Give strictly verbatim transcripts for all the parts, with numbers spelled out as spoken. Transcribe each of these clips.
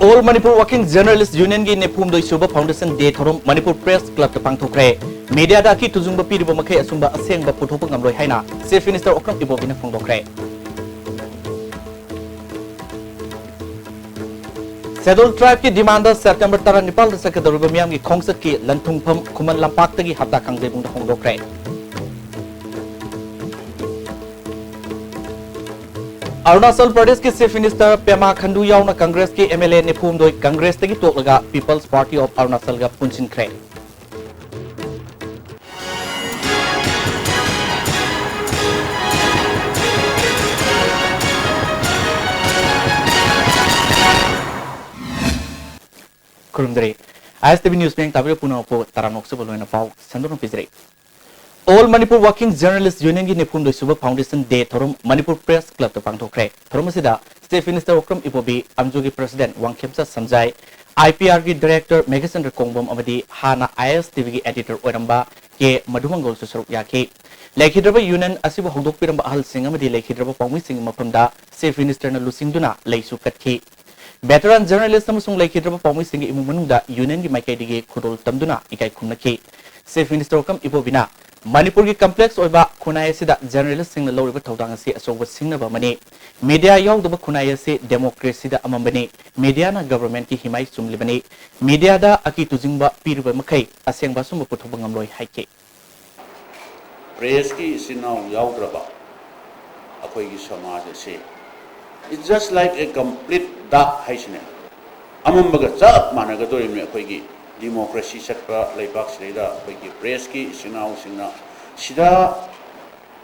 All Manipur Working Journalist Unionꯒꯤ ꯅꯤꯐꯨꯍꯨꯝꯗꯣꯏ ꯁꯨꯕ Foundation Day ꯊꯧꯔꯝ Manipur Press Clubꯇ ꯄꯥꯡꯊꯣꯛꯈ꯭ꯔꯦ꯫ Mediaꯗ ꯑꯀꯤ ꯇꯨꯖꯨꯡꯕ ꯄꯤꯔꯤꯕ ꯃꯈꯩ ꯑꯆꯨꯝꯕ ꯑꯁꯦꯡꯕ ꯄꯨꯊꯣꯛꯄ ꯉꯝꯂꯣꯏ ꯍꯥꯏꯅ Chief Minister Okram ꯏꯕꯣꯕꯤꯅ ꯐꯣꯡꯗꯣꯛꯈ꯭ꯔꯦ꯫ Scheduled Tribeꯀꯤ demandꯗ September ꯇꯔꯥꯅꯤꯄꯥꯜꯗ ꯆꯠꯀꯗꯧꯔꯤꯕ ꯃꯤꯌꯥꯝꯒꯤ ꯈꯣꯡꯆꯠꯀꯤ ꯂꯟꯊꯨꯡꯐꯝ ꯈꯨꯃꯟ ꯂꯝꯄꯥꯛꯇꯒꯤ ꯍꯞꯇꯥ ꯀꯥꯡꯖꯩꯕꯨꯡꯗ ꯍꯣꯡꯗꯣꯛꯈ꯭ꯔꯦ꯫ ꯑꯔꯨꯅꯥꯆꯜ ꯄ꯭ꯔꯗꯦꯁꯀꯤ Chief Minister Pema Khandu ꯌꯥꯎꯅ Congressꯀꯤ MLA ꯅꯤꯐꯨꯍꯨꯝꯗꯣꯏ Congressꯇꯒꯤ ꯇꯣꯛꯂꯒ People's Party of Arunachalꯒ ꯄꯨꯟꯁꯤꯟꯈ꯭ꯔꯦ꯫ ꯈꯨꯔꯨꯝꯖꯔꯤ꯫ ISTV News ꯃꯤꯠꯌꯦꯡ ꯇꯥꯕꯤꯔꯤꯕ ꯄꯨꯝꯅꯃꯛꯄꯨ ꯇꯔꯥꯝꯅ ꯑꯣꯛꯆꯕ ꯂꯣꯏꯅ ꯄꯥꯎ ꯁꯟꯗꯣꯛꯅ ꯄꯤꯖꯔꯤ꯫ All Manipur Working Journalist Unionꯒꯤ ꯅꯤꯐꯨꯍꯨꯝꯗꯣꯏ ꯁꯨꯕ Foundation Day ꯊꯧꯔꯝ ꯃꯅꯤꯄꯨꯔ Press Clubꯇ ꯄꯥꯡꯊꯣꯛꯈ꯭ꯔꯦ꯫ ꯊꯧꯔꯝ ꯑꯁꯤꯗ Chief Minister ꯑꯣꯀ꯭ꯔꯝ ꯏꯕꯣꯕꯤ, ꯑꯝꯖꯨꯒꯤ President ꯋꯥꯡꯈꯦꯝꯆꯥ ꯁꯝꯖꯥꯏ, IPRꯒꯤ Director ꯃꯦꯘꯆꯟꯗ꯭ꯔ ꯀꯣꯡꯕꯝ ꯑꯃꯗꯤ ꯍꯥꯟꯅ ISTVꯒꯤ Editor ꯑꯣꯏꯔꯝꯕ ꯀꯦ ꯃꯙꯨꯃꯪꯒꯣꯜꯁꯨ ꯁꯔꯨꯛ ꯌꯥꯈꯤ꯫ ꯂꯩꯈꯤꯗ꯭ꯔꯕ Union ꯑꯁꯤꯕꯨ ꯍꯧꯗꯣꯛꯄꯤꯔꯝꯕ ꯑꯍꯜꯁꯤꯡ ꯑꯃꯗꯤ ꯂꯩꯈꯤꯗ꯭ꯔꯕ ꯄꯥꯎꯃꯤꯁꯤꯡꯒꯤ ꯃꯐꯝꯗ Chief Ministerꯅ ꯂꯨꯆꯤꯡꯗꯨꯅ ꯂꯩꯁꯨ ꯀꯠꯈꯤ꯫ Veteran journalist ꯑꯃꯁꯨꯡ ꯂꯩꯈꯤꯗ꯭ꯔꯕ ꯄꯥꯎꯃꯤꯁꯤꯡꯒꯤ ꯏꯃꯨꯡ ꯃꯅꯨꯡꯗ Unionꯒꯤ ꯃꯥꯏꯀꯩꯗꯒꯤ ꯈꯨꯗꯣꯜ ꯇꯝꯗꯨꯅ ꯏꯀꯥꯏ ꯈꯨꯝꯅꯈꯤ꯫ Chief Minister ꯑꯣꯀ꯭ꯔꯝ ꯏꯕꯣꯕꯤꯅ ꯃꯅꯤꯄꯨꯔꯒꯤ complex ꯑꯣꯏꯕ ꯈꯨꯟꯅꯥꯏ ꯑꯁꯤꯗ journalistꯁꯤꯡꯅ ꯂꯧꯔꯤꯕ ꯊꯧꯗꯥꯡ ꯑꯁꯤ ꯑꯆꯧꯕ ꯁꯤꯡꯅꯕ ꯑꯃꯅꯤ꯫ Media ꯌꯥꯎꯗꯕ ꯈꯨꯟꯅꯥꯏ ꯑꯁꯤ democracyꯗ ꯑꯃꯝꯕꯅꯤ꯫ Mediaꯅ governmentꯀꯤ ꯍꯤꯃꯥꯏ ꯆꯨꯝꯂꯤꯕꯅꯤ꯫ Mediaꯗ ꯑꯀꯤ ꯇꯨꯖꯤꯡꯕ ꯄꯤꯔꯤꯕ ꯃꯈꯩ ꯑꯁꯦꯡꯕ ꯑꯆꯨꯝꯕ ꯄꯨꯊꯣꯛꯄ ꯉꯝꯂꯣꯏ ꯍꯥꯏꯈꯤ꯫ Pressꯀꯤ ꯏꯆꯤꯟ ꯏꯅꯥꯎ ꯌꯥꯎꯗ꯭ꯔꯕ ꯑꯩꯈꯣꯏꯒꯤ ꯁꯃꯥꯖ ꯑꯁꯤ, it's just like a complete dark ꯍꯥꯏꯁꯤꯅꯦ꯫ ꯑꯃꯝꯕꯒ ꯆꯞ ꯃꯥꯟꯅꯒꯗꯧꯔꯤꯕꯅꯤ꯫ ꯑꯩꯈꯣꯏꯒꯤ democracy ꯆꯠꯄ ꯂꯩꯕꯥꯛꯁꯤꯗꯩꯗ ꯑꯩꯈꯣꯏꯒꯤ pressꯀꯤ ꯏꯆꯤꯟ ꯏꯅꯥꯎꯁꯤꯡꯅ ꯁꯤꯗ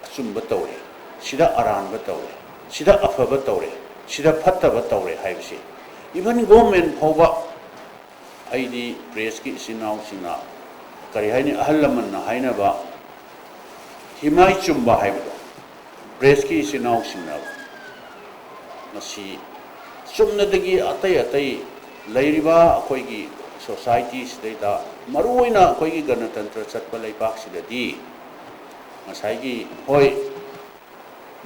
ꯑꯆꯨꯝꯕ ꯇꯧꯔꯦ, ꯁꯤꯗ ꯑꯔꯥꯟꯕ ꯇꯧꯔꯦ, ꯁꯤꯗ ꯑꯐꯕ ꯇꯧꯔꯦ, ꯁꯤꯗ ꯐꯠꯇꯕ ꯇꯧꯔꯦ ꯍꯥꯏꯕꯁꯤ, even government ꯐꯥꯎꯕ, ꯑꯩꯗꯤ pressꯀꯤ ꯏꯆꯤꯟ ꯏꯅꯥꯎꯁꯤꯡꯅ, ꯀꯔꯤ ꯍꯥꯏꯅꯤ, ꯑꯍꯜ ꯂꯃꯟꯅ ꯍꯥꯏꯅꯕ ꯍꯤꯃꯥꯏ ꯆꯨꯝꯕ ꯍꯥꯏꯕꯗꯣ, pressꯀꯤ ꯏꯆꯤꯟ ꯏꯅꯥꯎꯁꯤꯡꯅ ꯃꯁꯤ ꯆꯨꯝꯅꯗꯒꯤ ꯑꯇꯩ ꯑꯇꯩ ꯂꯩꯔꯤꯕ ꯑꯩꯈꯣꯏꯒꯤ societyꯁꯤꯗꯩꯗ, ꯃꯔꯨꯑꯣꯏꯅ ꯑꯩꯈꯣꯏꯒꯤ ꯒꯅꯇꯟꯇ꯭ꯔ ꯆꯠꯄ ꯂꯩꯕꯥꯛꯁꯤꯗꯗꯤ ꯉꯁꯥꯏꯒꯤ, ꯍꯣꯏ,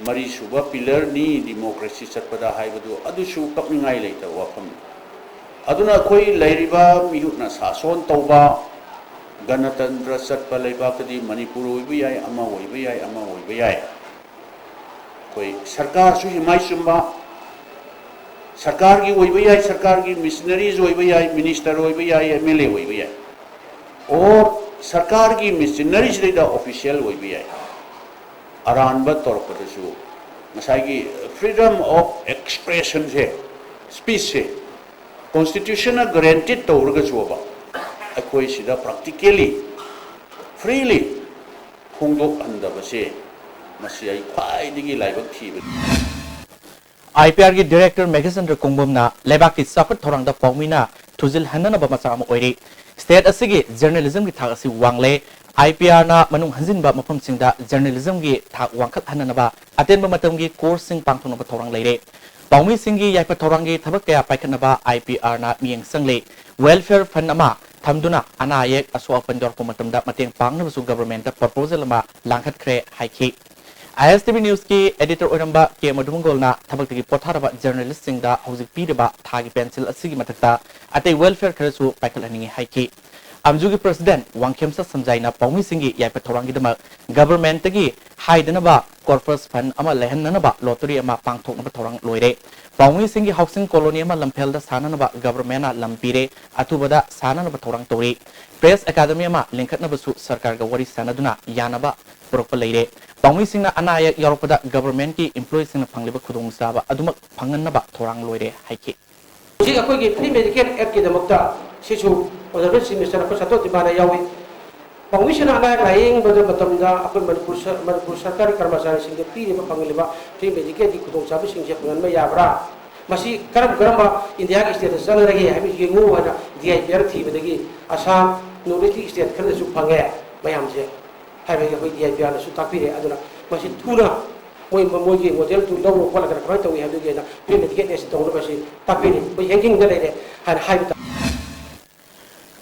ꯃꯔꯤꯁꯨꯕ pillarꯅꯤ democracy ꯆꯠꯄꯗ ꯍꯥꯏꯕꯗꯨ, ꯑꯗꯨꯁꯨ ꯀꯞꯅꯤꯡꯉꯥꯏ ꯂꯩꯇꯕ ꯋꯥꯐꯝꯅꯤ꯫ ꯑꯗꯨꯅ ꯑꯩꯈꯣꯏ ꯂꯩꯔꯤꯕ ꯃꯤꯍꯨꯠꯅ ꯁꯥꯁꯣꯟ ꯇꯧꯕ ꯒꯅꯇꯟꯇ꯭ꯔ ꯆꯠꯄ ꯂꯩꯕꯥꯛꯇꯗꯤ ꯃꯅꯤꯄꯨꯔ ꯑꯣꯏꯕ ꯌꯥꯏ, ꯑꯃ ꯑꯣꯏꯕ ꯌꯥꯏ, ꯑꯃ ꯑꯣꯏꯕ ꯌꯥꯏ꯫ ꯑꯩꯈꯣꯏ ꯁꯔꯀꯥꯔꯁꯨ ꯍꯤꯃꯥꯏ ꯆꯨꯝꯕ, ꯁꯔꯀꯥꯔꯒꯤ ꯑꯣꯏꯕ ꯌꯥꯏ, ꯁꯔꯀꯥꯔꯒꯤ ꯃꯤꯁꯅꯔꯤꯁ ꯑꯣꯏꯕ ꯌꯥꯏ, ꯃꯤꯅꯤꯁꯇꯔ ꯑꯣꯏꯕ ꯌꯥꯏ, ꯑꯦꯝ ꯑꯦꯜ ꯑꯦ ꯑꯣꯏꯕ ꯌꯥꯏ, ꯑꯣꯔ ꯁꯔꯀꯥꯔꯒꯤ ꯃꯤꯁꯅꯔꯤꯁꯤꯗꯩꯗ ꯑꯣꯐꯤꯁꯤꯌꯦꯜ ꯑꯣꯏꯕ ꯌꯥꯏ꯫ ꯑꯔꯥꯟꯕ ꯇꯧꯔꯛꯄꯗꯁꯨ ꯉꯁꯥꯏꯒꯤ freedom of expressionꯁꯦ, ꯁ꯭ꯄꯤꯁꯁꯦ, ꯀꯣꯟꯁꯇꯤꯇ꯭ꯌꯨꯁꯟꯅ ꯒꯔꯦꯟꯇꯤꯠ ꯇꯧꯔꯒꯁꯨꯕ ꯑꯩꯈꯣꯏ ꯁꯤꯗ ꯄ꯭ꯔꯥꯛꯇꯤꯀꯦꯂꯤ ꯐ꯭ꯔꯤꯂꯤ ꯐꯣꯡꯗꯣꯛꯍꯟꯗꯕꯁꯦ, ꯃꯁꯤ ꯑꯩ ꯈ꯭ꯋꯥꯏꯗꯒꯤ ꯂꯥꯏꯕꯛ ꯊꯤꯕꯅꯤ꯫ ꯑꯥꯏ ꯄꯤ ꯑꯥꯔꯒꯤ ꯗꯤꯔꯦꯛꯇꯔ ꯃꯦꯘꯆꯟꯗ꯭ꯔ ꯀꯣꯡꯕꯝꯅ ꯂꯩꯕꯥꯛꯀꯤ ꯆꯥꯎꯈꯠ ꯊꯧꯔꯥꯡꯗ ꯄꯥꯎꯃꯤꯅ ꯊꯨꯖꯤꯜꯍꯟꯅꯅꯕ ꯃꯆꯥꯛ ꯑꯃ ꯑꯣꯏꯔꯤ꯫ ꯁ꯭ꯇꯦꯠ ꯑꯁꯤꯒꯤ ꯖꯔꯅꯦꯂꯤꯖꯝꯒꯤ ꯊꯥꯛ ꯑꯁꯤ ꯋꯥꯡꯂꯦ꯫ ꯑꯥꯏ ꯄꯤ ꯑꯥꯔꯅ ꯃꯅꯨꯡ ꯍꯟꯖꯤꯟꯕ ꯃꯐꯝꯁꯤꯡꯗ ꯖꯔꯅꯦꯂꯤꯖꯝꯒꯤ ꯊꯥꯛ ꯋꯥꯡꯈꯠꯍꯟꯅꯅꯕ ꯑꯇꯦꯟꯕ ꯃꯇꯝꯒꯤ ꯀꯣꯔꯁꯁꯤꯡ ꯄꯥꯡꯊꯣꯛꯅꯕ ꯊꯧꯔꯥꯡ ꯂꯩꯔꯦ꯫ ꯄꯥꯎꯃꯤꯁꯤꯡꯒꯤ ꯌꯥꯏꯐ ꯊꯧꯔꯥꯡꯒꯤ ꯊꯕꯛ ꯀꯌꯥ ꯄꯥꯏꯈꯠꯅꯕ ꯑꯥꯏ ꯄꯤ ꯑꯥꯔꯅ ꯃꯤꯠꯌꯦꯡ ꯆꯪꯂꯦ꯫ ꯋꯦꯜꯐꯤꯌꯔ ꯐꯟ ꯑꯃ ꯊꯝꯗꯨꯅ ꯑꯅꯥ ꯑꯌꯦꯛ ꯑꯁꯣꯛ ꯑꯄꯟ ꯌꯥꯎꯔꯛꯄ ꯃꯇꯝꯗ ꯃꯇꯦꯡ ꯄꯥꯡꯅꯕꯁꯨ ꯒꯚꯔꯟꯃꯦꯟꯠꯇ ꯄ꯭ꯔꯄꯣꯖꯦꯜ ꯑꯃ ꯂꯥꯡꯈꯠꯈ꯭ꯔꯦ ꯍꯥꯏꯈꯤ꯫ ꯑꯥꯏ ꯑꯦꯁ ꯇꯤ ꯚꯤ ꯅ꯭ꯌꯨꯁꯀꯤ ꯑꯦꯗꯤꯇꯔ ꯑꯣꯏꯔꯝꯕ ꯀꯦ ꯃꯙꯨꯃꯪꯒꯣꯜꯅ ꯊꯕꯛꯇꯒꯤ ꯄꯣꯊꯥꯔꯕ ꯖꯔꯅꯦꯂꯤꯁꯁꯤꯡꯗ ꯍꯧꯖꯤꯛ ꯄꯤꯔꯤꯕ ꯊꯥꯒꯤ ꯄꯦꯟꯁꯤꯜ ꯑꯁꯤꯒꯤ ꯃꯊꯛꯇ ꯑꯇꯩ ꯋꯦꯜꯐꯤꯌꯔ ꯈꯔꯁꯨ ꯄꯥꯏꯈꯠꯍꯟꯅꯤꯡꯏ ꯍꯥꯏꯈꯤ꯫ ꯑꯝꯖꯨꯒꯤ ꯄ꯭ꯔꯁꯤꯗꯦꯟꯠ ꯋꯥꯡꯈꯦꯝꯁ ꯁꯝꯖꯥꯏꯅ ꯄꯥꯎꯃꯤꯁꯤꯡꯒꯤ ꯌꯥꯏꯐ ꯊꯧꯔꯥꯡꯒꯤꯗꯃꯛ ꯒꯚꯔꯟꯃꯦꯟꯠꯇꯒꯤ ꯍꯥꯏꯗꯅꯕ ꯀꯣꯔꯄꯁ ꯐꯟ ꯑꯃ ꯂꯩꯍꯟꯅꯅꯕ ꯂꯣꯇꯔꯤ ꯑꯃ ꯄꯥꯡꯊꯣꯛꯅꯕ ꯊꯧꯔꯥꯡ ꯂꯣꯏꯔꯦ꯫ ꯄꯥꯎꯃꯤꯁꯤꯡꯒꯤ ꯍꯥꯎꯁꯤꯡ ꯀꯣꯂꯣꯅꯤ ꯑꯃ ꯂꯝꯐꯦꯜꯗ ꯁꯥꯅꯅꯕ ꯒꯚꯔꯟꯃꯦꯟꯠꯅ ꯂꯝ ꯄꯤꯔꯦ, ꯑꯊꯨꯕꯗ ꯁꯥꯅꯅꯕ ꯊꯧꯔꯥꯡ ꯇꯧꯔꯤ꯫ ꯄ꯭ꯔꯦꯁ ꯑꯦꯀꯥꯗꯃꯤ ꯑꯃ ꯂꯤꯡꯈꯠꯅꯕꯁꯨ ꯁꯔꯀꯥꯔꯒ ꯋꯥꯔꯤ ꯁꯥꯅꯗꯨꯅ ꯌꯥꯅꯕ ꯄꯨꯔꯛꯄ ꯂꯩꯔꯦ꯫ ꯄꯥꯎꯃꯤꯁꯤꯡꯅ ꯑꯅꯥ ꯑꯌꯦꯛ ꯌꯥꯎꯔꯛꯄꯗ ꯒꯚꯔꯟꯃꯦꯟꯠꯀꯤ ꯏꯝꯄ꯭ꯂꯣꯌꯤꯁꯤꯡꯅ ꯐꯪꯂꯤꯕ ꯈꯨꯗꯣꯡꯆꯥꯕ ꯑꯗꯨꯃꯛ ꯐꯪꯍꯟꯅꯕ ꯊꯧꯔꯥꯡ ꯂꯣꯏꯔꯦ ꯍꯥꯏꯈꯤ꯫ ꯍꯧꯖꯤꯛ ꯑꯩꯈꯣꯏꯒꯤ ꯐ꯭ꯔꯤ ꯃꯦꯗꯤꯀꯦꯜ ꯑꯦꯛꯀꯤꯗꯃꯛꯇ ꯁꯤꯁꯨ ꯑꯣꯅꯔꯦꯕꯜ ꯆꯤꯐ ꯃꯤꯅꯤꯁꯇꯔ ꯑꯩꯈꯣꯏ ꯁꯟꯇꯣꯁ ꯇꯤꯕꯥꯅ ꯌꯥꯎꯏ꯫ ꯄꯥꯎꯃꯤꯁꯤꯡꯅ ꯑꯅꯥ ꯑꯌꯦꯛ ꯂꯥꯏꯌꯦꯡꯕꯗ ꯃꯇꯝꯗ ꯑꯩꯈꯣꯏ ꯃꯅꯤꯄꯨꯔ ꯁ- ꯃꯅꯤꯄꯨꯔ ꯁꯔꯀꯥꯔꯒꯤ ꯀꯔꯃꯆꯥꯔꯤꯁꯤꯡꯗ ꯄꯤꯔꯤꯕ ꯐꯪꯂꯤꯕ ꯐ꯭ꯔꯤ ꯃꯦꯗꯤꯀꯦꯜꯒꯤ ꯈꯨꯗꯣꯡꯆꯥꯕꯁꯤꯡꯁꯦ ꯐꯪꯍꯟꯕ ꯌꯥꯕ꯭ꯔꯥ? ꯃꯁꯤ ꯀꯔꯝ ꯀꯔꯝꯕ ꯏꯟꯗꯤꯌꯥꯒꯤ ꯁ꯭ꯇꯦꯠꯇ ꯆꯠꯅꯔꯒꯦ ꯍꯥꯏꯕꯗꯨ ꯌꯦꯡꯉꯨ ꯍꯥꯏꯅ ꯗꯤ ꯑꯥꯏ ꯄꯤ ꯑꯥꯔ ꯊꯤꯕꯗꯒꯤ ꯑꯁꯥꯝ, ꯅꯣꯔꯠ ꯏꯁꯀꯤ ꯁ꯭ꯇꯦꯠ ꯈꯔꯗꯁꯨ ꯐꯪꯉꯦ ꯃꯌꯥꯝꯁꯦ ꯍꯥꯏꯕꯒꯤ ꯑꯩꯈꯣꯏ ꯗꯤ ꯑꯥꯏ ꯄꯤ ꯑꯥꯔꯅꯁꯨ ꯇꯥꯛꯄꯤꯔꯦ꯫ ꯑꯗꯨꯅ ꯃꯁꯤ ꯊꯨꯅ ꯃꯣꯏ ꯃꯣꯏꯒꯤ ꯃꯣꯗꯦꯜꯗꯨ ꯂꯧꯔ ꯈꯣꯠꯂꯒ ꯀꯃꯥꯏꯅ ꯇꯧꯏ ꯍꯥꯏꯕꯗꯨꯒꯤ ꯑꯩꯅ ꯐ꯭ꯔꯤ ꯃꯦꯗꯤꯀꯦꯜ ꯑꯦꯁ ꯇꯧꯅꯕ ꯑꯁꯤ ꯇꯥꯛꯄꯤꯔꯤ꯫ ꯑꯩꯈꯣꯏ ꯍꯦꯡꯒꯤꯡꯗ ꯂꯩꯔꯦ ꯍꯥꯏꯅ ꯍꯥꯏꯕ ꯇꯥꯔꯦ꯫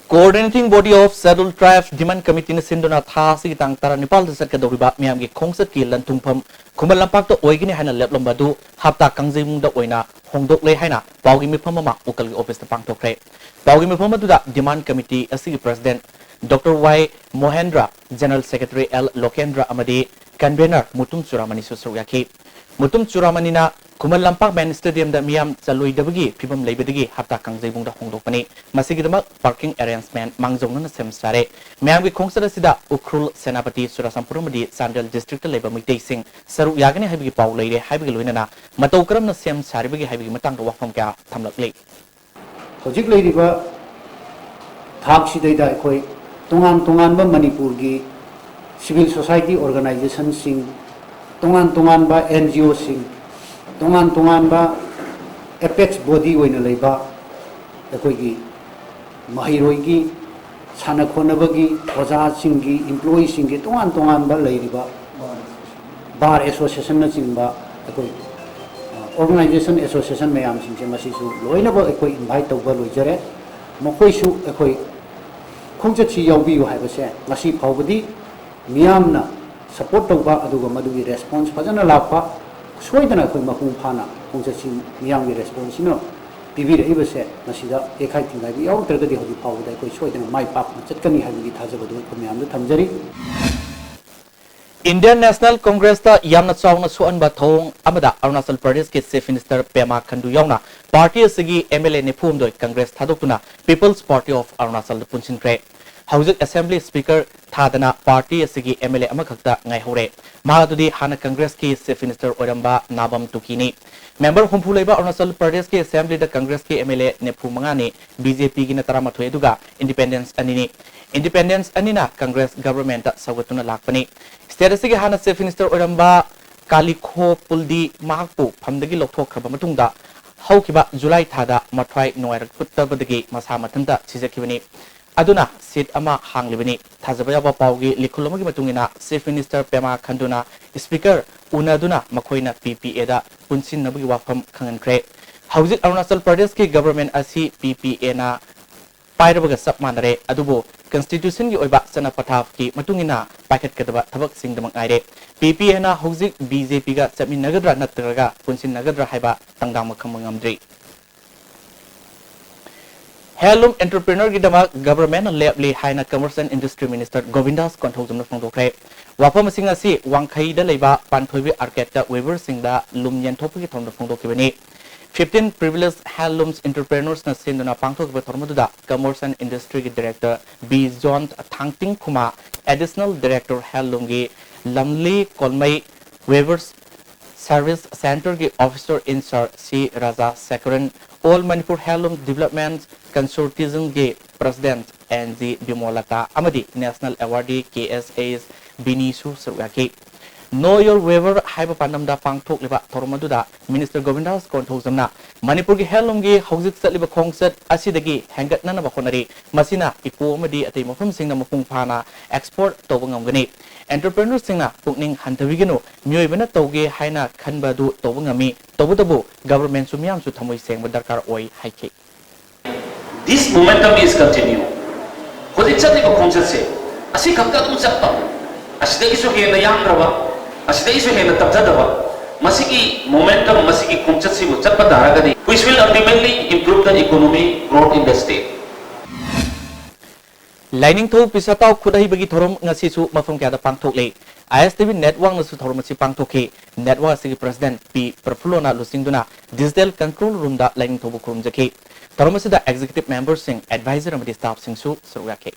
Coordinating Body of Scheduled Tribes Demand Committeeꯅ ꯁꯤꯟꯗꯨꯅ ꯊꯥ ꯑꯁꯤꯒꯤ ꯇꯥꯡ ꯇꯔꯥꯅꯤꯄꯥꯜꯗ ꯆꯠꯀꯗꯧꯔꯤꯕ ꯃꯤꯌꯥꯝꯒꯤ ꯈꯣꯡꯆꯠꯀꯤ ꯂꯟꯊꯨꯡꯐꯝ ꯈꯨꯃꯟ ꯂꯝꯄꯥꯛꯇ ꯑꯣꯏꯒꯅꯤ ꯍꯥꯏꯅ ꯂꯦꯞꯂꯝꯕ ꯑꯗꯨ ꯍꯞꯇꯥ ꯀꯥꯡꯖꯩꯕꯨꯡꯗ ꯑꯣꯏꯅ ꯍꯣꯡꯗꯣꯛꯂꯦ ꯍꯥꯏꯅ ꯄꯥꯎꯒꯤ ꯃꯤꯐꯝ ꯑꯃ ꯎꯀꯜꯒꯤ ꯑꯣꯐꯤꯁꯇ ꯄꯥꯡꯊꯣꯛꯈ꯭ꯔꯦ꯫ ꯄꯥꯎꯒꯤ ꯃꯤꯐꯝ ꯑꯗꯨꯗ demand committee ꯑꯁꯤꯒꯤ president Doctor ꯋꯥꯏ ꯃꯣꯍꯦꯟꯗ꯭ꯔ, general secretary ꯑꯦꯜ ꯂꯣꯀꯦꯟꯗ꯭ꯔ ꯑꯃꯗꯤ convener ꯃꯨꯇꯨꯝ ꯆꯨꯔꯥꯃꯅꯤꯁꯨ ꯁꯔꯨꯛ ꯌꯥꯈꯤ꯫ ꯃꯨꯇꯨꯝ ꯆꯨꯔꯥꯃꯅꯤꯅ ꯈꯨꯃꯟ ꯂꯝꯄꯥꯛ main stadiumꯗ ꯃꯤꯌꯥꯝ ꯆꯜꯂꯣꯏꯗꯕꯒꯤ ꯐꯤꯕꯝ ꯂꯩꯕꯗꯒꯤ ꯍꯞꯇꯥ ꯀꯥꯡꯖꯩꯕꯨꯡꯗ ꯍꯣꯡꯗꯣꯛꯄꯅꯤ꯫ ꯃꯁꯤꯒꯤꯗꯃꯛ parking arrangement ꯃꯥꯡꯖꯧꯅꯅ ꯁꯦꯝ ꯁꯥꯔꯦ꯫ ꯃꯌꯥꯝꯒꯤ ꯈꯣꯡꯆꯠ ꯑꯁꯤꯗ ꯎꯈ꯭ꯔꯨꯜ, ꯁꯦꯅꯥꯄꯇꯤ, ꯆꯨꯔꯥꯆꯥꯟꯄꯨꯔ ꯑꯃꯗꯤ ꯆꯥꯟꯗꯦꯜ districtꯇ ꯂꯩꯕ ꯃꯩꯇꯩꯁꯤꯡ ꯁꯔꯨꯛ ꯌꯥꯒꯅꯤ ꯍꯥꯏꯕꯒꯤ ꯄꯥꯎ ꯂꯩꯔꯦ ꯍꯥꯏꯕꯒꯤ ꯂꯣꯏꯅꯅ ꯃꯇꯧ ꯀꯔꯝꯅ ꯁꯦꯝ ꯁꯥꯔꯤꯕꯒꯦ ꯍꯥꯏꯕꯒꯤ ꯃꯇꯥꯡꯗ ꯋꯥꯐꯝ ꯀꯌꯥ ꯊꯝꯂꯛꯂꯤ꯫ ꯍꯧꯖꯤꯛ ꯂꯩꯔꯤꯕ ꯊꯥꯛꯁꯤꯗꯩꯗ ꯑꯩꯈꯣꯏ ꯇꯣꯉꯥꯟ ꯇꯣꯉꯥꯟꯕ ꯃꯅꯤꯄꯨꯔꯒꯤ civil society organizationꯁꯤꯡ, ꯇꯣꯉꯥꯟ ꯇꯣꯉꯥꯟꯕ NGOꯁꯤꯡ, ꯇꯣꯉꯥꯟ ꯇꯣꯉꯥꯟꯕ apex body ꯑꯣꯏꯅ ꯂꯩꯕ ꯑꯩꯈꯣꯏꯒꯤ ꯃꯍꯩꯔꯣꯏꯒꯤ, ꯁꯥꯟꯅ ꯈꯣꯠꯅꯕꯒꯤ, ꯑꯣꯖꯥꯁꯤꯡꯒꯤ, employeeꯁꯤꯡꯒꯤ ꯇꯣꯉꯥꯟ ꯇꯣꯉꯥꯟꯕ ꯂꯩꯔꯤꯕ bar associationꯅꯆꯤꯡꯕ ꯑꯩꯈꯣꯏ organization, association ꯃꯌꯥꯝꯁꯤꯡꯁꯦ ꯃꯁꯤꯁꯨ ꯂꯣꯏꯅꯃꯛ ꯑꯩꯈꯣꯏ invite ꯇꯧꯕ ꯂꯣꯏꯖꯔꯦ꯫ ꯃꯈꯣꯏꯁꯨ ꯑꯩꯈꯣꯏ ꯈꯣꯡꯆꯠꯁꯤ ꯌꯥꯎꯕꯤꯌꯨ ꯍꯥꯏꯕꯁꯦ ꯉꯁꯤ ꯐꯥꯎꯕꯗꯤ ꯃꯤꯌꯥꯝꯅ support ꯇꯧꯕ, ꯑꯗꯨꯒ ꯃꯗꯨꯒꯤ response ꯐꯖꯅ ꯂꯥꯛꯄ, ꯁꯣꯏꯗꯅ ꯑꯩꯈꯣꯏ ꯃꯄꯨꯡ ꯐꯥꯅ ꯈꯣꯡꯆꯠꯁꯤ ꯃꯤꯌꯥꯝꯒꯤ responseꯁꯤꯅ ꯄꯤꯕꯤꯔꯛꯏꯕꯁꯦ ꯃꯁꯤꯗ ꯌꯩꯈꯥꯏ ꯊꯤꯡꯒꯥꯏꯕ ꯌꯥꯎꯔꯛꯇ꯭ꯔꯒꯗꯤ ꯍꯧꯖꯤꯛ ꯐꯥꯎꯕꯗ ꯑꯩꯈꯣꯏ ꯁꯣꯏꯗꯅ ꯃꯥꯏ ꯄꯥꯛꯅ ꯆꯠꯀꯅꯤ ꯍꯥꯏꯕꯒꯤ ꯊꯥꯖꯕꯗꯨ ꯑꯩꯈꯣꯏ ꯃꯌꯥꯝꯗ ꯊꯝꯖꯔꯤ꯫ Indian National Congressꯇ ꯌꯥꯝꯅ ꯆꯥꯎꯅ ꯁꯣꯛꯍꯟꯕ ꯊꯧꯑꯣꯡ ꯑꯃꯗ ꯑꯔꯨꯅꯥꯆꯜ ꯄ꯭ꯔꯗꯦꯁꯀꯤ Chief Minister ꯄꯦꯃꯥ ꯈꯟꯗꯨ ꯌꯥꯎꯅ party ꯑꯁꯤꯒꯤ MLA ꯅꯤꯐꯨ ꯍꯨꯝꯗꯣꯏ Congress ꯊꯥꯗꯣꯛꯇꯨꯅ People's Party of Arunachalꯗ ꯄꯨꯟꯁꯤꯟꯈ꯭ꯔꯦ꯫ ꯍꯧꯖꯤꯛ Assembly Speaker ꯊꯥꯗꯅ party ꯑꯁꯤꯒꯤ MLA ꯑꯃꯈꯛꯇ ꯉꯥꯏꯍꯧꯔꯦ꯫ ꯃꯍꯥꯛ ꯑꯗꯨꯗꯤ ꯍꯥꯟꯅ Congressꯀꯤ Chief Minister ꯑꯣꯏꯔꯝꯕ ꯅꯥꯕꯝ ꯇꯨꯀꯤꯅꯤ꯫ Member ꯍꯨꯝꯐꯨ ꯂꯩꯕ ꯑꯔꯨꯅꯥꯆꯜ ꯄ꯭ꯔꯗꯦꯁꯀꯤ Assemblyꯗ Congressꯀꯤ MLA ꯅꯤꯐꯨ ꯃꯉꯥꯅꯤ, BJPꯒꯤꯅ ꯇꯔꯥꯃꯥꯊꯣꯏ, ꯑꯗꯨꯒ Independents ꯑꯅꯤꯅꯤ꯫ Independents ꯑꯅꯤꯅ Congress governmentꯇ ꯁꯧꯒꯠꯇꯨꯅ ꯂꯥꯛꯄꯅꯤ꯫ State ꯑꯁꯤꯒꯤ ꯍꯥꯟꯅ Chief Minister ꯑꯣꯏꯔꯝꯕ ꯀꯥꯂꯤꯈꯣ ꯄꯨꯜꯗꯤ ꯃꯍꯥꯛꯄꯨ ꯐꯝꯗꯒꯤ ꯂꯧꯊꯣꯛꯈ꯭ꯔꯕ ꯃꯇꯨꯡꯗ ꯍꯧꯈꯤꯕ July ꯊꯥꯗ ꯃꯊ꯭ꯋꯥꯏ ꯅꯨꯡꯉꯥꯏꯔꯛꯇꯕꯗꯒꯤ ꯃꯁꯥ ꯃꯊꯟꯇ ꯁꯤꯖꯈꯤꯕꯅꯤ꯫ ꯑꯗꯨꯅ seat ꯑꯃ ꯍꯥꯡꯂꯤꯕꯅꯤ꯫ ꯊꯥꯖꯕ ꯌꯥꯕ ꯄꯥꯎꯒꯤ ꯂꯤꯈꯨꯜ ꯑꯃꯒꯤ ꯃꯇꯨꯡ ꯏꯟꯅ, Chief Minister ꯄꯦꯃꯥ ꯈꯟꯗꯨꯅ Speaker ꯎꯅꯗꯨꯅ ꯃꯈꯣꯏꯅ PPAꯗ ꯄꯨꯟꯁꯤꯟꯅꯕꯒꯤ ꯋꯥꯐꯝ ꯈꯪꯍꯟꯈ꯭ꯔꯦ꯫ ꯍꯧꯖꯤꯛ ꯑꯔꯨꯅꯥꯆꯜ ꯄ꯭ꯔꯗꯦꯁꯀꯤ government ꯑꯁꯤ PPAꯅ ꯄꯥꯏꯔꯕꯒ ꯆꯞ ꯃꯥꯟꯅꯔꯦ, ꯑꯗꯨꯕꯨ constitutionꯒꯤ ꯑꯣꯏꯕ ꯆꯠꯅ ꯄꯊꯥꯞꯀꯤ ꯃꯇꯨꯡ ꯏꯟꯅ ꯄꯥꯏꯈꯠꯀꯗꯕ ꯊꯕꯛꯁꯤꯡꯗꯃꯛ ꯉꯥꯏꯔꯦ꯫ PPAꯅ ꯍꯧꯖꯤꯛ BJPꯒ ꯆꯠꯃꯤꯟꯅꯒꯗ꯭ꯔꯥ ꯅꯠꯇ꯭ꯔꯒ ꯄꯨꯟꯁꯤꯟꯅꯒꯗ꯭ꯔꯥ ꯍꯥꯏꯕ ꯇꯪꯗꯥꯃꯛ ꯈꯪꯕ ꯉꯝꯗ꯭ꯔꯤ꯫ Handloom entrepreneurꯒꯤꯗꯃꯛ governmentꯅ ꯂꯦꯞꯂꯤ ꯍꯥꯏꯅ Commerce and Industry Minister ꯒꯣꯕꯤꯟꯗꯥꯁ ꯀꯣꯟꯊꯧꯖꯝꯅ ꯐꯣꯡꯗꯣꯛꯈ꯭ꯔꯦ꯫ ꯋꯥꯐꯝꯁꯤꯡ ꯑꯁꯤ ꯋꯥꯡꯈꯩꯗ ꯂꯩꯕ ꯄꯥꯟꯊꯣꯏꯕꯤ arcadeꯇ weaverꯁꯤꯡꯗ ꯂꯨꯝ ꯌꯦꯟꯊꯣꯛꯄꯒꯤ ꯊꯧꯔꯝꯗ ꯐꯣꯡꯗꯣꯛꯈꯤꯕꯅꯤ꯫ Fifteen Privileged Handlooms Entrepreneursꯅ ꯁꯤꯟꯗꯨꯅ ꯄꯥꯡꯊꯣꯛꯈꯤꯕ ꯊꯧꯔꯝ ꯑꯗꯨꯗ Commerce and Industryꯒꯤ Director B John Thangting Khuma, Additional Director Handloomꯒꯤ ꯂꯝꯂꯤ ꯀꯣꯜꯃꯩ, Weavers Service Centreꯒꯤ Officer in Charge C Raja Sekaran, All Manipur Handloom Development Consortiumꯒꯤ President ꯑꯦꯟ ꯖꯤ ꯕꯤꯃꯣꯂꯇꯥ ꯑꯃꯗꯤ National Awardee ꯀꯦ ꯑꯦꯁ ꯑꯦꯁ ꯕꯤꯅꯤꯁꯨ ꯁꯔꯨꯛ ꯌꯥꯈꯤ꯫ Know Your Weaver ꯍꯥꯏꯕ ꯄꯥꯟꯗꯝꯗ ꯄꯥꯡꯊꯣꯛꯂꯤꯕ ꯊꯧꯔꯝ ꯑꯗꯨꯗ Minister ꯒꯣꯕꯤꯟꯗꯥꯁ ꯀꯣꯟꯊꯧꯖꯝꯅ ꯃꯅꯤꯄꯨꯔꯒꯤ handloomꯒꯤ ꯍꯧꯖꯤꯛ ꯆꯠꯂꯤꯕ ꯈꯣꯡꯆꯠ ꯑꯁꯤꯗꯒꯤ ꯍꯦꯟꯒꯠꯅꯅꯕ ꯍꯣꯠꯅꯔꯤ, ꯃꯁꯤꯅ ꯏꯄꯣ ꯑꯃꯗꯤ ꯑꯇꯩ ꯃꯐꯝꯁꯤꯡꯗ ꯃꯄꯨꯡ ꯐꯥꯅ export ꯇꯧꯕ ꯉꯝꯒꯅꯤ꯫ Entrepreneurꯁꯤꯡꯅ ꯄꯨꯛꯅꯤꯡ ꯍꯟꯊꯕꯤꯒꯅꯨ, ꯃꯤꯑꯣꯏꯕꯅ ꯇꯧꯒꯦ ꯍꯥꯏꯅ ꯈꯟꯕ ꯑꯗꯨ ꯇꯧꯕ ꯉꯝꯃꯤ, ꯇꯧꯕꯇꯕꯨ governmentꯁꯨ ꯃꯤꯌꯥꯝꯁꯨ ꯊꯃꯣꯏ ꯁꯦꯡꯕ ꯗꯔꯀꯥꯔ ꯑꯣꯏ ꯍꯥꯏꯈꯤ꯫ This momentum is continue. ꯍꯧꯖꯤꯛ ꯆꯠꯂꯤꯕ ꯈꯣꯡꯆꯠꯁꯦ ꯑꯁꯤꯈꯛꯇ ꯑꯗꯨꯝ ꯆꯠꯄ, ꯑꯁꯤꯗꯒꯤꯁꯨ ꯍꯦꯟꯅ ꯌꯥꯡꯈ꯭ꯔꯕ, ꯑꯁꯤꯗꯒꯤꯁꯨ ꯍꯦꯟꯅ ꯇꯞꯊꯗꯕ, ꯃꯁꯤꯒꯤ momentum, ꯃꯁꯤꯒꯤ ꯈꯣꯡꯆꯠꯁꯤꯕꯨ ꯆꯠꯄ ꯇꯥꯔꯒꯗꯤ, which will ultimately improve the economy growth in the state. ꯂꯥꯏꯅꯤꯡꯊꯧ ꯄꯤꯁꯥꯇꯥꯎ ꯈꯨꯠꯍꯩꯕꯒꯤ ꯊꯧꯔꯝ ꯉꯁꯤꯁꯨ ꯃꯐꯝ ꯀꯌꯥꯗ ꯄꯥꯡꯊꯣꯛꯂꯤ꯫ ꯑꯥꯏ ꯑꯦꯁ ꯇꯤ ꯚꯤ networkꯅꯁꯨ ꯊꯧꯔꯝ ꯑꯁꯤ ꯄꯥꯡꯊꯣꯛꯈꯤ꯫ Network ꯑꯁꯤꯒꯤ President ꯄꯤ ꯄ꯭ꯔꯐꯨꯜꯂꯣꯅ ꯂꯨꯆꯤꯡꯗꯨꯅ digital control roomꯗ ꯂꯥꯏꯅꯤꯡꯊꯧꯕꯨ ꯈꯨꯔꯨꯝꯖꯈꯤ꯫ ꯊꯧꯔꯝ ꯑꯁꯤꯗ executive memberꯁꯤꯡ, advisor ꯑꯃꯗꯤ staffꯁꯤꯡꯁꯨ ꯁꯔꯨꯛ ꯌꯥꯈꯤ꯫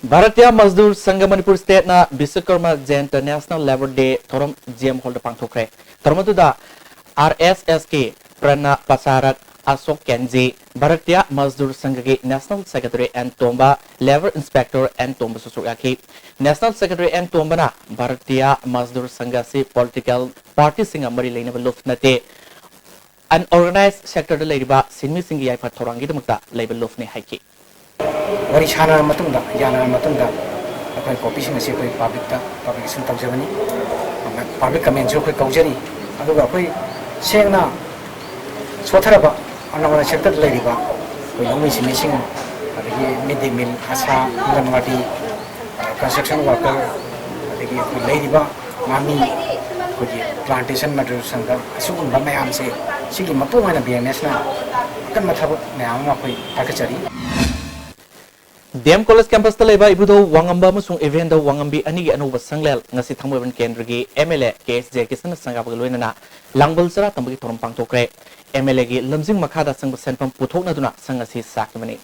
ꯚꯥꯔꯇꯤꯌꯥ ꯃꯖꯗꯨꯔ ꯁꯪꯘ ꯃꯅꯤꯄꯨꯔ stateꯅ Vishwakarma Jayanti National Labour Day ꯊꯧꯔꯝ ꯖꯤ ꯑꯦꯝ ꯍꯣꯜꯗ ꯄꯥꯡꯊꯣꯛꯈ꯭ꯔꯦ꯫ ꯊꯧꯔꯝ ꯑꯗꯨꯗ ꯑꯥꯔ ꯑꯦꯁ ꯑꯦꯁꯀꯤ ꯄ꯭ꯔꯅ ꯄꯆꯥꯔꯛ ꯑꯁꯣꯛ ꯀꯦꯟꯖꯤ, ꯚꯥꯔꯇꯤꯌꯥ ꯃꯖꯗꯨꯔ ꯁꯪꯘꯒꯤ National Secretary N Tomba, Labour Inspector N ꯇꯣꯝꯕꯁꯨ ꯁꯔꯨꯛ ꯌꯥꯈꯤ꯫ National Secretary ꯑꯦꯟ ꯇꯣꯝꯕꯅ ꯚꯥꯔꯇꯤꯌꯥ ꯃꯖꯗꯨꯔ ꯁꯪꯘ ꯑꯁꯤ political partyꯁꯤꯡꯒ ꯃꯔꯤ ꯂꯩꯅꯕ ꯂꯨꯞ ꯅꯠꯇꯦ, unorganized sectorꯗ ꯂꯩꯔꯤꯕ ꯁꯤꯟꯃꯤꯁꯤꯡꯒꯤ ꯌꯥꯏꯐ ꯊꯧꯔꯥꯡꯒꯤꯗꯃꯛꯇ ꯂꯩꯕ ꯂꯨꯞꯅꯤ ꯍꯥꯏꯈꯤ꯫ ꯋꯥꯔꯤ ꯁꯥꯟꯅꯔꯕ ꯃꯇꯨꯡꯗ, ꯌꯥꯅꯔꯕ ꯃꯇꯨꯡꯗ ꯑꯩꯈꯣꯏ copyꯁꯤꯡ ꯑꯁꯤ ꯑꯩꯈꯣꯏ publicꯇ publication ꯇꯧꯖꯕꯅꯤ꯫ Public commentꯁꯨ ꯑꯩꯈꯣꯏ ꯀꯧꯖꯔꯤ꯫ ꯑꯗꯨꯒ ꯑꯩꯈꯣꯏ ꯁꯦꯡꯅ ꯁꯣꯠꯊꯔꯕ unorganized sectorꯗ ꯂꯩꯔꯤꯕ ꯑꯩꯈꯣꯏ ꯂꯧꯃꯤ ꯁꯤꯟꯃꯤꯁꯤꯡ ꯑꯗꯒꯤ ꯃꯤꯗ ꯗꯦ ꯃꯤꯜ, ꯑꯁꯥ, ꯑꯪꯒꯟꯋꯥꯗꯤ, ꯀꯟꯁꯇ꯭ꯔꯛꯁꯟ ꯋꯥꯔꯀꯔ, ꯑꯗꯒꯤ ꯑꯩꯈꯣꯏ ꯂꯩꯔꯤꯕ ꯉꯥꯃꯤ, ꯑꯩꯈꯣꯏꯒꯤ ꯄ꯭ꯂꯥꯟꯇꯦꯁꯟ ꯃꯗꯨꯔ ꯁꯪꯒ, ꯑꯁꯤꯒꯨꯝꯕ ꯃꯌꯥꯝꯁꯦ, ꯁꯤꯒꯤ ꯃꯄꯨꯡ ꯑꯣꯏꯅ ꯕꯤ ꯑꯦꯝ ꯑꯦꯁꯅ ꯑꯀꯟꯕ ꯊꯕꯛ ꯃꯌꯥꯝ ꯑꯃ ꯑꯩꯈꯣꯏ ꯄꯥꯏꯈꯠꯆꯔꯤ꯫ ꯗꯤ ꯑꯦꯝ ꯀꯣꯂꯦꯖ ꯀꯦꯝꯄꯁꯇ ꯂꯩꯕ ꯏꯕꯨꯙꯧ ꯋꯥꯉꯝꯕ ꯑꯃꯁꯨꯡ ꯏꯚꯦꯟꯗꯧ ꯋꯥꯉꯝꯕꯤ ꯑꯅꯤꯒꯤ ꯑꯅꯧꯕ ꯁꯪꯂꯦꯜ ꯉꯁꯤ ꯊꯥꯡꯃꯩꯕꯟ ꯀꯦꯟꯗ꯭ꯔꯒꯤ ꯑꯦꯝ ꯑꯦꯜ ꯑꯦ ꯀꯦ ꯑꯦꯁ ꯖꯦꯀꯤꯁꯟꯅ ꯁꯪꯒꯥꯕꯒ ꯂꯣꯏꯅꯅ ꯂꯥꯡꯕꯜ ꯆꯔꯥ ꯇꯝꯕꯒꯤ ꯊꯧꯔꯝ ꯄꯥꯡꯊꯣꯛꯈ꯭ꯔꯦ꯫ ꯑꯦꯝ ꯑꯦꯜ ꯑꯦꯒꯤ ꯂꯝꯖꯤꯡ ꯃꯈꯥꯗ ꯆꯪꯕ ꯁꯦꯟꯐꯝ ꯄꯨꯊꯣꯛꯅꯗꯨꯅ ꯁꯪ ꯑꯁꯤ ꯁꯥꯈꯤꯕꯅꯤ꯫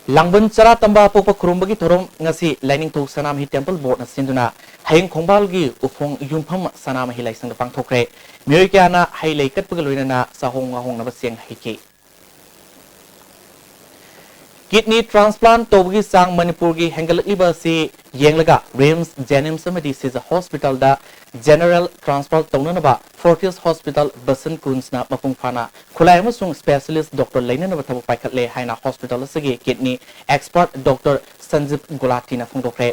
ꯂꯥꯡꯕꯟ ꯆꯔꯥ ꯇꯝꯕ ꯑꯄꯣꯛꯄ ꯈꯨꯔꯨꯝꯕꯒꯤ ꯊꯧꯔꯝ ꯉꯁꯤ ꯂꯥꯏꯅꯤꯡꯊꯧ ꯁꯅꯥꯃꯍꯤ ꯇꯦꯝꯄꯜ ꯕꯣꯔꯗꯅ ꯁꯤꯟꯗꯨꯅ ꯍꯌꯦꯡ ꯈꯣꯡꯕꯥꯜꯒꯤ ꯎꯐꯣꯡ ꯌꯨꯝꯐꯝ ꯁꯅꯥꯃꯍꯤ ꯂꯥꯏꯁꯪꯗ ꯄꯥꯡꯊꯣꯛꯈ꯭ꯔꯦ꯫ ꯃꯤꯑꯣꯏ ꯀꯌꯥꯅ ꯍꯩ ꯂꯩ ꯀꯠꯄꯒ ꯂꯣꯏꯅꯅ ꯆꯥꯍꯣꯡ ꯉꯥꯍꯣꯡꯅꯕ ꯆꯦꯡ ꯍꯩꯈꯤ꯫ ꯀꯤꯗꯅꯤ ꯇ꯭ꯔꯥꯟꯁꯄ꯭ꯂꯥꯟꯠ ꯇꯧꯕꯒꯤ ꯆꯥꯡ ꯃꯅꯤꯄꯨꯔꯒꯤ ꯍꯦꯟꯒꯠꯂꯛꯂꯤꯕ ꯑꯁꯤ ꯌꯦꯡꯂꯒ ꯔꯤꯝꯁ, ꯖꯦꯅꯤꯝꯁ ꯑꯃꯗꯤ ꯁꯤꯖ ꯍꯣꯁꯄꯤꯇꯥꯜꯗ ꯖꯦꯅꯔꯦꯜ ꯇ꯭ꯔꯥꯟꯁꯄ꯭ꯂꯥꯟꯠ ꯇꯧꯅꯅꯕ ꯐꯣꯔꯇꯤꯁ ꯍꯣꯁꯄꯤꯇꯥꯜ ꯕꯁꯟ ꯀꯨꯟꯁꯅ ꯃꯄꯨꯡ ꯐꯥꯅ ꯈꯨꯠꯂꯥꯏ ꯑꯃꯁꯨꯡ ꯁ꯭ꯄꯦꯁꯤꯌꯦꯂꯤꯁ꯭ꯠ ꯗꯣꯛꯇꯔ ꯂꯩꯅꯅꯕ ꯊꯕꯛ ꯄꯥꯏꯈꯠꯂꯦ ꯍꯥꯏꯅ ꯍꯣꯁꯄꯤꯇꯥꯜ ꯑꯁꯤꯒꯤ ꯀꯤꯗꯅꯤ ꯑꯦꯛꯁꯄꯔꯠ ꯗꯣꯛꯇꯔ ꯁꯟꯖꯤꯕ ꯒꯨꯂꯥꯇꯤꯅ ꯐꯣꯡꯗꯣꯛꯈ꯭ꯔꯦ꯫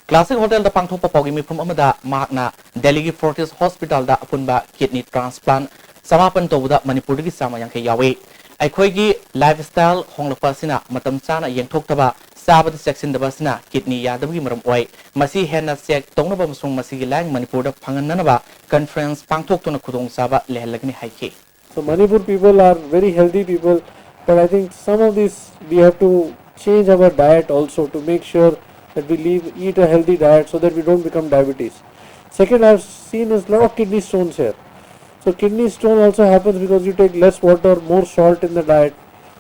ꯀ꯭ꯂꯥꯁꯤꯛ ꯍꯣꯇꯦꯜꯗ ꯄꯥꯡꯊꯣꯛꯄ ꯄꯥꯎꯒꯤ ꯃꯤꯐꯝ ꯑꯃꯗ ꯃꯍꯥꯛꯅ ꯗꯦꯜꯂꯤꯒꯤ ꯐꯣꯔꯇꯤꯁ ꯍꯣꯁꯄꯤꯇꯥꯜꯗ ꯑꯄꯨꯟꯕ ꯀꯤꯗꯅꯤ ꯇ꯭ꯔꯥꯟꯁꯄ꯭ꯂꯥꯟꯠ ꯆꯃꯥꯄꯟ ꯇꯧꯕꯗ ꯃꯅꯤꯄꯨꯔꯗꯒꯤ ꯆꯥꯝꯃ ꯌꯥꯡꯈꯩ ꯌꯥꯎꯏ꯫ ꯑꯩꯈꯣꯏꯒꯤ ꯂꯥꯏꯐ ꯁ꯭ꯇꯥꯏꯜ ꯍꯣꯡꯂꯛꯄ ꯑꯁꯤꯅ ꯃꯇꯝ ꯆꯥꯅ ꯌꯦꯡꯊꯣꯛꯇꯕ, ꯆꯥꯕꯗ ꯆꯦꯛꯁꯤꯟꯗꯕ ꯑꯁꯤꯅ ꯀꯤꯗꯅꯤ ꯌꯥꯗꯕꯒꯤ ꯃꯔꯝ ꯑꯣꯏ꯫ ꯃꯁꯤ ꯍꯦꯟꯅ ꯆꯦꯛ ꯇꯧꯅꯕ ꯑꯃꯁꯨꯡ ꯃꯁꯤꯒꯤ ꯂꯥꯏꯌꯦꯡ ꯃꯅꯤꯄꯨꯔꯗ ꯐꯪꯍꯟꯅꯅꯕ ꯀꯟꯐꯔꯦꯟꯁ ꯄꯥꯡꯊꯣꯛꯇꯨꯅ ꯈꯨꯗꯣꯡꯆꯥꯕ ꯂꯩꯍꯜꯂꯒꯅꯤ ꯍꯥꯏꯈꯤ꯫ So Manipur people are very healthy people, but I think some of these we have to change our diet also to make sure that we live, eat a healthy diet so that we don't become diabetes. Second, I've seen a lot of kidney stones here. So kidney stone also happens because you take less water, more salt in the diet.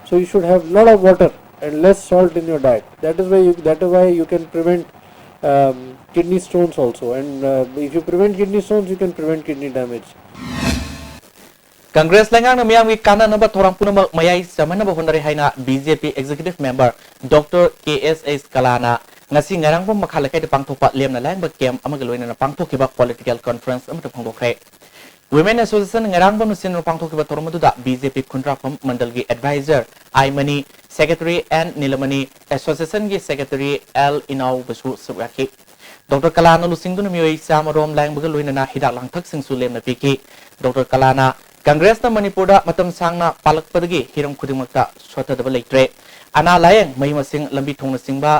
So you should have lot of water and less salt in your diet. That is why you, that is why you can prevent um, kidney stones also. And uh, if you prevent kidney stones, you can prevent kidney damage. Congress ꯂꯩꯉꯥꯛꯅ ꯃꯤꯌꯥꯝꯒꯤ ꯀꯥꯟꯅꯅꯕ ꯊꯧꯔꯥꯡ ꯄꯨꯝꯅꯃꯛ ꯃꯌꯥꯏ ꯆꯝꯍꯟꯅꯕ ꯍꯣꯠꯅꯔꯦ ꯍꯥꯏꯅ B J ꯄꯤ executive member doctor ꯀꯦ ꯑꯦꯁ ꯑꯦꯁ ꯀꯂꯥꯅ ꯉꯁꯤ ꯉꯥꯏꯔꯥꯡꯕꯝ ꯃꯈꯥ ꯂꯩꯀꯥꯏꯗ ꯄꯥꯡꯊꯣꯛꯄ ꯂꯦꯝꯅ ꯂꯥꯏꯌꯦꯡꯕ ꯀꯦꯝꯞ ꯑꯃꯒ ꯂꯣꯏꯅꯅ ꯄꯥꯡꯊꯣꯛꯈꯤꯕ ꯄꯣꯂꯤꯇꯤꯀꯦꯜ ꯀꯟꯐꯔꯦꯟꯁ ꯑꯃꯗ ꯐꯣꯡꯗꯣꯛꯈ꯭ꯔꯦ꯫ ꯋꯤꯃꯦꯟ ꯑꯦꯁꯣꯁꯤꯌꯦꯁꯟ ꯉꯥꯏꯔꯥꯡꯕꯝꯅ ꯁꯤꯟꯗꯨꯅ ꯄꯥꯡꯊꯣꯛꯈꯤꯕ ꯊꯧꯔꯝ ꯑꯗꯨꯗ ꯕꯤ ꯖꯦ ꯄꯤ ꯈꯨꯟꯗ꯭ꯔꯥꯛꯄꯝ ꯃꯟꯗꯜꯒꯤ adviser I Mani, secretary N Nilamani, ꯑꯦꯁꯣꯁꯤꯌꯦꯁꯟꯒꯤ ꯁꯦꯀ꯭ꯔꯦꯇꯔꯤ ꯑꯦꯜ ꯏꯅꯥꯎꯕꯁꯨ ꯁꯔꯨꯛ ꯌꯥꯈꯤ꯫ ꯗꯣꯛꯇꯔ ꯀꯂꯥꯅ ꯂꯨꯆꯤꯡꯗꯨꯅ ꯃꯤꯑꯣꯏ ꯆꯥꯝꯃ ꯔꯣꯝ ꯂꯥꯌꯦꯡꯕꯒ ꯂꯣꯏꯅꯅ ꯍꯤꯗꯥꯛ ꯂꯥꯡꯊꯛꯁꯤꯡꯁꯨ ꯂꯦꯝꯅ ꯄꯤꯈꯤ꯫ ꯗꯣꯛꯇꯔ ꯀꯂꯥꯅ ꯀꯪꯒ꯭ꯔꯦꯁꯅ ꯃꯅꯤꯄꯨꯔꯗ ꯃꯇꯝ ꯁꯥꯡꯅ ꯄꯥꯜꯂꯛꯄꯗꯒꯤ ꯍꯤꯔꯝ ꯈꯨꯗꯤꯡꯃꯛꯇ ꯁꯣꯊꯗꯕ ꯂꯩꯇ꯭ꯔꯦ꯫ ꯑꯅꯥ ꯂꯥꯌꯦꯡ, ꯃꯍꯩ ꯃꯁꯤꯡ, ꯂꯝꯕꯤ ꯊꯣꯡꯅꯆꯤꯡꯕ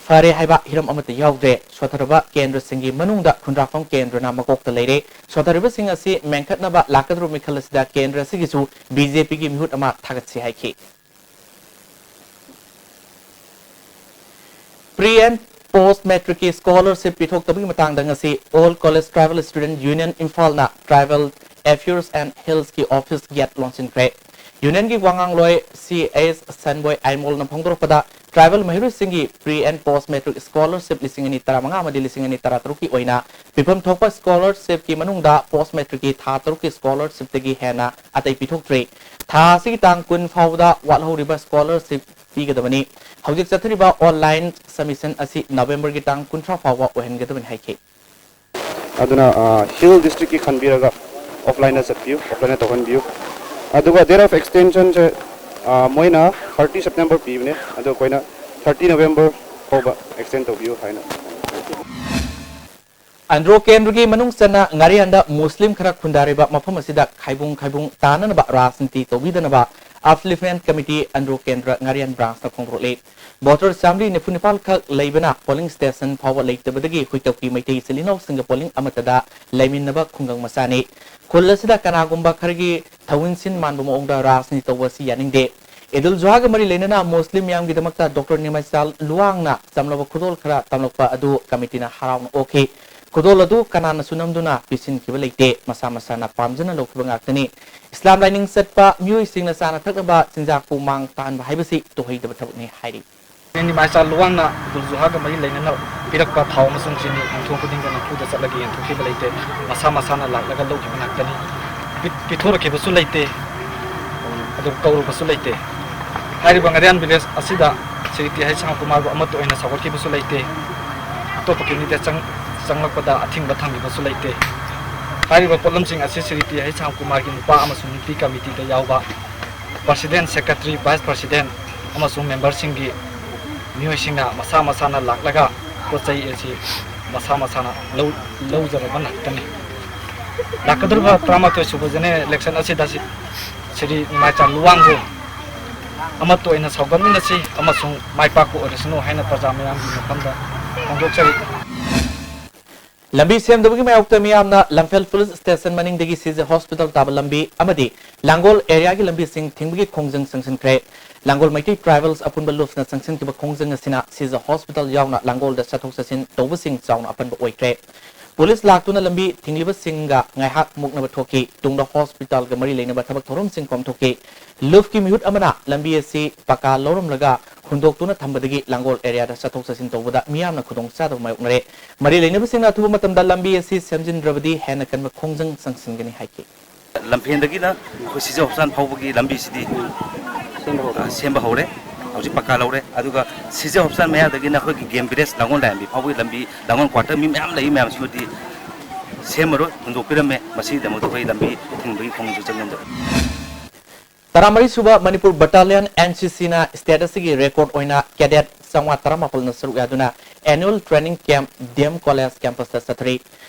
ꯐꯔꯦ ꯍꯥꯏꯕ ꯍꯤꯔꯝ ꯑꯃꯠꯇ ꯌꯥꯎꯗ꯭ꯔꯦ꯫ ꯁꯣꯊꯔꯕ ꯀꯦꯟꯗ꯭ꯔꯁꯤꯡꯒꯤ ꯃꯅꯨꯡꯗ ꯈꯨꯟꯗ꯭ꯔꯥꯛꯐꯝ ꯀꯦꯟꯗ꯭ꯔꯅ ꯃꯀꯣꯛꯇ ꯂꯩꯔꯦ꯫ ꯁꯣꯊꯔꯤꯕꯁꯤꯡ ꯑꯁꯤ ꯃꯦꯟꯈꯠꯅꯕ ꯂꯥꯛꯀꯗꯧꯔꯤꯕ ꯃꯤꯈꯜ ꯑꯁꯤꯗ ꯀꯦꯟꯗ꯭ꯔ ꯑꯁꯤꯒꯤꯁꯨ ꯕꯤ ꯖꯦ ꯄꯤꯒꯤ ꯃꯤꯍꯨꯠ ꯑꯃ ꯊꯥꯒꯠꯁꯤ ꯍꯥꯏꯈꯤ꯫ Pre and post matricꯀꯤ scholarship ꯄꯤꯊꯣꯛꯇꯕꯒꯤ ꯃꯇꯥꯡꯗ ꯉꯁꯤ All College Tribal Student Union ꯏꯝꯐꯥꯜꯅ Tribal Affairs and Hillsꯀꯤ office gate ꯂꯣꯟꯁꯤꯟꯈ꯭ꯔꯦ꯫ Unionꯒꯤ ꯋꯥꯉꯥꯡꯂꯣꯏ C S ꯁꯟꯕꯣꯏ ꯑꯥꯏꯃꯣꯜꯅ ꯐꯣꯡꯗꯣꯔꯛꯄꯗ, tribal ꯃꯍꯩꯔꯣꯏꯁꯤꯡꯒꯤ pre and post matric scholarship ꯂꯤꯁꯤꯡ ꯑꯅꯤ ꯇꯔꯥꯃꯉꯥ ꯑꯃꯗꯤ ꯂꯤꯁꯤꯡ ꯑꯅꯤ ꯇꯔꯥꯇꯔꯨꯛꯀꯤ ꯑꯣꯏꯅ ꯄꯤꯐꯝ ꯊꯣꯛꯄ scholarshipꯀꯤ ꯃꯅꯨꯡꯗ post matricꯀꯤ ꯊꯥ ꯇꯔꯨꯛꯀꯤ scholarshipꯇꯒꯤ ꯍꯦꯟꯅ ꯑꯇꯩ ꯄꯤꯊꯣꯛꯇ꯭ꯔꯤ꯫ ꯊꯥ ꯑꯁꯤꯒꯤ ꯇꯥꯡ ꯀꯨꯟ ꯐꯥꯎꯕꯗ ꯋꯥꯠꯍꯧꯔꯤꯕ scholarship ꯄꯤꯒꯗꯕꯅꯤ꯫ ꯍꯧꯖꯤꯛ ꯆꯠꯊꯔꯤꯕ online submission ꯑꯁꯤ ꯅꯕꯦꯝꯕꯔꯒꯤ ꯇꯥꯡ ꯀꯨꯟꯊ꯭ꯔꯥ ꯐꯥꯎꯕ ꯑꯣꯏꯍꯟꯒꯗꯕꯅꯤ ꯍꯥꯏꯈꯤ꯫ ꯑꯗꯨꯅ, ꯑ, Hill Districtꯀꯤ ꯈꯟꯕꯤꯔꯒ offlineꯗ ꯆꯠꯄꯤꯌꯨ, offlineꯗ ꯇꯧꯍꯟꯕꯤꯌꯨ꯫ ꯑꯗꯨꯒ date of extensionꯁꯦ, ꯑ, ꯃꯣꯏꯅ thirty September ꯄꯤꯕꯅꯦ, ꯑꯗꯣ ꯑꯩꯈꯣꯏꯅ thirty November ꯐꯥꯎꯕ extend ꯇꯧꯕꯤꯌꯨ ꯍꯥꯏꯅ꯫ ꯑꯟꯗ꯭ꯔꯣ ꯀꯦꯟꯗ꯭ꯔꯒꯤ ꯃꯅꯨꯡ ꯆꯟꯅ ꯉꯥꯔꯤꯌꯥꯟꯗ ꯃꯨꯁꯂꯤꯝ ꯈꯔ ꯈꯨꯟꯗꯥꯔꯤꯕ ꯃꯐꯝ ꯑꯁꯤꯗ ꯈꯥꯏꯕꯨꯡ ꯈꯥꯏꯕꯨꯡ ꯇꯥꯅꯅꯕ ꯔꯥꯖꯅꯤꯇꯤ ꯇꯧꯕꯤꯗꯅꯕ Upliftment Committee ꯑꯟꯗ꯭ꯔꯣ ꯀꯦꯟꯗ꯭ꯔ ꯉꯥꯔꯤꯌꯥꯟ branchꯅ ꯐꯣꯡꯗꯣꯔꯛꯂꯤ꯫ Voter ꯆꯥꯃꯔꯤ ꯅꯤꯐꯨ ꯅꯤꯄꯥꯜ ꯈꯛ ꯂꯩꯕꯅ polling station ꯐꯥꯎꯕ ꯂꯩꯇꯕꯗꯒꯤ ꯍꯨꯏꯇꯧꯀꯤ ꯃꯩꯇꯩ ꯏꯆꯤꯜ ꯏꯅꯥꯎꯁꯤꯡꯒ polling ꯑꯃꯠꯇꯗ ꯂꯩꯃꯤꯟꯅꯕ ꯈꯨꯡꯒꯪ ꯃꯆꯥꯅꯤ꯫ ꯈꯨꯜ ꯑꯁꯤꯗ ꯀꯅꯥꯒꯨꯝꯕ ꯈꯔꯒꯤ ꯊꯧꯏꯟꯁꯤꯟ ꯃꯥꯟꯕ ꯃꯑꯣꯡꯗ ꯔꯥꯖꯅꯤꯇꯤ ꯇꯧꯕ ꯑꯁꯤ ꯌꯥꯅꯤꯡꯗꯦ꯫ ꯏꯗꯨꯜ ꯖꯨꯍꯥꯒ ꯃꯔꯤ ꯂꯩꯅꯅ ꯃꯨꯁꯂꯤꯝ ꯃꯤꯌꯥꯝꯒꯤꯗꯃꯛꯇ ꯗꯣꯛꯇꯔ ꯅꯤꯃꯥꯏꯆꯥꯜ ꯂꯨꯋꯥꯡꯅ ꯆꯝꯂꯕ ꯈꯨꯗꯣꯜ ꯈꯔ ꯇꯝꯂꯛꯄ ꯑꯗꯨ ꯀꯃꯤꯇꯤꯅ ꯍꯔꯥꯎꯅ ꯑꯣꯛꯈꯤ꯫ ꯈꯨꯗꯣꯜ ꯑꯗꯨ ꯀꯅꯥꯅꯁꯨ ꯅꯝꯗꯨꯅ ꯄꯤꯁꯤꯟꯈꯤꯕ ꯂꯩꯇꯦ, ꯃꯁꯥ ꯃꯁꯥꯅ ꯄꯥꯝꯖꯅ ꯂꯧꯈꯤꯕ ꯉꯥꯛꯇꯅꯤ꯫ ꯏꯁꯂꯥꯝ ꯂꯥꯏꯅꯤꯡ ꯆꯠꯄ ꯃꯤꯑꯣꯏꯁꯤꯡꯅ ꯆꯥꯅ ꯊꯛꯅꯕ ꯆꯤꯟꯖꯥꯛꯄꯨ ꯃꯥꯡ ꯇꯥꯍꯟꯕ ꯍꯥꯏꯕꯁꯤ ꯇꯨꯍꯩꯗꯕ ꯊꯕꯛꯅꯤ ꯍꯥꯏꯔꯤ꯫ ꯅꯤꯃꯥꯏꯆꯥ ꯂꯨꯋꯥꯡꯅ ꯏꯗꯨꯜ ꯖꯨꯍꯥꯒ ꯃꯔꯤ ꯂꯩꯅꯅ ꯄꯤꯔꯛꯄ ꯊꯥꯎ ꯑꯃꯁꯨꯡ ꯆꯤꯅꯤ ꯌꯨꯝꯊꯣꯡ ꯈꯨꯗꯤꯡꯗ ꯅꯝꯐꯨꯗ ꯆꯠꯂꯒ ꯌꯦꯟꯊꯣꯛꯈꯤꯕ ꯂꯩꯇꯦ꯫ ꯃꯁꯥ ꯃꯁꯥꯅ ꯂꯥꯛꯂꯒ ꯂꯧꯈꯤꯕ ꯉꯥꯛꯇꯅꯤ꯫ ꯄꯤ-, ꯄꯤꯊꯣꯔꯛꯈꯤꯕꯁꯨ ꯂꯩꯇꯦ, ꯑꯗꯨ ꯀꯧꯔꯨꯕꯁꯨ ꯂꯩꯇꯦ꯫ ꯍꯥꯏꯔꯤꯕ ꯉꯥꯔꯤꯌꯥꯟ village ꯑꯁꯤꯗ ꯁ꯭ꯔꯤ ꯇꯤ ꯍꯩꯆ ꯁꯥꯟꯇꯀꯨꯃꯥꯔꯕꯨ ꯑꯃꯠꯇ ꯑꯣꯏꯅ ꯁꯧꯒꯠꯈꯤꯕꯁꯨ ꯂꯩꯇꯦ꯫ ꯑꯇꯣꯞꯄ communityꯗ ꯆꯪ-, ꯆꯪꯂꯛꯄꯗ ꯑꯊꯤꯡꯕ ꯊꯝꯈꯤꯕꯁꯨ ꯂꯩꯇꯦ꯫ ꯍꯥꯏꯔꯤꯕ ꯄꯣꯠꯂꯝꯁꯤꯡ ꯑꯁꯤ ꯁ꯭ꯔꯤ ꯇꯤ ꯍꯩꯆ ꯁꯥꯟꯇꯀꯨꯃꯥꯔꯒꯤ ꯅꯨꯄꯥ ꯑꯃꯁꯨꯡ ꯅꯨꯄꯤ committeeꯗ ꯌꯥꯎꯕ president, secretary, vice president ꯑꯃꯁꯨꯡ memberꯁꯤꯡꯒꯤ ꯃꯤꯑꯣꯏꯁꯤꯡꯅ ꯃꯁꯥ ꯃꯁꯥꯅ ꯂꯥꯛꯂꯒ ꯄꯣꯠ ꯆꯩ ꯑꯁꯤ ꯃꯁꯥ ꯃꯁꯥꯅ ꯂꯧ-, ꯂꯧꯖꯔꯕ ꯉꯥꯛꯇꯅꯤ꯫ ꯂꯥꯛꯀꯗꯧꯔꯤꯕ ꯇꯔꯥꯃꯥꯊꯣꯏ ꯁꯨꯕ ꯖꯦꯅꯦꯔꯦꯜ ꯏꯂꯦꯛꯁꯟ ꯑꯁꯤꯗ ꯁꯤ-, ꯁ꯭ꯔꯤ ꯅꯤꯃꯥꯏꯆꯥ ꯂꯨꯋꯥꯡꯕꯨ ꯑꯃꯠꯇ ꯑꯣꯏꯅ ꯁꯧꯒꯠꯃꯤꯟꯅꯁꯤ ꯑꯃꯁꯨꯡ ꯃꯥꯏ ꯄꯥꯛꯄ ꯑꯣꯏꯔꯁꯅꯨ ꯍꯥꯏꯅ ꯄ꯭ꯔꯖꯥ ꯃꯌꯥꯝꯒꯤ ꯃꯐꯝꯗ ꯐꯣꯡꯗꯣꯛꯆꯔꯤ꯫ ꯂꯝꯕꯤ ꯁꯦꯝꯗꯕꯒꯤ ꯃꯥꯌꯣꯛꯇ ꯃꯤꯌꯥꯝꯅ ꯂꯝꯐꯦꯜ ꯄꯨꯂꯤꯁ ꯁ꯭ꯇꯦꯁꯟ ꯃꯅꯤꯡꯗꯒꯤ ꯁꯤꯖꯦ ꯍꯣꯁꯄꯤꯇꯥꯜ ꯇꯥꯕ ꯂꯝꯕꯤ ꯑꯃꯗꯤ ꯂꯥꯡꯒꯣꯜ ꯑꯦꯔꯤꯌꯥꯒꯤ ꯂꯝꯕꯤꯁꯤꯡ ꯊꯤꯡꯕꯒꯤ ꯈꯣꯡꯖꯪ ꯆꯪꯁꯤꯟꯈ꯭ꯔꯦ꯫ ꯂꯥꯡꯒꯣꯜ ꯃꯩꯇꯩ ꯇ꯭ꯔꯥꯏꯕꯦꯜꯁ ꯑꯄꯨꯟꯕ ꯂꯨꯞꯅ ꯆꯪꯁꯤꯟꯈꯤꯕ ꯈꯣꯡꯖꯪ ꯑꯁꯤꯅ ꯁꯤꯖ ꯍꯣꯁꯄꯤꯇꯥꯜ ꯌꯥꯎꯅ ꯂꯥꯡꯒꯣꯜꯗ ꯆꯠꯊꯣꯛ ꯆꯠꯁꯤꯟ ꯇꯧꯕꯁꯤꯡ ꯆꯥꯎꯅ ꯑꯄꯟꯕ ꯑꯣꯏꯈ꯭ꯔꯦ꯫ ꯄꯨꯂꯤꯁ ꯂꯥꯛꯇꯨꯅ ꯂꯝꯕꯤ ꯊꯤꯡꯂꯤꯕꯁꯤꯡꯒ ꯉꯥꯏꯍꯥꯛ ꯃꯨꯛꯅꯕ ꯊꯣꯛꯈꯤ꯫ ꯇꯨꯡꯗ ꯍꯣꯁꯄꯤꯇꯥꯜꯒ ꯃꯔꯤ ꯂꯩꯅꯕ ꯊꯕꯛ ꯊꯧꯔꯝꯁꯤꯡ ꯄꯥꯡꯊꯣꯛꯈꯤ꯫ ꯂꯨꯞꯀꯤ ꯃꯤꯍꯨꯠ ꯑꯃꯅ ꯂꯝꯕꯤ ꯑꯁꯤ ꯄꯀꯥ ꯂꯧꯔꯝꯂꯒ ꯍꯨꯟꯗꯣꯛꯇꯨꯅ ꯊꯝꯕꯗꯒꯤ ꯂꯥꯡꯒꯣꯜ ꯑꯦꯔꯤꯌꯥꯗ ꯆꯠꯊꯣꯛ ꯆꯠꯁꯤꯟ ꯇꯧꯕꯗ ꯃꯤꯌꯥꯝꯅ ꯈꯨꯗꯣꯡꯆꯥꯗꯕ ꯃꯥꯌꯣꯛꯅꯔꯦ꯫ ꯃꯔꯤ ꯂꯩꯅꯕꯁꯤꯡꯅ ꯑꯊꯨꯕ ꯃꯇꯝꯗ ꯂꯝꯕꯤ ꯑꯁꯤ ꯁꯦꯝꯖꯤꯟꯗ꯭ꯔꯕꯗꯤ ꯍꯦꯟꯅ ꯀꯟꯕ ꯈꯣꯡꯖꯪ ꯆꯪꯁꯤꯟꯒꯅꯤ ꯍꯥꯏꯈꯤ꯫ ꯂꯝꯐꯦꯟꯗꯒꯤꯅ ꯑꯩꯈꯣꯏ ꯁꯤꯖ ꯍꯣꯁꯄꯤꯇꯥꯜ ꯐꯥꯎꯕꯒꯤ ꯂꯝꯕꯤꯁꯤꯗꯤ, ꯁꯦꯝꯕ ꯍꯧꯔꯦ꯫ ꯑ, ꯁꯦꯝꯕ ꯍꯧꯔꯦ꯫ ꯍꯧꯖꯤꯛ ꯄꯀꯥ ꯂꯧꯔꯦ꯫ ꯑꯗꯨꯒ ꯁꯤꯖ ꯍꯣꯁꯄꯤꯇꯥꯜ ꯃꯌꯥꯗꯒꯤꯅ ꯑꯩꯈꯣꯏꯒꯤ ꯒꯦꯝ ꯚꯤꯂꯦꯖ ꯂꯥꯡꯒꯣꯜ ꯂꯥꯏꯔꯦꯝꯕꯤ ꯐꯥꯎꯕꯒꯤ ꯂꯝꯕꯤ, ꯂꯥꯡꯒꯣꯜ ꯀ꯭ꯋꯥꯇꯔ ꯃꯤ ꯃꯌꯥꯝ ꯂꯩ, ꯃꯌꯥꯝꯁꯤꯃꯗꯤ ꯁꯦꯝꯃꯔꯣꯏ, ꯍꯨꯟꯗꯣꯛꯄꯤꯔꯝꯃꯦ꯫ ꯃꯁꯤꯒꯤꯗꯃꯛꯇ ꯑꯩꯈꯣꯏ ꯂꯝꯕꯤ ꯊꯤꯡꯕꯒꯤ ꯈꯣꯡꯖꯪ ꯆꯪꯖꯟꯖꯔꯦ꯫ ꯇꯔꯥꯃꯔꯤ ꯁꯨꯕ ꯃꯅꯤꯄꯨꯔ ꯕꯠꯇꯥꯂꯤꯌꯟ, ꯑꯦꯟ ꯁꯤ ꯁꯤꯅ ꯁ꯭ꯇꯦꯠ ꯑꯁꯤꯒꯤ ꯔꯦꯀꯣꯔꯗ ꯑꯣꯏꯅ ꯀꯦꯗꯦꯠ ꯆꯥꯝꯃꯉꯥ ꯇꯔꯥꯃꯥꯄꯜꯅ ꯁꯔꯨꯛ ꯌꯥꯗꯨꯅ annual training camp D M college ꯀꯦꯝꯄꯁꯇ ꯆꯠꯊꯔꯤ꯫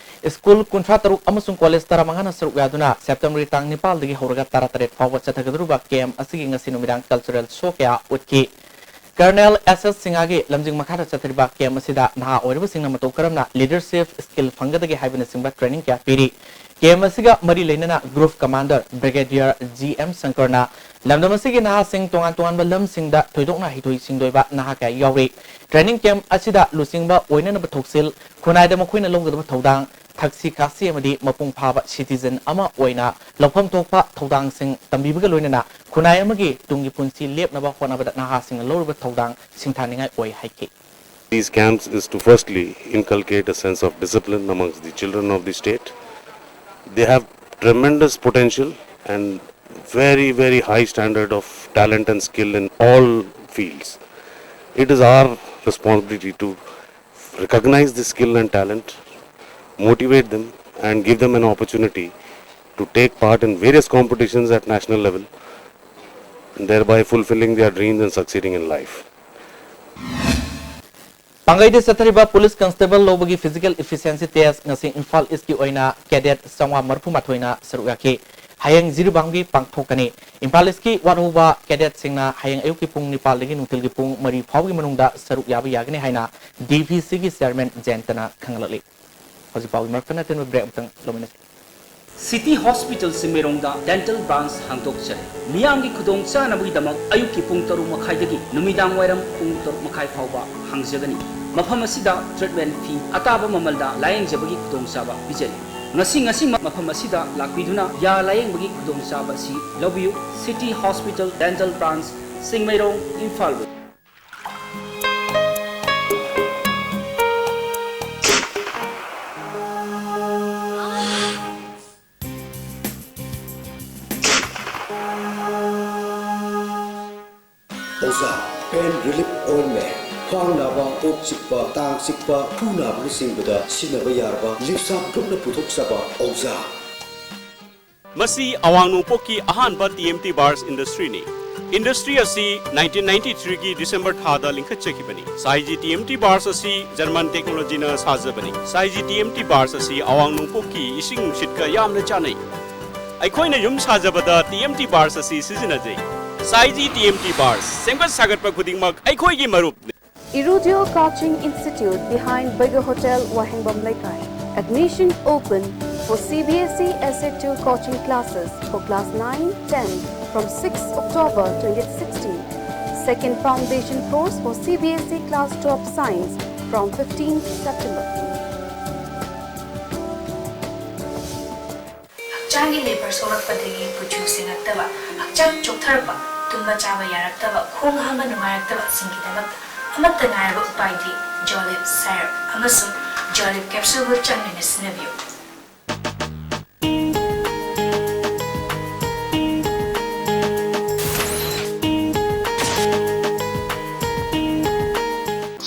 ꯁ꯭ꯀꯨꯜ ꯀꯨꯟꯊ꯭ꯔꯥ ꯇꯔꯨꯛ ꯑꯃꯁꯨꯡ ꯀꯣꯂꯦꯖ ꯇꯔꯥꯃꯉꯥꯅ ꯁꯔꯨꯛ ꯌꯥꯗꯨꯅ ꯁꯦꯞꯇꯦꯝꯕꯔꯒꯤ ꯇꯥꯡ ꯅꯤꯄꯥꯜꯗꯒꯤ ꯍꯧꯔꯒ ꯇꯔꯥꯇꯔꯦꯠ ꯐꯥꯎꯕ ꯆꯠꯊꯒꯗꯧꯔꯤꯕ ꯀꯦꯝꯞ ꯑꯁꯤꯒꯤ ꯉꯁꯤ ꯅꯨꯃꯤꯗꯥꯡ ꯀꯜꯆꯔꯦꯜ ꯁꯣ ꯀꯌꯥ ꯎꯠꯈꯤ꯫ ꯀꯔꯅꯦꯜ ꯑꯦꯁ ꯑꯦꯁ ꯁꯤꯡꯍꯥꯒꯤ ꯂꯝꯖꯤꯡ ꯃꯈꯥꯗ ꯆꯠꯊꯔꯤꯕ ꯀꯦꯝꯞ ꯑꯁꯤꯗ ꯅꯍꯥ ꯑꯣꯏꯔꯤꯕꯁꯤꯡꯅ ꯃꯇꯧ ꯀꯔꯝꯅ ꯂꯤꯗꯔꯁꯤꯞ ꯁ꯭ꯀꯤꯜ ꯐꯪꯒꯗꯒꯦ ꯍꯥꯏꯕꯅꯆꯤꯡꯕ ꯇ꯭ꯔꯦꯅꯤꯡ ꯀꯌꯥ ꯄꯤꯔꯤ꯫ ꯀꯦꯝꯞ ꯑꯁꯤꯒ ꯃꯔꯤ ꯂꯩꯅꯅ ꯒ꯭ꯔꯨꯞ ꯀꯃꯥꯟꯗꯔ ꯕ꯭ꯔꯤꯒꯦꯗꯤꯌꯔ ꯖꯤ ꯑꯦꯝ ꯁꯪꯀꯔꯅ ꯂꯝꯗꯝ ꯑꯁꯤꯒꯤ ꯅꯍꯥꯁꯤꯡ ꯇꯣꯉꯥꯟ ꯇꯣꯉꯥꯟꯕ ꯂꯝꯁꯤꯡꯗ ꯊꯣꯏꯗꯣꯛꯅ ꯍꯩꯊꯣꯏ ꯁꯤꯡꯊꯣꯏꯕ ꯅꯍꯥ ꯀꯌꯥ ꯌꯥꯎꯔꯤ꯫ ꯇ꯭ꯔꯦꯅꯤꯡ ꯀꯦꯝꯞ ꯑꯁꯤꯗ ꯂꯨꯆꯤꯡꯕ ꯑꯣꯏꯅꯅꯕ ꯊꯧꯁꯤꯜ, ꯈꯨꯟꯅꯥꯏꯗ ꯃꯈꯣꯏꯅ ꯂꯧꯒꯗꯕ ꯊꯧꯗꯥꯡ, ꯊꯛꯁꯤ ꯈꯥꯁꯤ ꯑꯃꯗꯤ ꯃꯄꯨꯡ ꯐꯥꯕ ꯁꯤꯇꯤꯖꯟ ꯑꯃ ꯑꯣꯏꯅ ꯂꯧꯐꯝ ꯊꯣꯛꯄ ꯊꯧꯗꯥꯡꯁꯤꯡ ꯇꯝꯕꯤꯕꯒ ꯂꯣꯏꯅꯅ ꯈꯨꯟꯅꯥꯏ ꯑꯃꯒꯤ ꯇꯨꯡꯒꯤ ꯄꯨꯟꯁꯤ ꯂꯦꯞꯅꯕ ꯍꯣꯠꯅꯕꯗ ꯅꯍꯥꯁꯤꯡꯅ ꯂꯧꯔꯤꯕ ꯊꯧꯗꯥꯡ ꯁꯤꯡꯊꯥꯅꯤꯡꯉꯥꯏ ꯑꯣꯏ ꯍꯥꯏꯈꯤ꯫ These camps is to firstly inculcate a sense of discipline amongst the children of the state. They have tremendous potential and very, very high standard of talent and skill in all fields. It is our responsibility to recognize this skill and talent, motivate them, and give them an opportunity to take part in various competitions at national level, thereby fulfilling their dreams and succeeding in life. ꯄꯥꯡꯒꯩꯗ ꯆꯠꯊꯔꯤꯕ police constable ꯂꯧꯕꯒꯤ physical efficiency test ꯉꯁꯤ ꯏꯝꯐꯥꯜ ꯏꯁꯀꯤ ꯑꯣꯏꯅ cadet ꯆꯥꯝꯃꯉꯥ ꯃꯔꯤꯐꯨ ꯃꯥꯊꯣꯏꯅ ꯁꯔꯨꯛ ꯌꯥꯈꯤ꯫ ꯍꯌꯦꯡ ꯖꯤꯔꯤꯕꯥꯝꯒꯤ ꯄꯥꯡꯊꯣꯛꯀꯅꯤ꯫ ꯏꯝꯐꯥꯜ ꯏꯁꯀꯤ ꯋꯥꯠꯍꯧꯕ ꯀꯦꯗꯦꯠꯁꯤꯡꯅ ꯍꯌꯦꯡ ꯑꯌꯨꯛꯀꯤ ꯄꯨꯡ ꯅꯤꯄꯥꯜꯗꯒꯤ ꯅꯨꯡꯊꯤꯜꯒꯤ ꯄꯨꯡ ꯃꯔꯤ ꯐꯥꯎꯕꯒꯤ ꯃꯅꯨꯡꯗ ꯁꯔꯨꯛ ꯌꯥꯕ ꯌꯥꯒꯅꯤ ꯍꯥꯏꯅ ꯗꯤ ꯚꯤ ꯁꯤꯒꯤ ꯆꯤꯌꯥꯔꯃꯦꯟ ꯖꯌꯟꯇꯅ ꯈꯪꯍꯜꯂꯛꯂꯤ꯫ ꯍꯧꯖꯤꯛ ꯐꯥꯎꯒꯤ ꯃꯔꯛꯇ ꯅꯠꯇꯅ ꯕ꯭ꯔꯦꯛ ꯑꯃꯇꯪ ꯂꯧꯃꯤꯟꯅꯁꯤ꯫ ꯁꯤꯇꯤ ꯍꯣꯁꯄꯤꯇꯥꯜ ꯆꯤꯡꯃꯩꯔꯣꯡꯗ ꯗꯦꯟꯇꯜ ꯕ꯭ꯔꯥꯟꯁ ꯍꯥꯡꯗꯣꯛꯆꯔꯦ꯫ ꯃꯤꯌꯥꯝꯒꯤ ꯈꯨꯗꯣꯡꯆꯥꯅꯕꯒꯤꯗꯃꯛ ꯑꯌꯨꯛꯀꯤ ꯄꯨꯡ ꯇꯔꯨꯛ ꯃꯈꯥꯏꯗꯒꯤ ꯅꯨꯃꯤꯗꯥꯡ ꯋꯥꯏꯔꯝ ꯄꯨꯡ ꯇꯔꯨꯛ ꯃꯈꯥꯏ ꯐꯥꯎꯕ ꯍꯥꯡꯖꯒꯅꯤ꯫ ꯃꯐꯝ ꯑꯁꯤꯗ ꯇ꯭ꯔꯤꯠꯃꯦꯟ ꯐꯤ ꯑꯇꯥꯕ ꯃꯃꯜꯗ ꯂꯥꯌꯦꯡꯖꯕꯒꯤ ꯈꯨꯗꯣꯡꯆꯥꯕ ꯄꯤꯖꯔꯤ꯫ ꯉꯁꯤ ꯉꯁꯤꯃꯛ ꯃꯐꯝ ꯑꯁꯤꯗ ꯂꯥꯛꯄꯤꯗꯨꯅ ꯌꯥ ꯂꯥꯌꯦꯡꯕꯒꯤ ꯈꯨꯗꯣꯡꯆꯥꯕ ꯑꯁꯤ ꯂꯧꯕꯤꯌꯨ꯫ City hospital dental branch, Chingmeirong, Imphal west. ꯑꯣꯖꯥ, pain relief ointment, ꯈ꯭ꯋꯥꯡ ꯅꯥꯕ, ꯀꯣꯛ ꯆꯤꯛꯄ, ꯇꯥꯡ ꯆꯤꯛꯄ, ꯈꯨ ꯅꯥꯕꯅꯆꯤꯡꯕꯗ ꯁꯤꯖꯤꯟꯅꯕ ꯌꯥꯔꯕ ꯂꯤꯞꯁꯥꯞ ꯒ꯭ꯔꯨꯞꯅ ꯄꯨꯊꯣꯛꯆꯕ ꯑꯣꯖꯥ꯫ ꯃꯁꯤ ꯑꯋꯥꯡ ꯅꯣꯡꯄꯣꯛꯀꯤ ꯑꯍꯥꯟꯕ ꯇꯤ ꯑꯦꯝ ꯇꯤ ꯕꯥꯔꯁ ꯏꯟꯗꯁꯇ꯭ꯔꯤꯅꯤ꯫ ꯏꯟꯗꯁꯇ꯭ꯔꯤ ꯑꯁꯤ ꯅꯥꯏꯟꯇꯤꯟ ꯅꯥꯏꯟꯇꯤ ꯊ꯭ꯔꯤꯒꯤ ꯗꯤꯁꯦꯝꯕꯔ ꯊꯥꯗ ꯂꯤꯡꯈꯠꯆꯈꯤꯕꯅꯤ꯫ ꯁꯥꯏꯖꯤ ꯇꯤ ꯑꯦꯝ ꯇꯤ ꯕꯥꯔꯁ ꯑꯁꯤ ꯖꯔꯃꯟ ꯇꯦꯛꯅꯣꯂꯣꯖꯤꯅ ꯁꯥꯖꯕꯅꯤ꯫ ꯁꯥꯏꯖꯤ ꯇꯤ ꯑꯦꯝ ꯇꯤ ꯕꯥꯔꯁ ꯑꯁꯤ ꯑꯋꯥꯡ ꯅꯣꯡꯄꯣꯛꯀꯤ ꯏꯁꯤꯡ ꯅꯨꯡꯁꯤꯠꯀ ꯌꯥꯝꯅ ꯆꯥꯟꯅꯩ꯫ ꯑꯩꯈꯣꯏꯅ ꯌꯨꯝ ꯁꯥꯖꯕꯗ ꯇꯤ ꯑꯦꯝ ꯇꯤ ꯕꯥꯔꯁ ꯑꯁꯤ ꯁꯤꯖꯤꯟꯅꯖꯩ꯫ ꯁꯥꯏꯖꯤ ꯇꯤ ꯑꯦꯝ ꯇꯤ ꯕꯥꯔꯁ, ꯁꯦꯝꯒꯠ ꯁꯥꯒꯠꯄ ꯈꯨꯗꯤꯡꯃꯛ ꯑꯩꯈꯣꯏꯒꯤ ꯃꯔꯨꯞꯅꯤ꯫ Irudio Coaching Institute behind Bega Hotel, Wahengbam Leikai. Admission open for C B S E Essay two coaching classes for class nine, ten from sixth October twenty sixteen. Second foundation course for C B S E class twelve science from fifteenth September. ꯍꯛꯆꯥꯡꯒꯤ labour ꯁꯣꯛꯂꯛꯄꯗꯒꯤ ꯀꯨꯆꯨ ꯁꯦꯡꯉꯛꯇꯕ, ꯍꯛꯆꯥꯡ ꯆꯣꯛꯊꯔꯛꯄ, ꯇꯨꯝꯕ ꯆꯥꯕ ꯌꯥꯔꯛꯇꯕ, ꯈꯣꯡ ꯍꯥꯝꯕ ꯅꯨꯡꯉꯥꯏꯔꯛꯇꯕꯁꯤꯡꯒꯤꯗꯃꯛꯇ ꯑꯃꯠꯇ ꯉꯥꯏꯔꯕ ꯎꯄꯥꯏꯗꯤ ꯖꯣꯂꯤꯞ ꯁꯥꯏꯔꯞ ꯑꯃꯁꯨꯡ ꯖꯣꯂꯤꯞ ꯀꯦꯞꯁꯨꯜꯕꯨ ꯆꯥꯡ ꯅꯥꯏꯅ ꯁꯤꯖꯤꯟꯅꯕꯤꯌꯨ꯫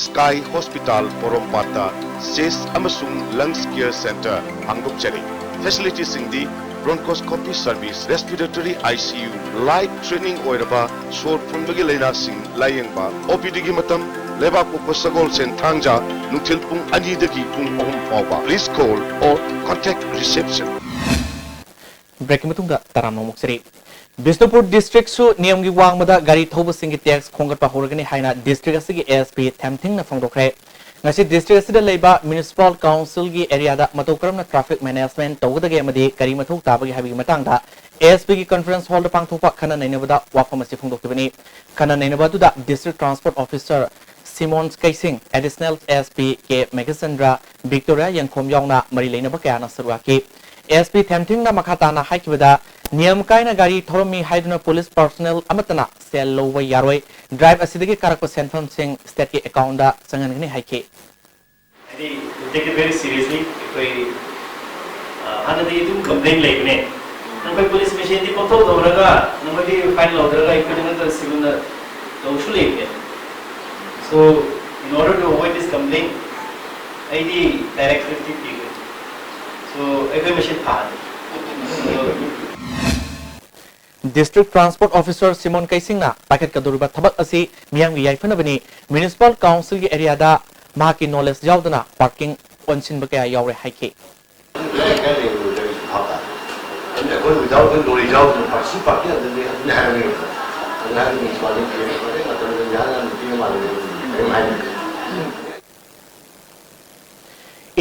Sky Hospital ꯄꯣꯔꯣꯝꯄꯥꯠꯇ ꯆꯦꯁ ꯑꯃꯁꯨꯡ ꯂꯪꯁ ꯀꯦꯌꯔ ꯁꯦꯟꯇꯔ ꯍꯥꯡꯗꯣꯛꯆꯔꯤ꯫ ꯐꯦꯁꯤꯂꯤꯇꯤꯁꯤꯡꯗꯤ bronchoscopy service, respiratory I C U, life threatening ꯑꯣꯏꯔꯕ ꯁꯣꯔ ꯐꯨꯟꯕꯒꯤ ꯂꯥꯏꯅꯥꯁꯤꯡ ꯂꯥꯌꯦꯡꯕ, ꯑꯣ ꯄꯤ ꯗꯤꯒꯤ ꯃꯇꯝ ꯂꯩꯕꯥꯛꯄꯣꯛꯄ ꯁꯒꯣꯜꯁꯦꯟ ꯊꯥꯡꯖ ꯅꯨꯡꯊꯤꯜ ꯄꯨꯡ ꯑꯅꯤꯗꯒꯤ ꯄꯨꯡ ꯑꯍꯨꯝ ꯐꯥꯎꯕ꯫ Please call or contact reception. ꯕ꯭ꯔꯦꯛꯀꯤ ꯃꯇꯨꯡꯗ ꯇꯔꯥꯝꯅ ꯑꯃꯨꯛ ꯆꯔꯤ꯫ ꯕꯤꯁꯅꯨꯄꯨꯔ ꯗꯤꯁꯇ꯭ꯔꯤꯛꯁꯨ ꯅꯤꯌꯝꯒꯤ ꯋꯥꯡꯃꯗ ꯒꯥꯔꯤ ꯊꯧꯕꯁꯤꯡꯒꯤ ꯇꯦꯛꯁ ꯈꯣꯝꯒꯠꯄ ꯍꯧꯔꯒꯅꯤ ꯍꯥꯏꯅ ꯗꯤꯁꯇ꯭ꯔꯤꯛ ꯑꯁꯤꯒꯤ ꯑꯦꯁ ꯄꯤ ꯊꯦꯝꯊꯤꯡꯅ ꯐꯣꯡꯗꯣꯛꯈ꯭ꯔꯦ꯫ ꯉꯁꯤ ꯗꯤꯁꯇ꯭ꯔꯤꯛ ꯑꯁꯤꯗ ꯂꯩꯕ ꯃ꯭ꯌꯨꯅꯤꯁꯤꯄꯥꯜ ꯀꯥꯎꯟꯁꯤꯜꯒꯤ ꯑꯦꯔꯤꯌꯥꯗ ꯃꯇꯧ ꯀꯔꯝꯅ ꯇ꯭ꯔꯥꯐꯤꯛ ꯃꯦꯅꯦꯖꯃꯦꯟ ꯇꯧꯒꯗꯒꯦ ꯑꯃꯗꯤ ꯀꯔꯤ ꯃꯊꯧ ꯇꯥꯕꯒꯦ ꯍꯥꯏꯕꯒꯤ ꯃꯇꯥꯡꯗ ꯑꯦꯁ ꯄꯤꯒꯤ ꯀꯟꯐꯔꯦꯟꯁ ꯍꯣꯜꯗ ꯄꯥꯡꯊꯣꯛꯄ ꯈꯟꯅ ꯅꯩꯅꯕꯗ ꯋꯥꯐꯝ ꯑꯁꯤ ꯐꯣꯡꯗꯣꯛꯈꯤꯕꯅꯤ꯫ ꯈꯟꯅ ꯅꯩꯅꯕ ꯑꯗꯨꯗ district transport officer Simon Keishing, additional S P K Meghchandra, Victoria Yengkhom ꯌꯥꯎꯅ ꯃꯔꯤ ꯂꯩꯅꯕ ꯀꯌꯥꯅ ꯁꯔꯨꯛ ꯌꯥꯈꯤ꯫ ꯑꯦꯁ ꯄꯤ ꯊꯦꯝꯊꯤꯡꯅ ꯃꯈꯥ ꯇꯥꯅ ꯍꯥꯏꯈꯤꯕꯗ, ꯅꯤꯌꯝ ꯀꯥꯏꯅ ꯒꯥꯔꯤ ꯊꯧꯔꯝꯃꯤ ꯍꯥꯏꯗꯨꯅ ꯄꯨꯂꯤꯁ ꯄꯥꯔꯁꯣꯅꯦꯜ ꯑꯃꯠꯇꯅ ꯁꯦꯜ ꯂꯧꯕ ꯌꯥꯔꯣꯏ꯫ ꯗ꯭ꯔꯥꯏꯚ ꯑꯁꯤꯗꯒꯤ ꯀꯥꯔꯛꯄ ꯁꯦꯟꯐꯝꯁꯤꯡ ꯁ꯭ꯇꯦꯠꯀꯤ ꯑꯦꯀꯥꯎꯟꯗ ꯆꯪꯍꯟꯒꯅꯤ ꯍꯥꯏꯈꯤ꯫ ꯍꯥꯏꯗꯤ, we take it very seriously꯫ ꯑꯩꯈꯣꯏ, ꯑ, ꯍꯥꯟꯅꯗꯤ ꯑꯗꯨꯝ ꯀꯝꯄ꯭ꯂꯦꯟ ꯂꯩꯕꯅꯦ, "ꯅꯈꯣꯏ ꯄꯨꯂꯤꯁ ꯃꯁꯦꯟꯗꯤ ꯄꯪꯇꯧ ꯇꯧꯔꯒ ꯅꯈꯣꯏꯗꯤ ꯐꯥꯏꯟ ꯂꯧꯗ꯭ꯔꯒ ꯑꯩꯈꯣꯏꯗ ꯅꯠꯇ꯭ꯔ ꯁꯤꯒꯨꯝꯅ ꯇꯧꯁꯨ ꯂꯩꯕꯅꯦ"꯫ So, in order to avoid this complaint, ꯑꯩꯗꯤ ꯗꯥꯏꯔꯦꯛ ꯐꯤꯐꯇꯤ ꯄꯤꯈ꯭ꯔꯦ꯫ So, ꯑꯩꯈꯣꯏ ꯃꯁꯦꯟ ꯐꯥꯍꯟ꯫ ꯗꯤꯁꯇ꯭ꯔꯤꯛ ꯇ꯭ꯔꯥꯟꯁꯄꯣꯔꯠ ꯑꯣꯐꯤꯁꯥꯔ ꯁꯤꯃꯣꯟ ꯀꯩꯁꯤꯡꯅ ꯄꯥꯏꯈꯠꯀꯗꯧꯔꯤꯕ ꯊꯕꯛ ꯑꯁꯤ ꯃꯤꯌꯥꯝꯒꯤ ꯌꯥꯏꯐꯅꯕꯅꯤ, ꯃ꯭ꯌꯨꯅꯤꯁꯤꯄꯥꯜ ꯀꯥꯎꯟꯁꯤꯜꯒꯤ ꯑꯦꯔꯤꯌꯥꯗ ꯃꯍꯥꯛꯀꯤ ꯅꯣꯂꯦꯖ ꯌꯥꯎꯗꯅ ꯄꯥꯔꯀꯤꯡ ꯑꯣꯟꯁꯤꯟꯕ ꯀꯌꯥ ꯌꯥꯎꯔꯦ ꯍꯥꯏꯈꯤ꯫ ꯑꯩꯈꯣꯏ without the knowledge ꯌꯥꯎꯗꯅ ꯄꯥꯔꯁꯤ ꯄꯥꯔꯀꯤꯡ ꯑꯗꯨꯗꯤ ꯑꯗꯨꯅ ꯍꯥꯏꯔꯝꯃꯤ꯫ ꯑꯗꯨꯅ ꯍꯥꯏꯔꯝꯃꯤ, ꯁꯨꯃꯥꯏꯅ ꯃꯇꯝꯗ ꯌꯥꯝꯅ ꯅꯨꯄꯤ ꯑꯃ ꯀꯔꯤꯝ ꯍꯥꯏꯔꯝꯃꯤ꯫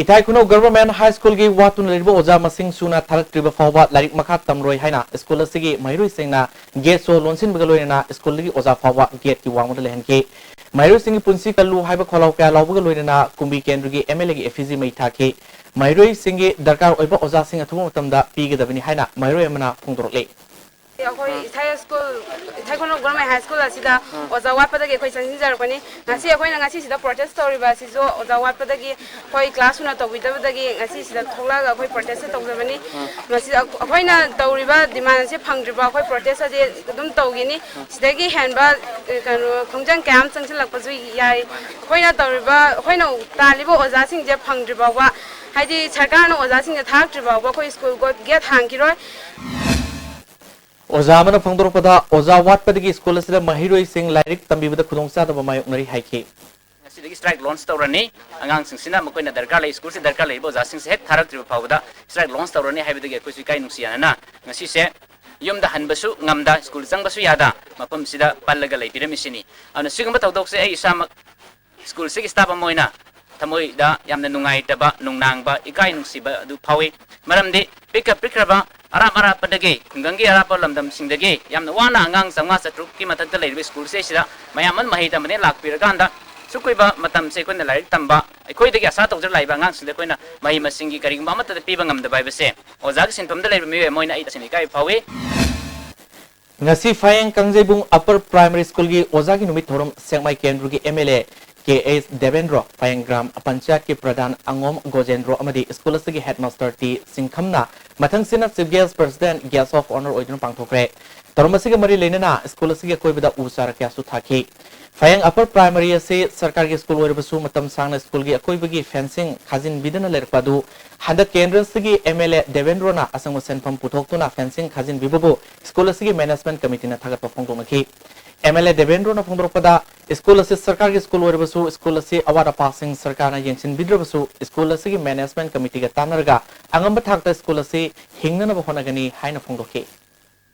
ꯏꯊꯥꯏ ꯈꯨꯅꯧ ꯒꯚꯔꯟꯃꯦꯟꯠ ꯍꯥꯏ ꯁ꯭ꯀꯨꯜꯒꯤ ꯋꯥꯠꯇꯨꯅ ꯂꯩꯔꯤꯕ ꯑꯣꯖꯥ ꯃꯁꯤꯡ ꯁꯨꯅ ꯊꯥꯔꯛꯇ꯭ꯔꯤꯕ ꯐꯥꯎꯕ ꯂꯥꯏꯔꯤꯛ ꯃꯈꯥ ꯇꯝꯂꯣꯏ ꯍꯥꯏꯅ ꯁ꯭ꯀꯨꯜ ꯑꯁꯤꯒꯤ ꯃꯍꯩꯔꯣꯏꯁꯤꯡꯅ ꯒꯦꯠꯁꯨ ꯂꯣꯟꯁꯤꯟꯕꯒ ꯂꯣꯏꯅꯅ ꯁ꯭ꯀꯨꯜꯗꯒꯤ ꯑꯣꯖꯥ ꯐꯥꯎꯕ ꯒꯦꯠꯀꯤ ꯋꯥꯡꯃꯗ ꯂꯩꯍꯟꯈꯤ꯫ ꯃꯍꯩꯔꯣꯏꯁꯤꯡꯒꯤ ꯄꯨꯟꯁꯤ ꯀꯜꯂꯨ ꯍꯥꯏꯕ ꯈꯣꯜꯂꯥꯎ ꯀꯌꯥ ꯂꯥꯎꯕꯒ ꯂꯣꯏꯅꯅ ꯀꯨꯝꯕꯤ ꯀꯦꯟꯗ꯭ꯔꯒꯤ ꯑꯦꯝ ꯑꯦꯜ ꯑꯦꯒꯤ ꯑꯦꯐꯤꯖꯤ ꯃꯩ ꯊꯥꯈꯤ꯫ ꯃꯍꯩꯔꯣꯏꯁꯤꯡꯒꯤ ꯗꯔꯀꯥꯔ ꯑꯣꯏꯕ ꯑꯣꯖꯥꯁꯤꯡ ꯑꯊꯨꯕ ꯃꯇꯝꯗ ꯄꯤꯒꯗꯕꯅꯤ ꯍꯥꯏꯅ ꯃꯍꯩꯔꯣꯏ ꯑꯃꯅ ꯐꯣꯡꯗꯣꯔꯛꯂꯤ꯫ ꯑꯩꯈꯣꯏ ꯏꯊꯥꯏ ꯁ꯭ꯀꯨꯜ, ꯏꯊꯥꯏ ꯈꯨꯅꯧ ꯒꯣꯔꯃꯦꯟ ꯍꯥꯏ ꯁ꯭ꯀꯨꯜ ꯑꯁꯤꯗ ꯑꯣꯖꯥ ꯋꯥꯠꯄꯗꯒꯤ ꯑꯩꯈꯣꯏ ꯆꯪꯁꯤꯟꯖꯔꯛꯄꯅꯤ꯫ ꯉꯁꯤ ꯑꯩꯈꯣꯏꯅ ꯉꯁꯤꯁꯤꯗ ꯄ꯭ꯔꯣꯇꯦꯁ ꯇꯧꯔꯤꯕ ꯑꯁꯤꯁꯨ ꯑꯣꯖꯥ ꯋꯥꯠꯄꯗꯒꯤ ꯑꯩꯈꯣꯏ ꯀ꯭ꯂꯥꯁ ꯁꯨꯅ ꯇꯧꯕꯤꯗꯕꯗꯒꯤ ꯉꯁꯤꯁꯤꯗ ꯊꯣꯛꯂꯛꯑꯒ ꯑꯩꯈꯣꯏ ꯄ꯭ꯔꯣꯇꯦꯁ ꯇꯧꯖꯕꯅꯤ꯫ ꯃꯁꯤ ꯑꯩꯈꯣꯏꯅ ꯇꯧꯔꯤꯕ ꯗꯤꯃꯥꯟ ꯑꯁꯤ ꯐꯪꯗ꯭ꯔꯤꯕ ꯑꯩꯈꯣꯏ ꯄ꯭ꯔꯣꯇꯦꯁ ꯑꯁꯤ ꯑꯗꯨꯝ ꯇꯧꯈꯤꯅꯤ꯫ ꯁꯤꯗꯒꯤ ꯍꯦꯟꯕ, ꯑꯦ, ꯀꯩꯅꯣ, ꯈꯣꯡꯖꯪ ꯀꯌꯥ ꯑꯃ ꯆꯪꯁꯤꯜꯂꯛꯄꯁꯨ ꯌꯥꯏ꯫ ꯑꯩꯈꯣꯏꯅ ꯇꯧꯔꯤꯕ, ꯑꯩꯈꯣꯏꯅ ꯇꯥꯜꯂꯤꯕ ꯑꯣꯖꯥꯁꯤꯡꯁꯦ ꯐꯪꯗ꯭ꯔꯤ ꯐꯥꯎꯕ, ꯍꯥꯏꯗꯤ ꯁꯔꯀꯥꯔꯅ ꯑꯣꯖꯥꯁꯤꯡꯁꯦ ꯊꯥꯔꯛꯇ꯭ꯔꯤ ꯐꯥꯎꯕ ꯑꯩꯈꯣꯏ ꯁ꯭ꯀꯨꯜ ꯒꯣ-, ꯒꯦꯠ ꯍꯥꯡꯈꯤꯔꯣꯏ꯫ ꯑꯣꯖꯥ ꯑꯃꯅ ꯐꯣꯡꯗꯣꯔꯛꯄꯗ, ꯑꯣꯖꯥ ꯋꯥꯠꯄꯗꯒꯤ ꯁ꯭ꯀꯨꯜ ꯑꯁꯤꯗ ꯃꯍꯩꯔꯣꯏꯁꯤꯡ ꯂꯥꯏꯔꯤꯛ ꯇꯝꯕꯤꯕꯗ ꯈꯨꯗꯣꯡꯆꯥꯗꯕ ꯃꯥꯌꯣꯛꯅꯔꯤ ꯍꯥꯏꯈꯤ꯫ ꯉꯁꯤꯗꯒꯤ strike launch ꯇꯧꯔꯅꯤ꯫ ꯑꯉꯥꯡꯁꯤꯡꯁꯤꯅ ꯃꯈꯣꯏꯅ ꯗꯔꯀꯥꯔ ꯂꯩ, ꯁ꯭ꯀꯨꯜꯁꯤ ꯗꯔꯀꯥꯔ ꯂꯩꯔꯤꯕ ꯑꯣꯖꯥꯁꯤꯡꯁꯦ ꯍꯦꯛ ꯊꯥꯔꯛꯇ꯭ꯔꯤꯕ ꯐꯥꯎꯕꯗ strike launch ꯇꯧꯔꯅꯤ ꯍꯥꯏꯕꯗꯒꯤ ꯑꯩꯈꯣꯏꯁꯨ ꯏꯀꯥꯏ ꯅꯨꯡꯁꯤ ꯌꯥꯅꯅ ꯉꯁꯤꯁꯦ ꯌꯨꯝꯗ ꯍꯟꯕꯁꯨ ꯉꯝꯗ, ꯁ꯭ꯀꯨꯜ ꯆꯪꯕꯁꯨ ꯌꯥꯗ, ꯃꯐꯝꯁꯤꯗ ꯄꯜꯂꯒ ꯂꯩꯕꯤꯔꯝꯃꯤꯁꯤꯅꯤ꯫ ꯑꯗꯨꯅ ꯁꯤꯒꯨꯝꯕ ꯊꯧꯗꯣꯛꯁꯦ ꯑꯩ ꯏꯁꯥꯃꯛ ꯁ꯭ꯀꯨꯜꯁꯤꯒꯤ staff ꯑꯃ ꯑꯣꯏꯅ ꯊꯃꯣꯏꯗ ꯌꯥꯝꯅ ꯅꯨꯡꯉꯥꯏꯇꯕ, ꯅꯨꯡꯅꯥꯡꯕ, ꯏꯀꯥꯏ ꯅꯨꯡꯁꯤꯕ ꯑꯗꯨ ꯐꯥꯎꯏ꯫ ꯃꯔꯝꯗꯤ ꯄꯤꯛꯈ ꯄꯤꯛꯈ꯭ꯔꯕ ꯑꯔꯥꯞ ꯑꯔꯥꯞꯄꯗꯒꯤ, ꯈꯨꯡꯒꯪꯒꯤ ꯑꯔꯥꯞꯄ ꯂꯝꯗꯝꯁꯤꯡꯗꯒꯤ ꯌꯥꯝꯅ ꯋꯥꯅ ꯑꯉꯥꯡ ꯆꯥꯝꯃꯉꯥ ꯆꯥꯇ꯭ꯔꯨꯛꯀꯤ ꯃꯊꯛꯇ ꯂꯩꯔꯤꯕ ꯁ꯭ꯀꯨꯜꯁꯦ ꯁꯤꯗ ꯃꯌꯥꯝ ꯑꯃ ꯃꯍꯩ ꯇꯝꯕꯅꯦ ꯂꯥꯛꯄꯤꯔꯀꯥꯟꯗ, ꯁꯨꯛ ꯀꯨꯏꯕ ꯃꯇꯝꯁꯦ ꯑꯩꯈꯣꯏꯅ ꯂꯥꯏꯔꯤꯛ ꯇꯝꯕ, ꯑꯩꯈꯣꯏꯗꯒꯤ ꯑꯁꯥ ꯇꯧꯖꯔ ꯂꯥꯛꯏꯕ ꯑꯉꯥꯡꯁꯤꯡꯗ ꯑꯩꯈꯣꯏꯅ ꯃꯍꯩ ꯃꯁꯤꯡꯒꯤ ꯀꯔꯤꯒꯨꯝꯕ ꯑꯃꯠꯇꯗ ꯄꯤꯕ ꯉꯝꯗꯕ ꯍꯥꯏꯕꯁꯦ ꯑꯣꯖꯥꯒꯤ ꯁꯤꯟꯐꯝꯗ ꯂꯩꯔꯤꯕ ꯃꯤꯑꯣꯏ ꯑꯃ ꯑꯣꯏꯅ ꯑꯩ ꯇꯁꯦꯡꯅ ꯏꯀꯥꯏꯕ ꯐꯥꯎꯏ꯫ ꯉꯁꯤ ꯐꯥꯌꯦꯡ ꯀꯥꯡꯖꯩꯕꯨꯡ Upper Primary Schoolꯒꯤ ꯑꯣꯖꯥꯒꯤ ꯅꯨꯃꯤꯠ ꯊꯧꯔꯝ ꯁꯦꯛꯃꯥꯏ ꯀꯦꯟꯗ꯭ꯔꯒꯤ MLA ꯀꯦ ꯑꯦꯁ ꯗꯦꯕꯦꯟꯗ꯭ꯔꯣ, ꯐꯥꯌꯦꯡ ꯒ꯭ꯔꯥꯝ ꯄꯟꯆꯥꯌꯠꯀꯤ ꯄ꯭ꯔꯙꯥꯟ ꯑꯉꯣꯝ ꯒꯣꯖꯦꯟꯗ꯭ꯔꯣ ꯑꯃꯗꯤ ꯁ꯭ꯀꯨꯜ ꯑꯁꯤꯒꯤ headmaster ꯇꯤ ꯁꯤꯡꯈꯝꯅ ꯃꯊꯪꯁꯤꯠꯅ Chief Guest, President, Guest of Honour ꯑꯣꯏꯗꯨꯅ ꯄꯥꯡꯊꯣꯛꯈ꯭ꯔꯦ꯫ ꯊꯧꯔꯝ ꯑꯁꯤꯒ ꯃꯔꯤ ꯂꯩꯅꯅ ꯁ꯭ꯀꯨꯜ ꯑꯁꯤꯒꯤ ꯑꯀꯣꯏꯕꯗ ꯎ ꯆꯥꯔ ꯀꯌꯥꯁꯨ ꯊꯥꯈꯤ꯫ ꯐꯥꯌꯦꯡ Upper Primary ꯑꯁꯤ ꯁꯔꯀꯥꯔꯒꯤ ꯁ꯭ꯀꯨꯜ ꯑꯣꯏꯔꯕꯁꯨ ꯃꯇꯝ ꯁꯥꯡꯅ ꯁ꯭ꯀꯨꯜꯒꯤ ꯑꯀꯣꯏꯕꯒꯤ fencing ꯈꯥꯖꯤꯟꯕꯤꯗꯅ ꯂꯩꯔꯛꯄ ꯑꯗꯨ ꯍꯟꯗꯛ ꯀꯦꯟꯗ꯭ꯔ ꯑꯁꯤꯒꯤ MLA ꯗꯦꯕꯦꯟꯗ꯭ꯔꯣꯅ ꯑꯁꯪꯕ ꯁꯦꯟꯐꯝ ꯄꯨꯊꯣꯛꯇꯨꯅ fencing ꯈꯥꯖꯤꯟꯕꯤꯕꯕꯨ ꯁ꯭ꯀꯨꯜ ꯑꯁꯤꯒꯤ management committeeꯅ ꯊꯥꯒꯠꯄ ꯐꯣꯡꯗꯣꯛꯅꯈꯤ꯫ MLA ꯗꯦꯕꯦꯟꯗ꯭ꯔꯣꯅ ꯐꯣꯡꯗꯣꯔꯛꯄꯗ, ꯁ꯭ꯀꯨꯜ ꯑꯁꯤ ꯁꯔꯀꯥꯔꯒꯤ ꯁ꯭ꯀꯨꯜ ꯑꯣꯏꯔꯕꯁꯨ, ꯁ꯭ꯀꯨꯜ ꯑꯁꯤ ꯑꯋꯥꯠ ꯑꯄꯥꯁꯤꯡ ꯁꯔꯀꯥꯔꯅ ꯌꯦꯡꯁꯤꯟꯕꯤꯗ꯭ꯔꯕꯁꯨ, ꯁ꯭ꯀꯨꯜ ꯑꯁꯤꯒꯤ management committeeꯒ ꯇꯥꯟꯅꯔꯒ ꯑꯉꯝꯕ ꯊꯥꯛꯇ ꯁ꯭ꯀꯨꯜ ꯑꯁꯤ ꯍꯤꯡꯅꯅꯕ ꯍꯣꯠꯅꯒꯅꯤ ꯍꯥꯏꯅ ꯐꯣꯡꯗꯣꯛꯈꯤ꯫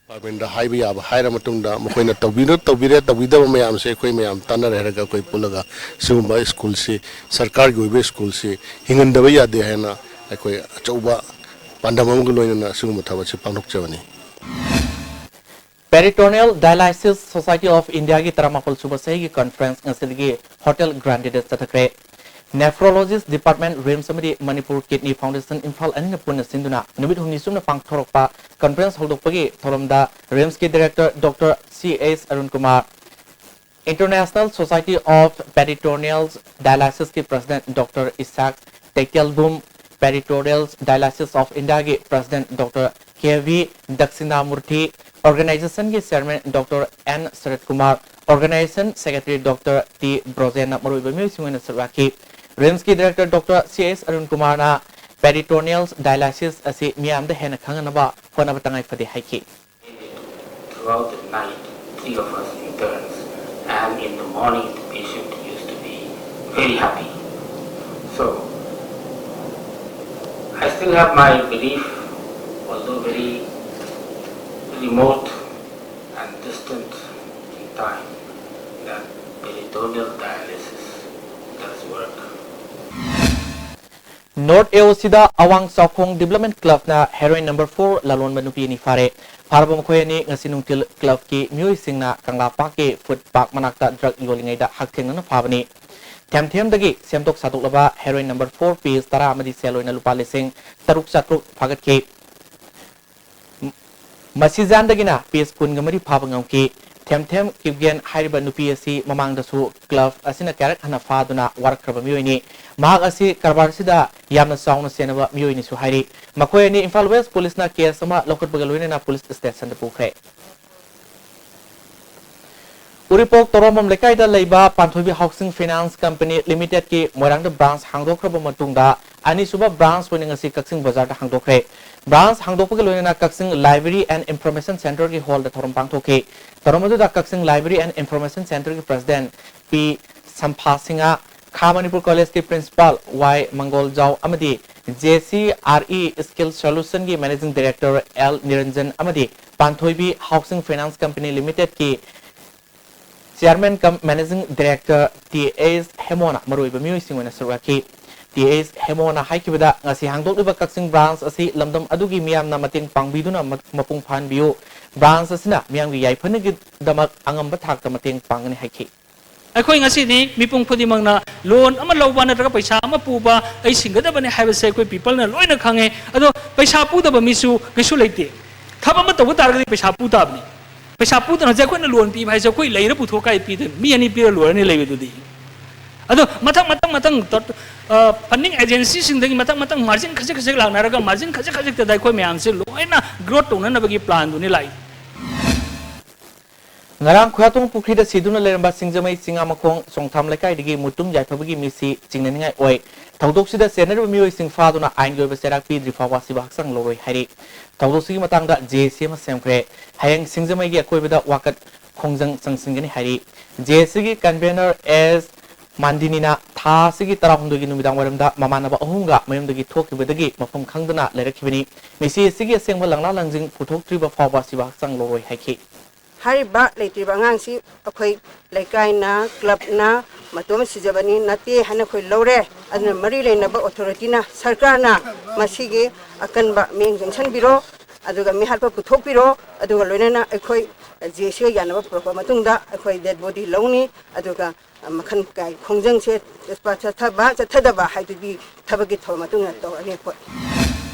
Departmentꯗ ꯍꯥꯏꯕ ꯌꯥꯕ ꯍꯥꯏꯔ ꯃꯇꯨꯡꯗ, ꯃꯈꯣꯏꯅ ꯇꯧꯕꯤꯔ-, ꯇꯧꯕꯤꯔꯦ, ꯇꯧꯕꯤꯗꯕ ꯃꯌꯥꯝꯁꯦ ꯑꯩꯈꯣꯏ ꯃꯌꯥꯝ ꯇꯥꯟꯅꯔꯦ ꯍꯥꯏꯔꯒ ꯑꯩꯈꯣꯏ ꯄꯨꯜꯂꯒ ꯁꯤꯒꯨꯝꯕ ꯁ꯭ꯀꯨꯜꯁꯤ, ꯁꯔꯀꯥꯔꯒꯤ ꯑꯣꯏꯕ ꯁ꯭ꯀꯨꯜꯁꯤ ꯍꯤꯡꯍꯟꯗꯕ ꯌꯥꯗꯦ ꯍꯥꯏꯅ ꯑꯩꯈꯣꯏ ꯑꯆꯧꯕ ꯄꯥꯟꯗꯝ ꯑꯃꯒ ꯂꯣꯏꯅꯅ ꯁꯤꯒꯨꯝꯕ ꯊꯕꯛꯁꯤ ꯄꯥꯡꯊꯣꯛꯆꯕꯅꯤ꯫ Peritoneal Dialysis Society of Indiaꯒꯤ ꯇꯔꯥꯃꯥꯄꯜ ꯁꯨꯕ ꯆꯍꯤꯒꯤ conference ꯉꯁꯤꯗꯒꯤ Hotel Grandeꯗ ꯆꯠꯊꯈ꯭ꯔꯦ꯫ Nephrologist Department, RIMS ꯑꯃꯗꯤ ꯃꯅꯤꯄꯨꯔ Kidney Foundation ꯏꯝꯐꯥꯜ ꯑꯅꯤꯅ ꯄꯨꯟꯅ ꯁꯤꯟꯗꯨꯅ ꯅꯨꯃꯤꯠ ꯍꯨꯝꯅꯤ ꯆꯨꯞꯅ ꯄꯥꯡꯊꯣꯔꯛꯄ conference ꯍꯧꯗꯣꯛꯄꯒꯤ ꯊꯧꯔꯝꯗ RIMSꯀꯤ director Doctor C H Arun Kumar, International Society of Peritoneal Dialysisꯀꯤ president Doctor Isaac Teitelbum, Peritoneal Dialysis of Indiaꯒꯤ president Doctor K V Dakshinamurthy, organizationꯒꯤ chairman Doctor N Sarat Kumar, organization secretary Doctor T Brojenꯅ ꯃꯔꯨꯑꯣꯏꯕ ꯃꯤꯑꯣꯏꯁꯤꯡ ꯑꯣꯏꯅ ꯁꯔꯨꯛ ꯌꯥꯈꯤ꯫ RIMSꯀꯤ director Doctor C H Arun Kumarꯅ peritoneal dialysis ꯑꯁꯤ ꯃꯤꯌꯥꯝꯗ ꯍꯦꯟꯅ ꯈꯪꯍꯟꯅꯕ ꯍꯣꯠꯅꯕ ꯇꯉꯥꯏ ꯐꯗꯦ ꯍꯥꯏꯈꯤ꯫ Throughout the night, three of us interns, and in the morning, the patient used to be very happy. So, I still have my belief, although very remote and distant in time, that peritoneal dialysis does work. North A O C ꯗ ꯑꯋꯥꯡ ꯆꯥꯎꯈꯣꯡ Development Club ꯅ heroin number four ꯂꯂꯣꯟꯕ ꯅꯨꯄꯤ ꯑꯅꯤ ꯐꯥꯔꯦ꯫ ꯐꯥꯔꯕ ꯃꯈꯣꯏ ꯑꯅꯤ ꯉꯁꯤ ꯅꯨꯡꯊꯤꯜ club ꯀꯤ ꯃꯤꯑꯣꯏꯁꯤꯡꯅ ꯀꯪꯂꯥ park ꯀꯤ food park ꯃꯅꯥꯛꯇ drug ꯌꯣꯜꯂꯤꯉꯩꯗ ꯍꯛꯊꯦꯡꯅꯅ ꯐꯥꯕꯅꯤ꯫ ꯊꯦꯝꯊꯦꯝꯗꯒꯤ ꯁꯦꯝꯗꯣꯛ ꯁꯥꯗꯣꯛꯂꯕ heroin number four piece ꯇꯔꯥ ꯑꯃꯗꯤ ꯁꯦꯜ ꯑꯣꯏꯅ ꯂꯨꯄꯥ ꯂꯤꯁꯤꯡ ꯇꯔꯨꯛ ꯆꯥꯇ꯭ꯔꯨꯛ ꯐꯥꯒꯠꯈꯤ꯫ ꯃꯁꯤꯖꯥꯟꯗꯒꯤꯅ piece ꯀꯨꯟꯒ ꯃꯔꯤ ꯐꯥꯕ ꯉꯝꯈꯤ꯫ ꯊꯦꯝꯊꯦꯝ ꯀꯤꯞꯒꯦꯟ ꯍꯥꯏꯔꯤꯕ ꯅꯨꯄꯤ ꯑꯁꯤ ꯃꯃꯥꯡꯗꯁꯨ club ꯑꯁꯤꯅ ꯀꯌꯥꯔꯛ ꯍꯟꯅ ꯐꯥꯗꯨꯅ ꯋꯥꯔꯛꯈ꯭ꯔꯕ ꯃꯤꯑꯣꯏꯅꯤ꯫ ꯃꯍꯥꯛ ꯑꯁꯤ ꯀꯔꯕꯥꯔꯁꯤꯗ ꯌꯥꯝꯅ ꯆꯥꯎꯅ ꯁꯦꯟꯅꯕ ꯃꯤꯑꯣꯏꯅꯤꯁꯨ ꯍꯥꯏꯔꯤ꯫ ꯃꯈꯣꯏ ꯑꯅꯤ ꯏꯝꯐꯥꯜ West ꯄꯨꯂꯤꯁꯅ case ꯑꯃ ꯂꯧꯈꯠꯄꯒ ꯂꯣꯏꯅꯅ ꯄꯨꯂꯤꯁ stationꯗ ꯄꯨꯈ꯭ꯔꯦ꯫ ꯎꯔꯤꯄꯣꯛ ꯇꯣꯔꯣꯝꯕꯝ ꯂꯩꯀꯥꯏꯗ ꯂꯩꯕ ꯄꯥꯟꯊꯣꯏꯕꯤ Housing Finance Company Limitedꯀꯤ ꯃꯣꯏꯔꯥꯡꯗ branch ꯍꯥꯡꯗꯣꯛꯈ꯭ꯔꯕ ꯃꯇꯨꯡꯗ ꯑꯅꯤꯁꯨꯕ branch ꯑꯣꯏꯅ ꯉꯁꯤ ꯀꯛꯆꯤꯡ ꯕꯖꯥꯔꯗ ꯍꯥꯡꯗꯣꯛꯈ꯭ꯔꯦ꯫ Branch ꯍꯥꯡꯗꯣꯛꯄꯒ ꯂꯣꯏꯅꯅ ꯀꯛꯆꯤꯡ Library and Information Centreꯒꯤ hallꯗ ꯊꯧꯔꯝ ꯄꯥꯡꯊꯣꯛꯈꯤ꯫ ꯊꯧꯔꯝ ꯑꯗꯨꯗ ꯀꯛꯆꯤꯡ Library and Information Centreꯒꯤ president ꯄꯤ ꯁꯝꯐꯥ ꯁꯤꯡꯍ, ꯈꯥ ꯃꯅꯤꯄꯨꯔ ꯀꯣꯂꯦꯖꯀꯤ principal ꯋꯥꯏ ꯃꯪꯒꯣꯜꯖꯥꯎ ꯑꯃꯗꯤ J C R E Skill Solutionꯒꯤ managing director ꯑꯦꯜ ꯅꯤꯔꯟꯖꯟ ꯑꯃꯗꯤ ꯄꯥꯟꯊꯣꯏꯕꯤ Housing Finance Company Limitedꯀꯤ chairman cum managing director T S ꯍꯦꯃꯣꯅ ꯃꯔꯨꯑꯣꯏꯕ ꯃꯤꯑꯣꯏꯁꯤꯡ ꯑꯣꯏꯅ ꯁꯔꯨꯛ ꯌꯥꯈꯤ꯫ ꯇꯤ ꯑꯦꯁ ꯍꯦꯃꯣꯅ ꯍꯥꯏꯈꯤꯕꯗ, ꯉꯁꯤ ꯍꯥꯡꯗꯣꯛꯂꯤꯕ ꯀꯛꯆꯤꯡ branch ꯑꯁꯤ ꯂꯝꯗꯝ ꯑꯗꯨꯒꯤ ꯃꯤꯌꯥꯝꯅ ꯃꯇꯦꯡ ꯄꯥꯡꯕꯤꯗꯨꯅ ꯃ-, ꯃꯄꯨꯡ ꯐꯥꯍꯟꯕꯤꯌꯨ꯫ Branch ꯑꯁꯤꯅ ꯃꯤꯌꯥꯝꯒꯤ ꯌꯥꯏꯐꯅꯕꯒꯤꯗꯃꯛ ꯑꯉꯝꯕ ꯊꯥꯛꯇ ꯃꯇꯦꯡ ꯄꯥꯡꯒꯅꯤ ꯍꯥꯏꯈꯤ꯫ ꯑꯩꯈꯣꯏ ꯉꯁꯤꯗꯤ ꯃꯤꯄꯨꯝ ꯈꯨꯗꯤꯡꯃꯛꯅ loan ꯑꯃ ꯂꯧꯕ ꯅꯠꯇ꯭ꯔꯒ ꯄꯩꯁꯥ ꯑꯃ ꯄꯨꯕ, ꯑꯩ ꯁꯤꯡꯒꯗꯕꯅꯤ ꯍꯥꯏꯕꯁꯦ ꯑꯩꯈꯣꯏ peopleꯅ ꯂꯣꯏꯅ ꯈꯪꯉꯦ꯫ ꯑꯗꯣ ꯄꯩꯁꯥ ꯄꯨꯗꯕ ꯃꯤꯁꯨ ꯀꯩꯁꯨ ꯂꯩꯇꯦ꯫ ꯊꯕꯛ ꯑꯃ ꯇꯧꯕ ꯇꯥꯔꯒꯗꯤ ꯄꯩꯁꯥ ꯄꯨ ꯇꯥꯕꯅꯤ꯫ ꯄꯩꯁꯥ ꯄꯨꯗꯅ ꯍꯧꯖꯤꯛ ꯑꯩꯈꯣꯏꯅ loan ꯄꯤꯕ ꯍꯥꯏꯁꯦ ꯑꯩꯈꯣꯏ ꯂꯩꯔ ꯄꯨꯊꯣꯛ ꯀꯥꯏ ꯄꯤꯗꯣꯏꯅꯣ? ꯃꯤ ꯑꯅꯤ ꯄꯤꯔ ꯂꯣꯏꯔꯅꯤ ꯂꯩꯕꯗꯨꯗꯤ꯫ ꯑꯗꯣ ꯃꯊꯪ, ꯃꯊꯪ, ꯃꯊꯪ ꯇꯣ-, ꯑ, funding agencyꯁꯤꯡꯗꯒꯤ ꯃꯊꯪ, ꯃꯊꯪ margin ꯈꯖꯤꯛ, ꯈꯖꯤꯛ ꯂꯥꯛꯅꯔꯒ margin ꯈꯖꯤꯛ, ꯈꯖꯤꯛꯇꯗ ꯑꯩꯈꯣꯏ ꯃꯌꯥꯝꯁꯦ ꯂꯣꯏꯅ growth ꯇꯧꯅꯅꯕꯒꯤ planꯗꯨꯅꯤ ꯂꯥꯛꯏ꯫ ꯉꯔꯥꯡ ꯈꯨꯌꯥꯊꯣꯡ ꯄꯨꯈ꯭ꯔꯤꯗ ꯁꯤꯗꯨꯅ ꯂꯩꯔꯝꯕ ꯁꯤꯡꯖꯃꯩ ꯆꯤꯉꯥꯃꯈꯣꯡ ꯆꯣꯡꯊꯥꯝ ꯂꯩꯀꯥꯏꯗꯒꯤ ꯃꯨꯇꯨꯝ ꯌꯥꯏꯐꯕꯒꯤ ꯃꯤꯁꯤ ꯆꯤꯡꯅꯅꯤꯡꯉꯥꯏ ꯑꯣꯏ꯫ ꯊꯧꯗꯣꯛꯁꯤꯗ ꯆꯦꯟꯅꯔꯤꯕ ꯃꯤꯑꯣꯏꯁꯤꯡ ꯐꯥꯗꯨꯅ ꯑꯥꯏꯟꯒꯤ ꯑꯣꯏꯕ ꯆꯩꯔꯥꯛ ꯄꯤꯗ꯭ꯔꯤ ꯐꯥꯎꯕ ꯑꯁꯤꯕ ꯍꯛꯆꯥꯡ ꯂꯧꯔꯣꯏ ꯍꯥꯏꯔꯤ꯫ ꯊꯧꯗꯣꯛꯁꯤꯒꯤ ꯃꯇꯥꯡꯗ ꯖꯦ ꯑꯦ ꯁꯤ ꯑꯃ ꯁꯦꯝꯈ꯭ꯔꯦ꯫ ꯍꯌꯦꯡ ꯁꯤꯡꯖꯃꯩꯒꯤ ꯑꯀꯣꯏꯕꯗ ꯋꯥꯀꯠ ꯈꯣꯡꯖꯪ ꯆꯪꯁꯤꯟꯒꯅꯤ ꯍꯥꯏꯔꯤ꯫ ꯖꯦ ꯑꯦ ꯁꯤꯒꯤ convener ꯑꯦꯁ ꯃꯥꯟꯗꯤꯅꯤꯅ ꯊꯥ ꯑꯁꯤꯒꯤ ꯇꯔꯥꯍꯨꯝꯗꯣꯏꯒꯤ ꯅꯨꯃꯤꯗꯥꯡ ꯋꯥꯏꯔꯝꯗ ꯃꯃꯥꯟꯅꯕ ꯑꯍꯨꯝꯒ ꯃꯌꯨꯝꯗꯒꯤ ꯊꯣꯛꯈꯤꯕꯗꯒꯤ ꯃꯐꯝ ꯈꯪꯗꯅ ꯂꯩꯔꯛꯈꯤꯕꯅꯤ꯫ ꯃꯤꯁꯤ ꯑꯁꯤꯒꯤ ꯑꯁꯦꯡꯕ ꯂꯪꯂꯥ ꯂꯪꯖꯤꯡ ꯄꯨꯊꯣꯛꯇ꯭ꯔꯤꯕ ꯐꯥꯎꯕ ꯑꯁꯤꯕ ꯍꯛꯆꯥꯡ ꯂꯧꯔꯣꯏ ꯍꯥꯏꯈꯤ꯫ ꯍꯥꯏꯔꯤꯕ ꯂꯩꯇ꯭ꯔꯤꯕ ꯑꯉꯥꯡꯁꯤ ꯑꯩꯈꯣꯏ ꯂꯩꯀꯥꯏꯅ, ꯀ꯭ꯂꯕꯅ ꯃꯇꯣꯝ ꯁꯤꯖꯕꯅꯤ ꯅꯠꯇꯦ ꯍꯥꯏꯅ ꯑꯩꯈꯣꯏ ꯂꯧꯔꯦ꯫ ꯑꯗꯨꯅ ꯃꯔꯤ ꯂꯩꯅꯕ ꯑꯣꯊꯣꯔꯤꯇꯤꯅ, ꯁꯔꯀꯥꯔꯅ ꯃꯁꯤꯒꯤ ꯑꯀꯟꯕ ꯃꯤꯠꯌꯦꯡ ꯆꯪꯁꯤꯟꯕꯤꯔꯣ, ꯑꯗꯨꯒ ꯃꯤꯍꯥꯠꯄ ꯄꯨꯊꯣꯛꯄꯤꯔꯣ, ꯑꯗꯨꯒ ꯂꯣꯏꯅꯅ ꯑꯩꯈꯣꯏ ꯖꯦ ꯑꯦ ꯁꯤꯒ ꯌꯥꯅꯕ ꯄꯨꯔꯛꯄ ꯃꯇꯨꯡꯗ ꯑꯩꯈꯣꯏ dead body ꯂꯧꯅꯤ꯫ ꯑꯗꯨꯒ ꯃꯈꯜ ꯀꯌꯥꯒꯤ ꯈꯣꯡꯖꯪꯁꯦ ꯆꯠꯄ ꯆꯠꯊꯕ, ꯆꯠꯊꯗꯕ ꯍꯥꯏꯗꯨꯗꯤ ꯊꯕꯛꯀꯤ ꯊꯧꯔꯝ ꯃꯇꯨꯡ ꯏꯟꯅ ꯇꯧꯔꯅꯤ ꯑꯩꯈꯣꯏ꯫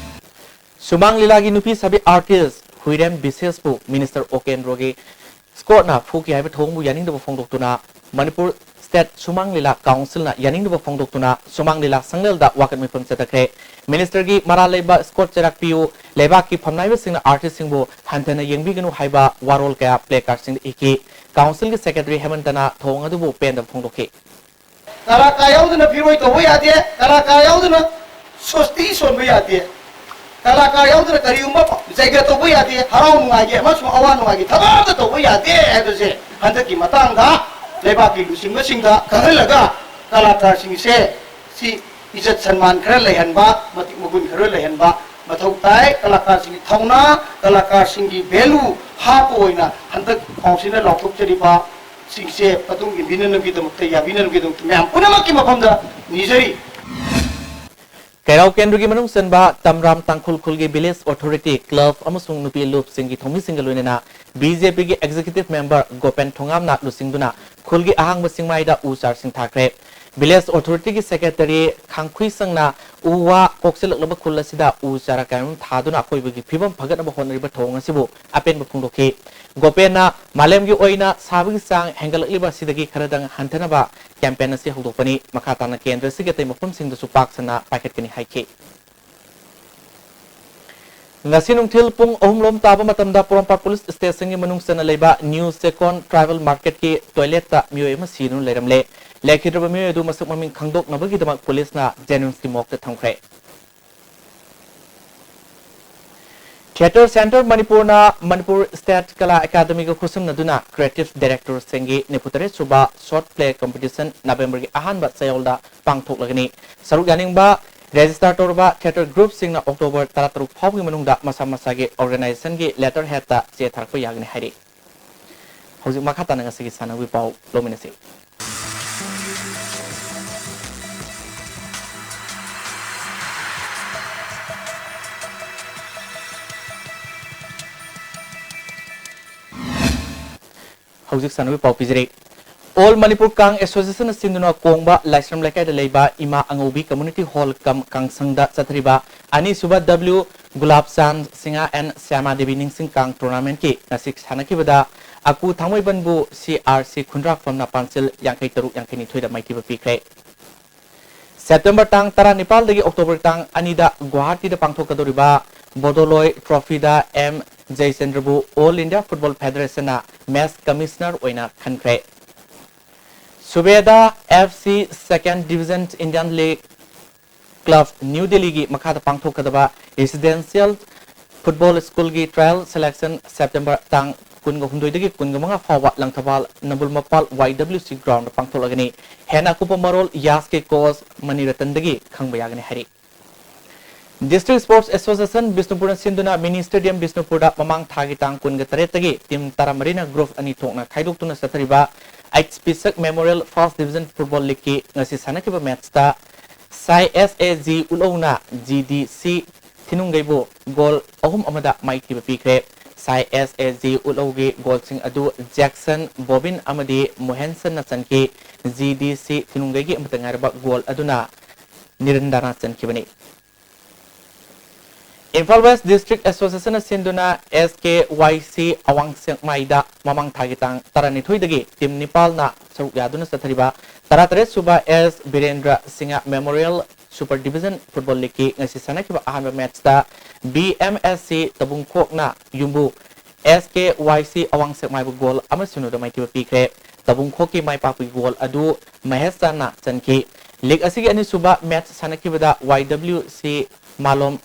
ꯁꯨꯃꯥꯡ ꯂꯤꯂꯥꯒꯤ ꯅꯨꯄꯤ ꯁꯥꯕꯤ artist ꯍꯨꯏꯔꯦꯝ ꯕꯤꯁꯦꯁꯄꯨ Minister ꯎꯄꯦꯟꯗ꯭ꯔꯒꯤ escortꯅ ꯐꯨꯈꯤ ꯍꯥꯏꯕ ꯊꯧꯑꯣꯡꯕꯨ ꯌꯥꯅꯤꯡꯗꯕ ꯐꯣꯡꯗꯣꯛꯇꯨꯅ ꯃꯅꯤꯄꯨꯔ State ꯁꯨꯃꯥꯡ ꯂꯤꯂꯥ Councilꯅ ꯌꯥꯅꯤꯡꯗꯕ ꯐꯣꯡꯗꯣꯛꯇꯨꯅ ꯁꯨꯃꯥꯡ ꯂꯤꯂꯥ ꯁꯪꯂꯦꯜꯗ ꯋꯥꯀꯠ ꯃꯤꯐꯝ ꯆꯠꯊꯈ꯭ꯔꯦ꯫ Ministerꯒꯤ ꯃꯔꯥꯜ ꯂꯩꯕ escort ꯆꯩꯔꯥꯛ ꯄꯤꯌꯨ, ꯂꯩꯕꯥꯛꯀꯤ ꯐꯝꯅꯥꯏꯕꯁꯤꯡꯅ artistꯁꯤꯡꯕꯨ ꯍꯟꯊꯅ ꯌꯦꯡꯕꯤꯒꯅꯨ ꯍꯥꯏꯕ ꯋꯥꯔꯣꯜ ꯀꯌꯥ placardꯁꯤꯡꯗ ꯏꯈꯤ꯫ Councilꯒꯤ Secretary ꯍꯦꯃꯟꯇꯅ ꯊꯧꯑꯣꯡ ꯑꯗꯨꯕꯨ ꯄꯦꯟꯗꯕ ꯐꯣꯡꯗꯣꯛꯈꯤ꯫ ꯀꯂꯥꯀꯥꯔ ꯌꯥꯎꯗꯅ ꯐꯤꯔꯣꯏ ꯇꯧꯕ ꯌꯥꯗꯦ, ꯀꯂꯥꯀꯥꯔ ꯌꯥꯎꯗꯅ ꯁꯣꯁꯇꯤ ꯁꯣꯟꯕ ꯌꯥꯗꯦ, ꯀꯂꯥꯀꯥꯔ ꯌꯥꯎꯗꯅ ꯀꯔꯤꯒꯨꯝꯕ ꯖꯩꯒ ꯇꯧꯕ ꯌꯥꯗꯦ, ꯍꯔꯥꯎ ꯅꯨꯡꯉꯥꯏꯒꯤ ꯑꯃꯁꯨꯡ ꯑꯋꯥ ꯅꯨꯡꯉꯥꯏꯒꯤ ꯊꯕꯛ ꯑꯃꯠꯇ ꯇꯧꯕ ꯌꯥꯗꯦ ꯍꯥꯏꯕꯁꯦ ꯍꯟꯗꯛꯀꯤ ꯃꯇꯥꯡꯗ ꯂꯩꯕꯥꯛꯀꯤ ꯂꯨꯆꯤꯡꯕꯁꯤꯡꯗ ꯈꯪꯍꯜꯂꯒ ꯀꯂꯥꯀꯥꯔꯁꯤꯡꯁꯦ ꯁꯤ ꯏꯖꯠ ꯁꯟꯃꯥꯟ ꯈꯔ ꯂꯩꯍꯟꯕ, ꯃꯇꯤꯛ ꯃꯒꯨꯟ ꯈꯔ ꯂꯩꯍꯟꯕ ꯃꯊꯧ ꯇꯥꯏ꯫ ꯀꯂꯥꯀꯥꯔꯁꯤꯡꯒꯤ ꯊꯧꯅꯥ, ꯀꯂꯥꯀꯥꯔꯁꯤꯡꯒꯤ value ꯍꯥꯞꯄ ꯑꯣꯏꯅ ꯍꯟꯗꯛ ꯀꯥꯎꯟꯁꯤꯜꯅ ꯂꯥꯎꯊꯣꯛꯆꯔꯤꯕ ꯁꯤꯡꯁꯦ ꯃꯇꯨꯡ ꯏꯟꯕꯤꯅꯅꯕꯒꯤꯗꯃꯛꯇ, ꯌꯥꯕꯤꯅꯅꯕꯒꯤꯗꯃꯛꯇ ꯃꯌꯥꯝ ꯄꯨꯝꯅꯃꯛꯀꯤ ꯃꯐꯝꯗ ꯅꯤꯖꯔꯤ꯫ ꯀꯩꯔꯥꯎ ꯀꯦꯟꯗ꯭ꯔꯒꯤ ꯃꯅꯨꯡ ꯆꯟꯕ ꯇꯝꯔꯥꯝ ꯇꯥꯡꯈꯨꯜ ꯈꯨꯜꯒꯤ village authority, club ꯑꯃꯁꯨꯡ ꯅꯨꯄꯤ ꯂꯨꯞꯁꯤꯡꯒꯤ ꯊꯧꯃꯤꯁꯤꯡꯒ ꯂꯣꯏꯅꯅ BJPꯒꯤ executive member ꯒꯣꯄꯦꯟ ꯊꯣꯉꯥꯝꯅ ꯂꯨꯆꯤꯡꯗꯨꯅ ꯈꯨꯜꯒꯤ ꯑꯍꯥꯡꯕ ꯆꯤꯡꯃꯥꯏꯗ ꯎ ꯆꯥꯔꯁꯤꯡ ꯊꯥꯈ꯭ꯔꯦ꯫ Village authorityꯒꯤ secretary ꯈꯥꯡꯈꯨꯏ ꯁꯪꯅ ꯎ ꯋꯥ ꯀꯣꯛꯁꯤꯜꯂꯛꯂꯕ ꯈꯨꯜ ꯑꯁꯤꯗ ꯎ ꯆꯥꯔꯥ ꯀꯌꯥꯃꯔꯨꯝ ꯊꯥꯗꯨꯅ ꯑꯀꯣꯏꯕꯒꯤ ꯐꯤꯕꯝ ꯐꯒꯠꯅꯕ ꯍꯣꯠꯅꯔꯤꯕ ꯊꯧꯑꯣꯡ ꯑꯁꯤꯕꯨ ꯑꯄꯦꯟꯕ ꯐꯣꯡꯗꯣꯛꯈꯤ꯫ ꯒꯣꯄꯦꯟꯅ ꯃꯥꯂꯦꯝꯒꯤ ꯑꯣꯏꯅ ꯁꯥꯕꯒꯤ ꯆꯥꯡ ꯍꯦꯟꯒꯠꯂꯛꯂꯤꯕ ꯑꯁꯤꯗꯒꯤ ꯈꯔꯗꯪ ꯍꯟꯊꯅꯕ campaign ꯑꯁꯤ ꯍꯧꯗꯣꯛꯄꯅꯤ꯫ ꯃꯈꯥ ꯇꯥꯅ ꯀꯦꯟꯗ꯭ꯔ ꯑꯁꯤꯒꯤ ꯑꯇꯩ ꯃꯐꯝꯁꯤꯡꯗꯁꯨ ꯄꯥꯛ ꯁꯟꯅ ꯄꯥꯏꯈꯠꯀꯅꯤ ꯍꯥꯏꯈꯤ꯫ ꯉꯁꯤ ꯅꯨꯡꯊꯤꯜ ꯄꯨꯡ ꯑꯍꯨꯝ ꯂꯣꯝ ꯇꯥꯕ ꯃꯇꯝꯗ ꯄꯣꯔꯣꯝꯄꯥꯠ ꯄꯨꯂꯤꯁ ꯁ꯭ꯇꯦꯁꯟꯒꯤ ꯃꯅꯨꯡ ꯆꯟꯅ ꯂꯩꯕ ꯅ꯭ꯌꯨ ꯆꯦꯀꯣꯟ ꯇ꯭ꯔꯥꯏꯕꯦꯜ ꯃꯥꯔꯀꯦꯠꯀꯤ ꯇꯣꯏꯂꯦꯠꯇ ꯃꯤꯑꯣꯏ ꯑꯃ ꯁꯤꯗꯨꯅ ꯂꯩꯔꯝꯂꯦ꯫ ꯂꯩꯈꯤꯗ꯭ꯔꯕ ꯃꯤꯑꯣꯏ ꯑꯗꯨ ꯃꯁꯛ ꯃꯃꯤꯡ ꯈꯪꯗꯣꯛꯅꯕꯒꯤꯗꯃꯛ ꯄꯨꯂꯤꯁꯅ ꯖꯦꯅꯤꯝꯁꯀꯤ ꯃꯣꯔꯒꯇ ꯊꯝꯈ꯭ꯔꯦ꯫ ꯊꯤꯌꯦꯇꯔ ꯁꯦꯟꯇꯔ ꯃꯅꯤꯄꯨꯔꯅ ꯃꯅꯤꯄꯨꯔ ꯁ꯭ꯇꯦꯠ ꯀꯂꯥ ꯑꯦꯀꯥꯗꯃꯤꯒ ꯈꯨꯠꯁꯝꯅꯗꯨꯅ ꯀ꯭ꯔꯤꯌꯦꯇꯤꯚ ꯗꯥꯏꯔꯦꯛꯇꯔꯁꯤꯡꯒꯤ ꯅꯤꯐꯨꯇꯔꯦꯠ ꯁꯨꯕ ꯁꯣꯔꯠ ꯄ꯭ꯂꯦ ꯀꯝꯄꯤꯇꯤꯁꯟ ꯅꯕꯦꯝꯕꯔꯒꯤ ꯑꯍꯥꯟꯕ ꯆꯌꯣꯜꯗ ꯄꯥꯡꯊꯣꯛꯂꯒꯅꯤ꯫ ꯁꯔꯨꯛ ꯌꯥꯅꯤꯡꯕ ꯔꯦꯖꯤꯁꯇꯥꯔ ꯇꯧꯔꯕ ꯊꯤꯌꯦꯇꯔ ꯒ꯭ꯔꯨꯞꯁꯤꯡꯅ ꯑꯣꯛꯇꯣꯕꯔ ꯇꯔꯥꯇꯔꯨꯛ ꯐꯥꯎꯕꯒꯤ ꯃꯅꯨꯡꯗ ꯃꯁꯥ ꯃꯁꯥꯒꯤ ꯑꯣꯔꯒꯅꯥꯏꯖꯦꯁꯟꯒꯤ ꯂꯦꯇꯔ ꯍꯦꯗꯇ ꯆꯦ ꯊꯥꯔꯛꯄ ꯌꯥꯒꯅꯤ ꯍꯥꯏꯔꯤ꯫ ꯍꯧꯖꯤꯛ ꯃꯈꯥ ꯇꯥꯅ ꯉꯁꯤꯒꯤ ꯁꯥꯟꯅꯕꯒꯤ ꯄꯥꯎ ꯂꯧꯃꯤꯟꯅꯁꯤ꯫ ꯍꯧꯖꯤꯛ ꯁꯥꯟꯅꯕꯒꯤ ꯄꯥꯎ ꯄꯤꯖꯔꯤ꯫ ꯑꯣꯜ ꯃꯅꯤꯄꯨꯔ ꯀꯥꯡ ꯑꯦꯁꯣꯁꯤꯌꯦꯁꯟꯅ ꯁꯤꯟꯗꯨꯅ ꯀꯣꯡꯕ ꯂꯥꯏꯁ꯭ꯔꯝ ꯂꯩꯀꯥꯏꯗ ꯂꯩꯕ ꯏꯃꯥ ꯑꯉꯧꯕꯤ ꯀꯝꯃ꯭ꯌꯨꯅꯤꯇꯤ ꯍꯣꯜ ꯀꯝ ꯀꯥꯡꯁꯪꯗ ꯆꯠꯊꯔꯤꯕ ꯑꯅꯤꯁꯨꯕ ꯗꯕ꯭ꯂꯤꯎ ꯒꯨꯂꯥꯞ ꯆꯥꯟ ꯁꯤꯡꯍ ꯑꯦꯟ ꯁ꯭ꯌꯥꯃꯥ ꯗꯦꯕꯤ ꯅꯤꯡꯁꯤꯡ ꯀꯥꯡ ꯇꯣꯔꯅꯥꯃꯦꯟꯠꯀꯤ ꯉꯁꯤ ꯁꯥꯟꯅꯈꯤꯕꯗ ꯑꯀꯨ ꯊꯥꯡꯃꯩꯕꯟꯕꯨ ꯁꯤ ꯑꯥꯔ ꯁꯤ ꯈꯨꯟꯗ꯭ꯔꯥꯛꯄꯝꯅ ꯄꯥꯟꯁꯤꯜ ꯌꯥꯡꯈꯩ ꯇꯔꯨꯛ, ꯌꯥꯡꯈꯩ ꯅꯤꯊꯣꯏꯗ ꯃꯥꯏꯊꯤꯕ ꯄꯤꯈ꯭ꯔꯦ꯫ ꯁꯦꯞꯇꯦꯝꯕꯔ ꯇꯥꯡ ꯇꯔꯥꯅꯤꯄꯥꯜꯗꯒꯤ ꯑꯣꯛꯇꯣꯕꯔ ꯇꯥꯡ ꯑꯅꯤꯗ ꯒꯨꯋꯥꯍꯥꯇꯤꯗ ꯄꯥꯡꯊꯣꯛꯀꯗꯧꯔꯤꯕ ꯕꯣꯗꯣꯂꯣꯏ ꯇ꯭ꯔꯣꯐꯤꯗ ꯑꯦꯝ ꯖꯌꯆꯟꯗ꯭ꯔꯕꯨ ꯑꯣꯜ ꯏꯟꯗꯤꯌꯥ ꯐꯨꯠꯕꯣꯜ ꯐꯦꯗꯔꯦꯁꯟꯅ ꯃꯦꯠꯆ ꯀꯃꯤꯁꯅꯔ ꯑꯣꯏꯅ ꯈꯟꯈ꯭ꯔꯦ꯫ ꯁꯨꯕꯦꯗꯥ F C second division Indian league club new ꯗꯦꯜꯂꯤꯒꯤ ꯃꯈꯥꯗ ꯄꯥꯡꯊꯣꯛꯀꯗꯕ ꯔꯦꯁꯤꯗꯦꯟꯁꯤꯌꯦꯜ ꯐꯨꯠꯕꯣꯜ ꯁ꯭ꯀꯨꯜꯒꯤ ꯇ꯭ꯔꯥꯌꯦꯜ ꯁꯦꯂꯦꯛꯁꯟ ꯁꯦꯞꯇꯦꯝꯕꯔ ꯇꯥꯡ ꯀꯨꯟꯒ ꯍꯨꯝꯗꯣꯏꯗꯒꯤ ꯀꯨꯟꯒ ꯃꯉꯥ ꯐꯥꯎꯕ ꯂꯪꯊꯕꯥꯜ ꯅꯝꯕꯨꯜ ꯃꯄꯥꯜ ꯋꯥꯏ ꯗꯕ꯭ꯂꯤꯎ ꯁꯤ ꯒ꯭ꯔꯥꯎꯟꯗ ꯄꯥꯡꯊꯣꯛꯂꯒꯅꯤ꯫ ꯍꯦꯟꯅ ꯑꯀꯨꯞꯄ ꯃꯔꯣꯜ ꯌꯥꯁꯀꯤ ꯀꯣꯆ ꯃꯅꯤꯔꯇꯟꯗꯒꯤ ꯈꯪꯕ ꯌꯥꯒꯅꯤ ꯍꯥꯏꯔꯤ꯫ ꯗꯤꯁꯇ꯭ꯔꯤꯛ ꯁ꯭ꯄꯣꯔꯠꯁ ꯑꯦꯁꯣꯁꯤꯌꯦꯁꯟ ꯕꯤꯁꯅꯨꯄꯨꯔꯅ ꯁꯤꯟꯗꯨꯅ ꯃꯤꯅꯤ ꯁ꯭ꯇꯦꯗꯤꯌꯝ ꯕꯤꯁꯅꯨꯄꯨꯔꯗ ꯃꯃꯥꯡ ꯊꯥꯒꯤ ꯇꯥꯡ ꯀꯨꯟꯒ ꯇꯔꯦꯠꯇꯒꯤ ꯇꯤꯝ ꯇꯔꯥꯃꯔꯤꯅ ꯒ꯭ꯔꯨꯞ ꯑꯅꯤ ꯊꯣꯛꯅ ꯈꯥꯏꯗꯣꯛꯇꯨꯅ ꯆꯠꯊꯔꯤꯕ ꯑꯩꯆ ꯄꯤ ꯁꯛ ꯃꯦꯃꯣꯔꯤꯌꯦꯜ ꯐꯥꯔꯁꯠ ꯗꯤꯕꯤꯖꯟ ꯐꯨꯠꯕꯣꯜ ꯂꯤꯒꯀꯤ ꯉꯁꯤ ꯁꯥꯟꯅꯈꯤꯕ ꯃꯦꯠꯆꯇ ꯁꯥꯏ ꯑꯦꯁ ꯑꯦ ꯖꯤ ꯎꯠꯂꯧꯅ ꯖꯤ ꯗꯤ ꯁꯤ ꯊꯤꯅꯨꯡꯒꯩꯕꯨ ꯒꯣꯜ ꯑꯍꯨꯝ ꯑꯃꯗ ꯃꯥꯏꯊꯤꯕ ꯄꯤꯈ꯭ꯔꯦ꯫ ꯁꯥꯏ ꯑꯦꯁ ꯑꯦ ꯖꯤ ꯎꯠꯂꯧꯒꯤ ꯒꯣꯜꯁꯤꯡ ꯑꯗꯨ ꯖꯦꯛꯁꯟ, ꯕꯣꯕꯤꯟ ꯑꯃꯗꯤ ꯃꯣꯍꯦꯟꯁꯟꯅ ꯆꯟꯈꯤ꯫ ꯖꯤ ꯗꯤ ꯁꯤ ꯊꯤꯅꯨꯡꯒꯩꯒꯤ ꯑꯃꯠꯇ ꯉꯥꯏꯔꯕ ꯒꯣꯜ ꯑꯗꯨꯅ ꯅꯤꯔꯟꯗꯥꯅ ꯆꯟꯈꯤꯕꯅꯤ꯫ ꯏꯝꯐꯥꯜ ꯋꯦꯁ ꯗꯤꯁꯇ꯭ꯔꯤꯛ ꯑꯦꯁꯣꯁꯤꯌꯦꯁꯟꯅ ꯁꯤꯟꯗꯨꯅ ꯑꯦꯁ ꯀꯦ ꯋꯥꯏ ꯁꯤ ꯑꯋꯥꯡ ꯁꯦꯛꯃꯥꯏꯗ ꯃꯃꯥꯡ ꯊꯥꯒꯤ ꯇꯥꯡ ꯇꯔꯥꯅꯤꯊꯣꯏꯗꯒꯤ ꯇꯤꯝ ꯅꯤꯄꯥꯜꯅ ꯁꯔꯨꯛ ꯌꯥꯗꯨꯅ ꯆꯠꯊꯔꯤꯕ ꯇꯔꯥꯇꯔꯦꯠ ꯁꯨꯕ S Birendra Singh memorial super division football ꯂꯤꯒꯀꯤ ꯉꯁꯤ ꯁꯥꯟꯅꯈꯤꯕ ꯑꯍꯥꯟꯕ ꯃꯦꯠꯆꯇ B M S C ꯇꯕꯨꯡꯈꯣꯛꯅ ꯌꯨꯝꯕꯨ S K Y C ꯑꯋꯥꯡ ꯁꯦꯛꯃꯥꯏꯕꯨ ꯒꯣꯜ ꯑꯃ ꯁꯤꯅꯣꯗ ꯃꯥꯏꯊꯤꯕ ꯄꯤꯈ꯭ꯔꯦ꯫ ꯇꯕꯨꯡꯈꯣꯛꯀꯤ ꯃꯥꯏ ꯄꯥꯛꯄꯒꯤ ꯒꯣꯜ ꯑꯗꯨ ꯃꯍꯦꯁ ꯆꯥꯟꯅ ꯆꯟꯈꯤ꯫ ꯂꯤꯒ ꯑꯁꯤꯒꯤ ꯑꯅꯤꯁꯨꯕ ꯃꯦꯆ ꯁꯥꯟꯅꯈꯤꯕꯗ Y W C ꯃꯥꯂꯣꯝ,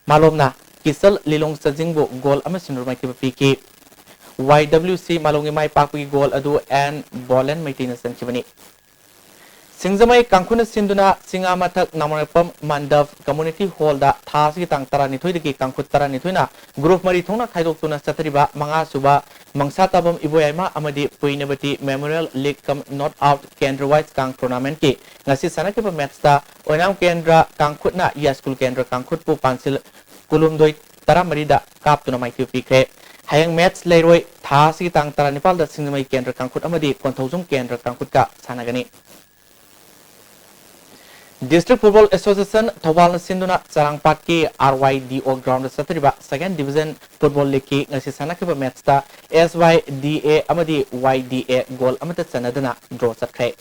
ꯃꯥꯂꯣꯝꯅ ꯀꯤꯁꯜ ꯂꯤꯂꯣꯡ ꯆꯖꯤꯡꯕꯨ ꯒꯣꯜ ꯑꯃ ꯁꯤꯅꯣꯗ ꯃꯥꯏꯊꯤꯕ ꯄꯤꯈꯤ꯫ Y W C ꯃꯥꯂꯣꯝꯒꯤ ꯃꯥꯏ ꯄꯥꯛꯄꯒꯤ ꯒꯣꯜ ꯑꯗꯨ N ꯕꯣꯂꯦꯟ ꯃꯩꯇꯩꯅ ꯆꯟꯈꯤꯕꯅꯤ꯫ ꯁꯤꯡꯖꯃꯩ ꯀꯥꯡꯈꯨꯅ ꯁꯤꯟꯗꯨꯅ ꯆꯤꯉꯥꯃꯊꯛ ꯅꯥꯃꯔꯛꯄꯝ ꯃꯟꯗꯞ ꯀꯝꯃ꯭ꯌꯨꯅꯤꯇꯤ ꯍꯣꯜꯗ ꯊꯥ ꯑꯁꯤꯒꯤ ꯇꯥꯡ ꯇꯔꯥꯅꯤꯊꯣꯏꯗꯒꯤ ꯀꯥꯡꯈꯨꯠ ꯇꯔꯥꯅꯤꯊꯣꯏꯅ ꯒ꯭ꯔꯨꯞ ꯃꯔꯤ ꯊꯣꯛꯅ ꯈꯥꯏꯗꯣꯛꯇꯨꯅ ꯆꯠꯊꯔꯤꯕ ꯃꯉꯥꯁꯨꯕ ꯃꯪꯁꯥꯇꯥꯕꯝ ꯏꯕꯣꯌꯥꯏꯃ ꯑꯃꯗꯤ ꯄꯨꯏꯅꯕꯇꯤ ꯃꯦꯃꯣꯔꯤꯌꯦꯜ ꯂꯤꯒ ꯀꯝ ꯅꯣꯠ ꯑꯥꯎꯠ ꯀꯦꯟꯗ꯭ꯔ ꯋꯥꯏꯁ ꯀꯥꯡ ꯇꯣꯔꯅꯥꯃꯦꯟꯠꯀꯤ ꯉꯁꯤ ꯁꯥꯟꯅꯈꯤꯕ ꯃꯦꯠꯁꯇ ꯑꯣꯏꯅꯥꯝ ꯀꯦꯟꯗ꯭ꯔ ꯀꯥꯡꯈꯨꯠꯅ ꯌꯥꯏꯁ꯭ꯀꯨꯜ ꯀꯦꯟꯗ꯭ꯔ ꯀꯥꯡꯈꯨꯠꯄꯨ ꯄꯥꯟꯁꯤꯜ ꯀꯨꯟꯍꯨꯝꯗꯣꯏ ꯇꯔꯥꯃꯔꯤꯗ ꯀꯥꯞꯇꯨꯅ ꯃꯥꯏꯊꯤꯕ ꯄꯤꯈ꯭ꯔꯦ꯫ ꯍꯌꯦꯡ ꯃꯦꯠꯁ ꯂꯩꯔꯣꯏ꯫ ꯊꯥ ꯑꯁꯤꯒꯤ ꯇꯥꯡ ꯇꯔꯥꯅꯤꯄꯥꯜꯗ ꯁꯤꯡꯖꯃꯩ ꯀꯦꯟꯗ꯭ꯔ ꯀꯥꯡꯈꯨꯠ ꯑꯃꯗꯤ ꯀꯣꯟꯊꯧꯖꯝ ꯀꯦꯟꯗ꯭ꯔ ꯀꯥꯡꯈꯨꯠꯀ ꯁꯥꯟꯅꯒꯅꯤ꯫ District Football Association ꯊꯧꯕꯥꯜꯅ ꯁꯤꯟꯗꯨꯅ ꯆꯔꯥꯡꯄꯥꯠꯀꯤ R Y D O ground ꯆꯠꯊꯔꯤꯕ Second Division Football League ꯀꯤ ꯉꯁꯤ ꯁꯥꯟꯅꯈꯤꯕ ꯃꯦꯠꯁꯇ S Y D A ꯑꯃꯗꯤ Y D A ꯒꯣꯜ ꯑꯃꯠꯇ ꯆꯟꯅꯗꯅ ꯗ꯭ꯔꯣ ꯆꯠꯈ꯭ꯔꯦ꯫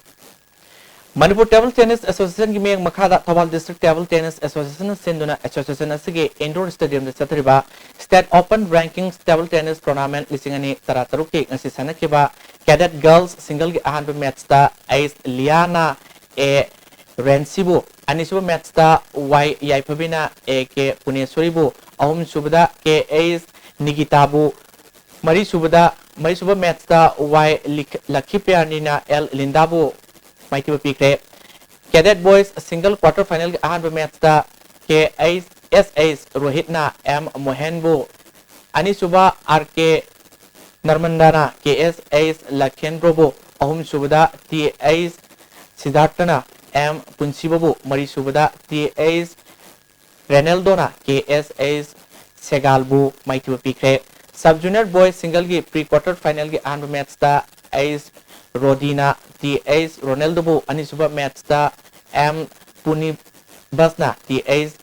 ꯃꯅꯤꯄꯨꯔ Table Tennis Association ꯒꯤ ꯃꯤꯠꯌꯦꯡ ꯃꯈꯥꯗ Thoubal District Table Tennis Association ꯅ ꯁꯤꯟꯗꯨꯅ association ꯑꯁꯤꯒꯤ indoor stadium ꯗ ꯆꯠꯊꯔꯤꯕ State Open Ranking Table Tennis Tournament ꯂꯤꯁꯤꯡ ꯑꯅꯤ ꯇꯔꯥꯇꯔꯨꯛꯀꯤ ꯉꯁꯤ ꯁꯥꯟꯅꯈꯤꯕ Cadet Girls Single ꯒꯤ ꯑꯍꯥꯟꯕ ꯃꯦꯠꯁꯇ ꯑꯩꯆ ꯂꯤꯌꯥꯅ ꯑꯦ ꯔꯦꯟꯁꯤꯕꯨ, ꯑꯅꯤꯁꯨꯕ ꯃꯦꯠꯁꯇ ꯋꯥꯏ ꯌꯥꯏꯐꯕꯤꯅ ꯑꯦ ꯀꯦ ꯄꯨꯅꯦꯁꯣꯔꯤꯕꯨ, ꯑꯍꯨꯝꯁꯨꯕꯗ ꯀꯦ ꯑꯩꯆ ꯅꯤꯒꯤꯇꯥꯕꯨ, ꯃꯔꯤꯁꯨꯕꯗ, ꯃꯔꯤꯁꯨꯕ ꯃꯦꯠꯁꯇ ꯋꯥꯏ ꯂꯤꯛ-, ꯂꯛꯈꯤꯄ꯭ꯔꯤꯌꯥꯅꯤꯅ ꯑꯦꯜ ꯂꯤꯟꯗꯥꯕꯨ ꯃꯥꯏꯊꯤꯕ ꯄꯤꯈ꯭ꯔꯦ꯫ Cadet Boys Single quarter final ꯒꯤ ꯑꯍꯥꯟꯕ ꯃꯦꯠꯁꯇ ꯀꯦ ꯑꯩꯆ ꯑꯦꯁ ꯑꯩꯆ ꯔꯣꯍꯤꯠꯅ ꯑꯦꯝ ꯃꯣꯍꯦꯟꯕꯨ, ꯑꯅꯤꯁꯨꯕ ꯑꯥꯔ ꯀꯦ ꯅꯔꯃꯟꯗꯥꯅ ꯀꯦ ꯑꯦꯁ ꯑꯩꯆ ꯂꯈꯦꯟꯗ꯭ꯔꯣꯕꯨ, ꯑꯍꯨꯝꯁꯨꯕꯗ ꯇꯤ ꯑꯩꯆ ꯁꯤꯗꯥꯔꯊꯅ ꯑꯦꯝ ꯄꯨꯟꯁꯤꯕꯕꯨ, ꯃꯔꯤꯁꯨꯕꯗ ꯇꯤ ꯑꯩꯆ ꯔꯦꯅꯦꯜꯗꯣꯅ ꯀꯦ ꯑꯦꯁ ꯑꯩꯆ ꯁꯦꯒꯥꯜꯕꯨ ꯃꯥꯏꯊꯤꯕ ꯄꯤꯈ꯭ꯔꯦ꯫ Sub Junior Boys Single ꯒꯤ pre quarter final ꯒꯤ ꯑꯍꯥꯟꯕ ꯃꯦꯠꯁꯇ ꯑꯩꯆ ꯔꯣꯗꯤꯅ ꯇꯤ ꯑꯩꯆ ꯔꯣꯅꯦꯜꯗꯣꯕꯨ, ꯑꯅꯤꯁꯨꯕ ꯃꯦꯠꯁꯇ ꯑꯦꯝ ꯄꯨꯅꯤꯕꯁꯅ ꯇꯤ ꯑꯩꯆ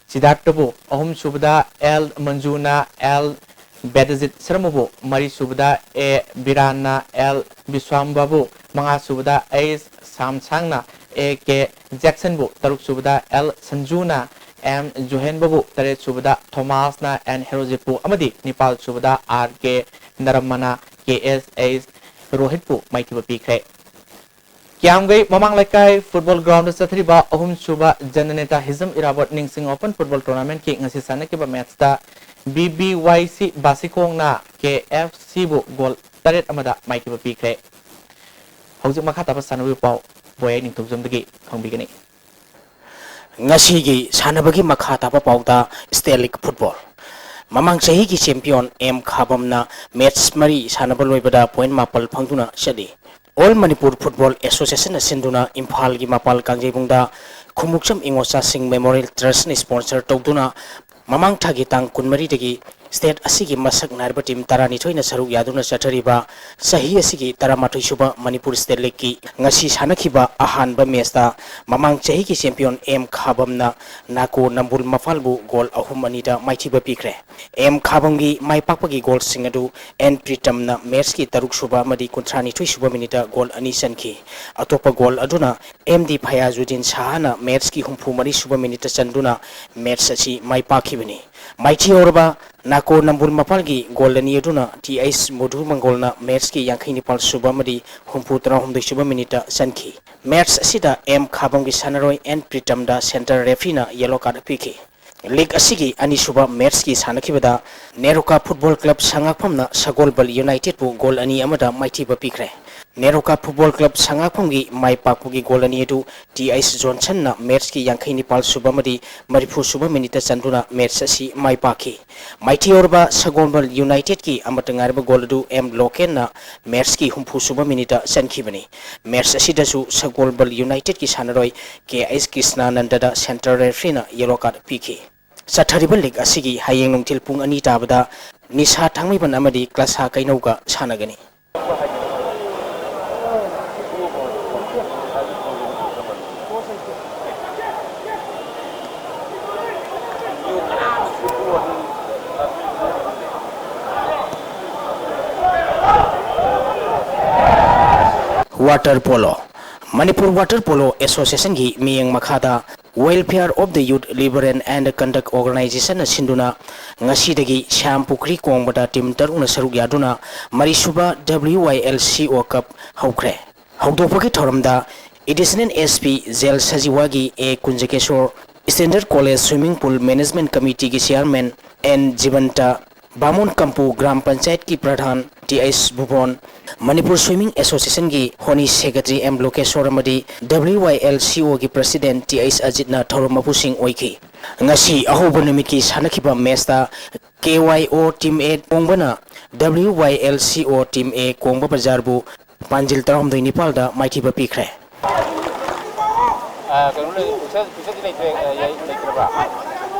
ꯁꯤꯗꯥꯔꯊꯕꯨ, ꯑꯍꯨꯝꯁꯨꯕꯗ ꯑꯦꯜ ꯃꯟꯖꯨꯅ ꯑꯦꯜ ꯕꯦꯗꯖꯤꯠ ꯁꯔꯃꯕꯨ, ꯃꯔꯤꯁꯨꯕꯗ ꯑꯦ ꯕꯤꯔꯥꯟꯅ ꯑꯦꯜ ꯕꯤꯁ꯭ꯋꯥꯝꯕꯕꯨ, ꯃꯉꯥꯁꯨꯕꯗ ꯑꯩꯆ ꯁꯥꯝꯁꯥꯡꯅ ꯑꯦ ꯀꯦ ꯖꯦꯛꯁꯟꯕꯨ, ꯇꯔꯨꯛꯁꯨꯕꯗ ꯑꯦꯜ ꯁꯟꯖꯨꯅ ꯑꯦꯝ ꯖꯨꯍꯦꯟꯕꯕꯨ, ꯇꯔꯦꯠ ꯁꯨꯕꯗ ꯊꯣꯃꯥꯁꯅ ꯑꯦꯟ ꯍꯦꯔꯣꯖꯤꯠꯄꯨ ꯑꯃꯗꯤ ꯅꯤꯄꯥꯜ ꯁꯨꯕꯗ ꯑꯥꯔ ꯀꯦ ꯅꯔꯝꯃꯅ ꯀꯦ ꯑꯦꯁ ꯑꯩꯆ ꯔꯣꯍꯤꯠꯄꯨ ꯃꯥꯏꯊꯤꯕ ꯄꯤꯈ꯭ꯔꯦ꯫ ꯀ꯭ꯌꯥꯝꯒꯩ ꯃꯃꯥꯡ ꯂꯩꯀꯥꯏ ꯐꯨꯠꯕꯣꯜ ꯒ꯭ꯔꯥꯎꯟꯗ ꯆꯠꯊꯔꯤꯕ ꯑꯍꯨꯝꯁꯨꯕ ꯖꯅꯅꯦꯇꯥ ꯍꯤꯖꯝ ꯏꯔꯥꯕꯣꯠ ꯅꯤꯡꯁꯤꯡ ꯑꯣꯄꯟ ꯐꯨꯠꯕꯣꯜ ꯇꯣꯔꯅꯥꯃꯦꯟꯠꯀꯤ ꯉꯁꯤ ꯁꯥꯟꯅꯈꯤꯕ ꯃꯦꯠꯁꯇ ꯕꯤ ꯕꯤ ꯋꯥꯏ ꯁꯤ ꯕꯥꯁꯤꯈꯣꯡꯅ ꯀꯦ ꯑꯦꯐ ꯁꯤꯕꯨ ꯒꯣꯜ ꯇꯔꯦꯠ ꯑꯃꯗ ꯃꯥꯏꯊꯤꯕ ꯄꯤꯈ꯭ꯔꯦ꯫ ꯍꯧꯖꯤꯛ ꯃꯈꯥ ꯇꯥꯕ ꯁꯥꯟꯅꯕꯒꯤ ꯄꯥꯎ ꯕꯣꯌꯥꯏ ꯅꯤꯡꯊꯧꯖꯝꯗꯒꯤ ꯈꯪꯕꯤꯒꯅꯤ꯫ ꯉꯁꯤꯒꯤ ꯁꯥꯟꯅꯕꯒꯤ ꯃꯈꯥ ꯇꯥꯕ ꯄꯥꯎꯗ ꯁ꯭ꯇꯦꯠ ꯂꯤꯒ ꯐꯨꯠꯕꯣꯜ꯫ ꯃꯃꯥꯡ ꯆꯍꯤꯒꯤ ꯆꯦꯝꯄꯤꯌꯟ ꯑꯦꯝ ꯈꯥꯕꯝꯅ ꯃꯦꯠꯁ ꯃꯔꯤ ꯁꯥꯟꯅꯕ ꯂꯣꯏꯕꯗ ꯄꯣꯏꯟꯠ ꯃꯥꯄꯜ ꯐꯪꯗꯨꯅ ꯆꯠꯂꯤ꯫ ꯑꯣꯜ ꯃꯅꯤꯄꯨꯔ ꯐꯨꯠꯕꯣꯜ ꯑꯦꯁꯣꯁꯤꯌꯦꯁꯟꯅ ꯁꯤꯟꯗꯨꯅ ꯏꯝꯐꯥꯜꯒꯤ ꯃꯄꯥꯜ ꯀꯥꯡꯖꯩꯕꯨꯡꯗ ꯈꯨꯃꯨꯛꯆꯝ ꯏꯉꯣꯆꯥꯁꯤꯡ ꯃꯦꯃꯣꯔꯤꯌꯦꯜ ꯇ꯭ꯔꯁꯠꯅ ꯁ꯭ꯄꯣꯟꯁꯔ ꯇꯧꯗꯨꯅ ꯃꯃꯥꯡ ꯊꯥꯒꯤ ꯇꯥꯡ ꯀꯨꯟꯃꯔꯤꯗꯒꯤ ꯁ꯭ꯇꯦꯠ ꯑꯁꯤꯒꯤ ꯃꯁꯛ ꯅꯥꯏꯔꯕ ꯇꯤꯝ ꯇꯔꯥꯅꯤꯊꯣꯏꯅ ꯁꯔꯨꯛ ꯌꯥꯗꯨꯅ ꯆꯠꯊꯔꯤꯕ ꯆꯍꯤ ꯑꯁꯤꯒꯤ ꯇꯔꯥꯃꯥꯊꯣꯏ ꯁꯨꯕ ꯃꯅꯤꯄꯨꯔ ꯁ꯭ꯇꯦꯠ ꯂꯤꯒꯀꯤ ꯉꯁꯤ ꯁꯥꯟꯅꯈꯤꯕ ꯑꯍꯥꯟꯕ ꯃꯦꯠꯁꯇ ꯃꯃꯥꯡ ꯆꯍꯤꯒꯤ ꯆꯦꯝꯄꯤꯌꯟ ꯑꯦꯝ ꯈꯥꯕꯝꯅ ꯅꯥꯀꯣ ꯅꯝꯕꯨꯜ ꯃꯐꯥꯜꯕꯨ ꯒꯣꯜ ꯑꯍꯨꯝ ꯑꯅꯤꯗ ꯃꯥꯏꯊꯤꯕ ꯄꯤꯈ꯭ꯔꯦ꯫ ꯑꯦꯝ ꯈꯥꯕꯝꯒꯤ ꯃꯥꯏ ꯄꯥꯛꯄꯒꯤ ꯒꯣꯜꯁꯤꯡ ꯑꯗꯨ ꯑꯦꯟ ꯄ꯭ꯔꯤꯇꯝꯅ ꯃꯦꯠꯁꯀꯤ ꯇꯔꯨꯛ ꯁꯨꯕ ꯑꯃꯗꯤ ꯀꯨꯟꯊ꯭ꯔꯥ ꯅꯤꯊꯣꯏ ꯁꯨꯕ ꯃꯤꯅꯤꯠꯇ ꯒꯣꯜ ꯑꯅꯤ ꯆꯟꯈꯤ꯫ ꯑꯇꯣꯞꯄ ꯒꯣꯜ ꯑꯗꯨꯅ ꯑꯦꯝ ꯗꯤ ꯐꯌꯥꯖꯨꯗꯤꯟ ꯁꯥꯍꯅ ꯃꯦꯠꯁꯀꯤ ꯍꯨꯝꯐꯨ ꯃꯔꯤ ꯁꯨꯕ ꯃꯤꯅꯤꯠꯇ ꯆꯟꯗꯨꯅ ꯃꯦꯠꯁ ꯑꯁꯤ ꯃꯥꯏ ꯄꯥꯛꯈꯤꯕꯅꯤ꯫ ꯃꯥꯏꯊꯤꯍꯧꯔꯕ ꯅꯥꯀꯣ ꯅꯝꯕꯨꯜ ꯃꯄꯥꯜꯒꯤ ꯒꯣꯜ ꯑꯅꯤ ꯑꯗꯨꯅ ꯇꯤ ꯑꯩꯆ ꯃꯣꯙꯨ ꯃꯪꯒꯣꯜꯅ ꯃꯦꯠꯁꯀꯤ ꯌꯥꯡꯈꯩ ꯅꯤꯄꯥꯜ ꯁꯨꯕ ꯑꯃꯗꯤ ꯍꯨꯝꯐꯨ ꯇꯔꯥꯍꯨꯝꯗꯣꯏ ꯁꯨꯕ ꯃꯤꯅꯤꯠꯇ ꯆꯟꯈꯤ꯫ ꯃꯦꯠꯁ ꯑꯁꯤꯗ ꯑꯦꯝ ꯈꯥꯕꯝꯒꯤ ꯁꯥꯟꯅꯔꯣꯏ ꯑꯦꯟ ꯄ꯭ꯔꯤꯇꯝꯗ ꯁꯦꯟꯇꯔ ꯔꯦꯐ꯭ꯔꯤꯅ ꯌꯦꯂꯣ ꯀꯥꯔꯗ ꯄꯤꯈꯤ꯫ ꯂꯤꯒ ꯑꯁꯤꯒꯤ ꯑꯅꯤꯁꯨꯕ ꯃꯦꯠꯁꯀꯤ ꯁꯥꯟꯅꯈꯤꯕꯗ ꯅꯦꯔꯣꯀꯥ ꯐꯨꯠꯕꯣꯜ ꯀ꯭ꯂꯕ ꯁꯉꯥꯛꯐꯝꯅ ꯁꯒꯣꯜꯕꯜ ꯌꯨꯅꯥꯏꯇꯦꯗꯄꯨ ꯒꯣꯜ ꯑꯅꯤ ꯑꯃꯗ ꯃꯥꯏꯊꯤꯕ ꯄꯤꯈ꯭ꯔꯦ꯫ ꯅꯦꯔꯣꯀꯥ ꯐꯨꯠꯕꯣꯜ ꯀ꯭ꯂꯕ ꯁꯉꯥꯛꯐꯝꯒꯤ ꯃꯥꯏ ꯄꯥꯛꯄꯒꯤ ꯒꯣꯜ ꯑꯅꯤ ꯑꯗꯨ ꯇꯤ ꯑꯩꯆ ꯖꯣꯟꯁꯟꯅ ꯃꯦꯠꯁꯀꯤ ꯌꯥꯡꯈꯩ ꯅꯤꯄꯥꯜ ꯁꯨꯕ ꯑꯃꯗꯤ ꯃꯔꯤꯐꯨ ꯁꯨꯕ ꯃꯤꯅꯤꯠꯇ ꯆꯟꯗꯨꯅ ꯃꯦꯠꯁ ꯑꯁꯤ ꯃꯥꯏ ꯄꯥꯛꯈꯤ꯫ ꯃꯥꯏꯊꯤꯍꯧꯔꯕ ꯁꯒꯣꯜꯕꯜ ꯌꯨꯅꯥꯏꯇꯦꯗꯀꯤ ꯑꯃꯠꯇ ꯉꯥꯏꯔꯕ ꯒꯣꯜ ꯑꯗꯨ ꯑꯦꯝ ꯂꯣꯀꯦꯟꯅ ꯃꯦꯠꯁꯀꯤ ꯍꯨꯝꯐꯨ ꯁꯨꯕ ꯃꯤꯅꯤꯠꯇ ꯆꯟꯈꯤꯕꯅꯤ꯫ ꯃꯦꯠꯁ ꯑꯁꯤꯗꯁꯨ ꯁꯒꯣꯜꯕꯜ ꯌꯨꯅꯥꯏꯇꯦꯗꯀꯤ ꯁꯥꯟꯅꯔꯣꯏ ꯀꯦ ꯑꯩꯆ ꯀ꯭ꯔꯤꯁꯅꯥꯅꯟꯗꯗ ꯁꯦꯟꯇꯔ ꯔꯦꯐ꯭ꯔꯤꯅ ꯌꯦꯂꯣ ꯀꯥꯔꯗ ꯄꯤꯈꯤ꯫ ꯆꯠꯊꯔꯤꯕ ꯂꯤꯒ ꯑꯁꯤꯒꯤ ꯍꯌꯦꯡ ꯅꯨꯡꯊꯤꯜ ꯄꯨꯡ ꯑꯅꯤ ꯇꯥꯕꯗ ꯅꯤꯁꯥ ꯊꯥꯡꯃꯩꯕꯟ ꯑꯃꯗꯤ ꯀ꯭ꯂꯥꯁꯥ ꯀꯩꯅꯧꯒ ꯁꯥꯟꯅꯒꯅꯤ꯫ Water polo. Manipur water polo ꯑꯦꯁꯣꯁꯤꯌꯦꯁꯟꯒꯤ ꯃꯤꯠꯌꯦꯡ ꯃꯈꯥꯗ Welfare of the Youth Liberation and Conduct Organization ꯅ ꯁꯤꯟꯗꯨꯅ ꯉꯁꯤꯗꯒꯤ ꯁ꯭ꯌꯥꯝ ꯄꯨꯈ꯭ꯔꯤ ꯀꯣꯡꯕꯗ team ꯇꯔꯨꯛꯅ ꯁꯔꯨꯛ ꯌꯥꯗꯨꯅ ꯃꯔꯤꯁꯨꯕ W Y L C O Cup ꯍꯧꯈ꯭ꯔꯦ꯫ ꯍꯧꯗꯣꯛꯄꯒꯤ ꯊꯧꯔꯝꯗ Additional S P Jail ꯁꯖꯤꯋꯥꯒꯤ A ꯀꯨꯟꯖꯀꯦꯁꯣꯔ, Standard College Swimming Pool Management Committee ꯒꯤ Chairman N ꯖꯤꯕꯟꯇ, ꯕꯥꯃꯣꯟ ꯀꯝꯄꯨ ꯒ꯭ꯔꯥꯝ ꯄꯟꯆꯥꯌꯠꯀꯤ ꯄ꯭ꯔꯙꯥꯟ T H Bhubon, Manipur Swimming Association ꯒꯤ ꯍꯣꯅꯤ Secretary M ꯂꯣꯀꯦꯁꯣꯔ ꯑꯃꯗꯤ W Y L C O ꯒꯤ President T H ꯑꯖꯤꯠꯅ ꯊꯧꯔꯝ ꯃꯄꯨꯁꯤꯡ ꯑꯣꯏꯈꯤ꯫ ꯉꯁꯤ ꯑꯍꯧꯕ ꯅꯨꯃꯤꯠꯀꯤ ꯁꯥꯟꯅꯈꯤꯕ match ꯇ K Y O Team A ꯀꯣꯡꯕꯅ W Y L C O Team A ꯀꯣꯡꯕ ꯕꯖꯥꯔꯕꯨ ꯄꯥꯟꯖꯤꯜ ꯇꯔꯥꯍꯨꯝꯗꯣꯏ ꯅꯤꯄꯥꯜꯗ ꯃꯥꯏꯊꯤꯕ ꯄꯤꯈ꯭ꯔꯦ꯫ ꯑ, ꯀꯩꯅꯣ ꯂꯩ, ꯄꯩꯁꯥ, ꯄꯩꯁꯥꯗꯤ ꯂꯩꯇ꯭ꯔꯦ, ꯑ, ꯌꯥꯏ, ꯂꯩꯇ꯭ꯔꯕ?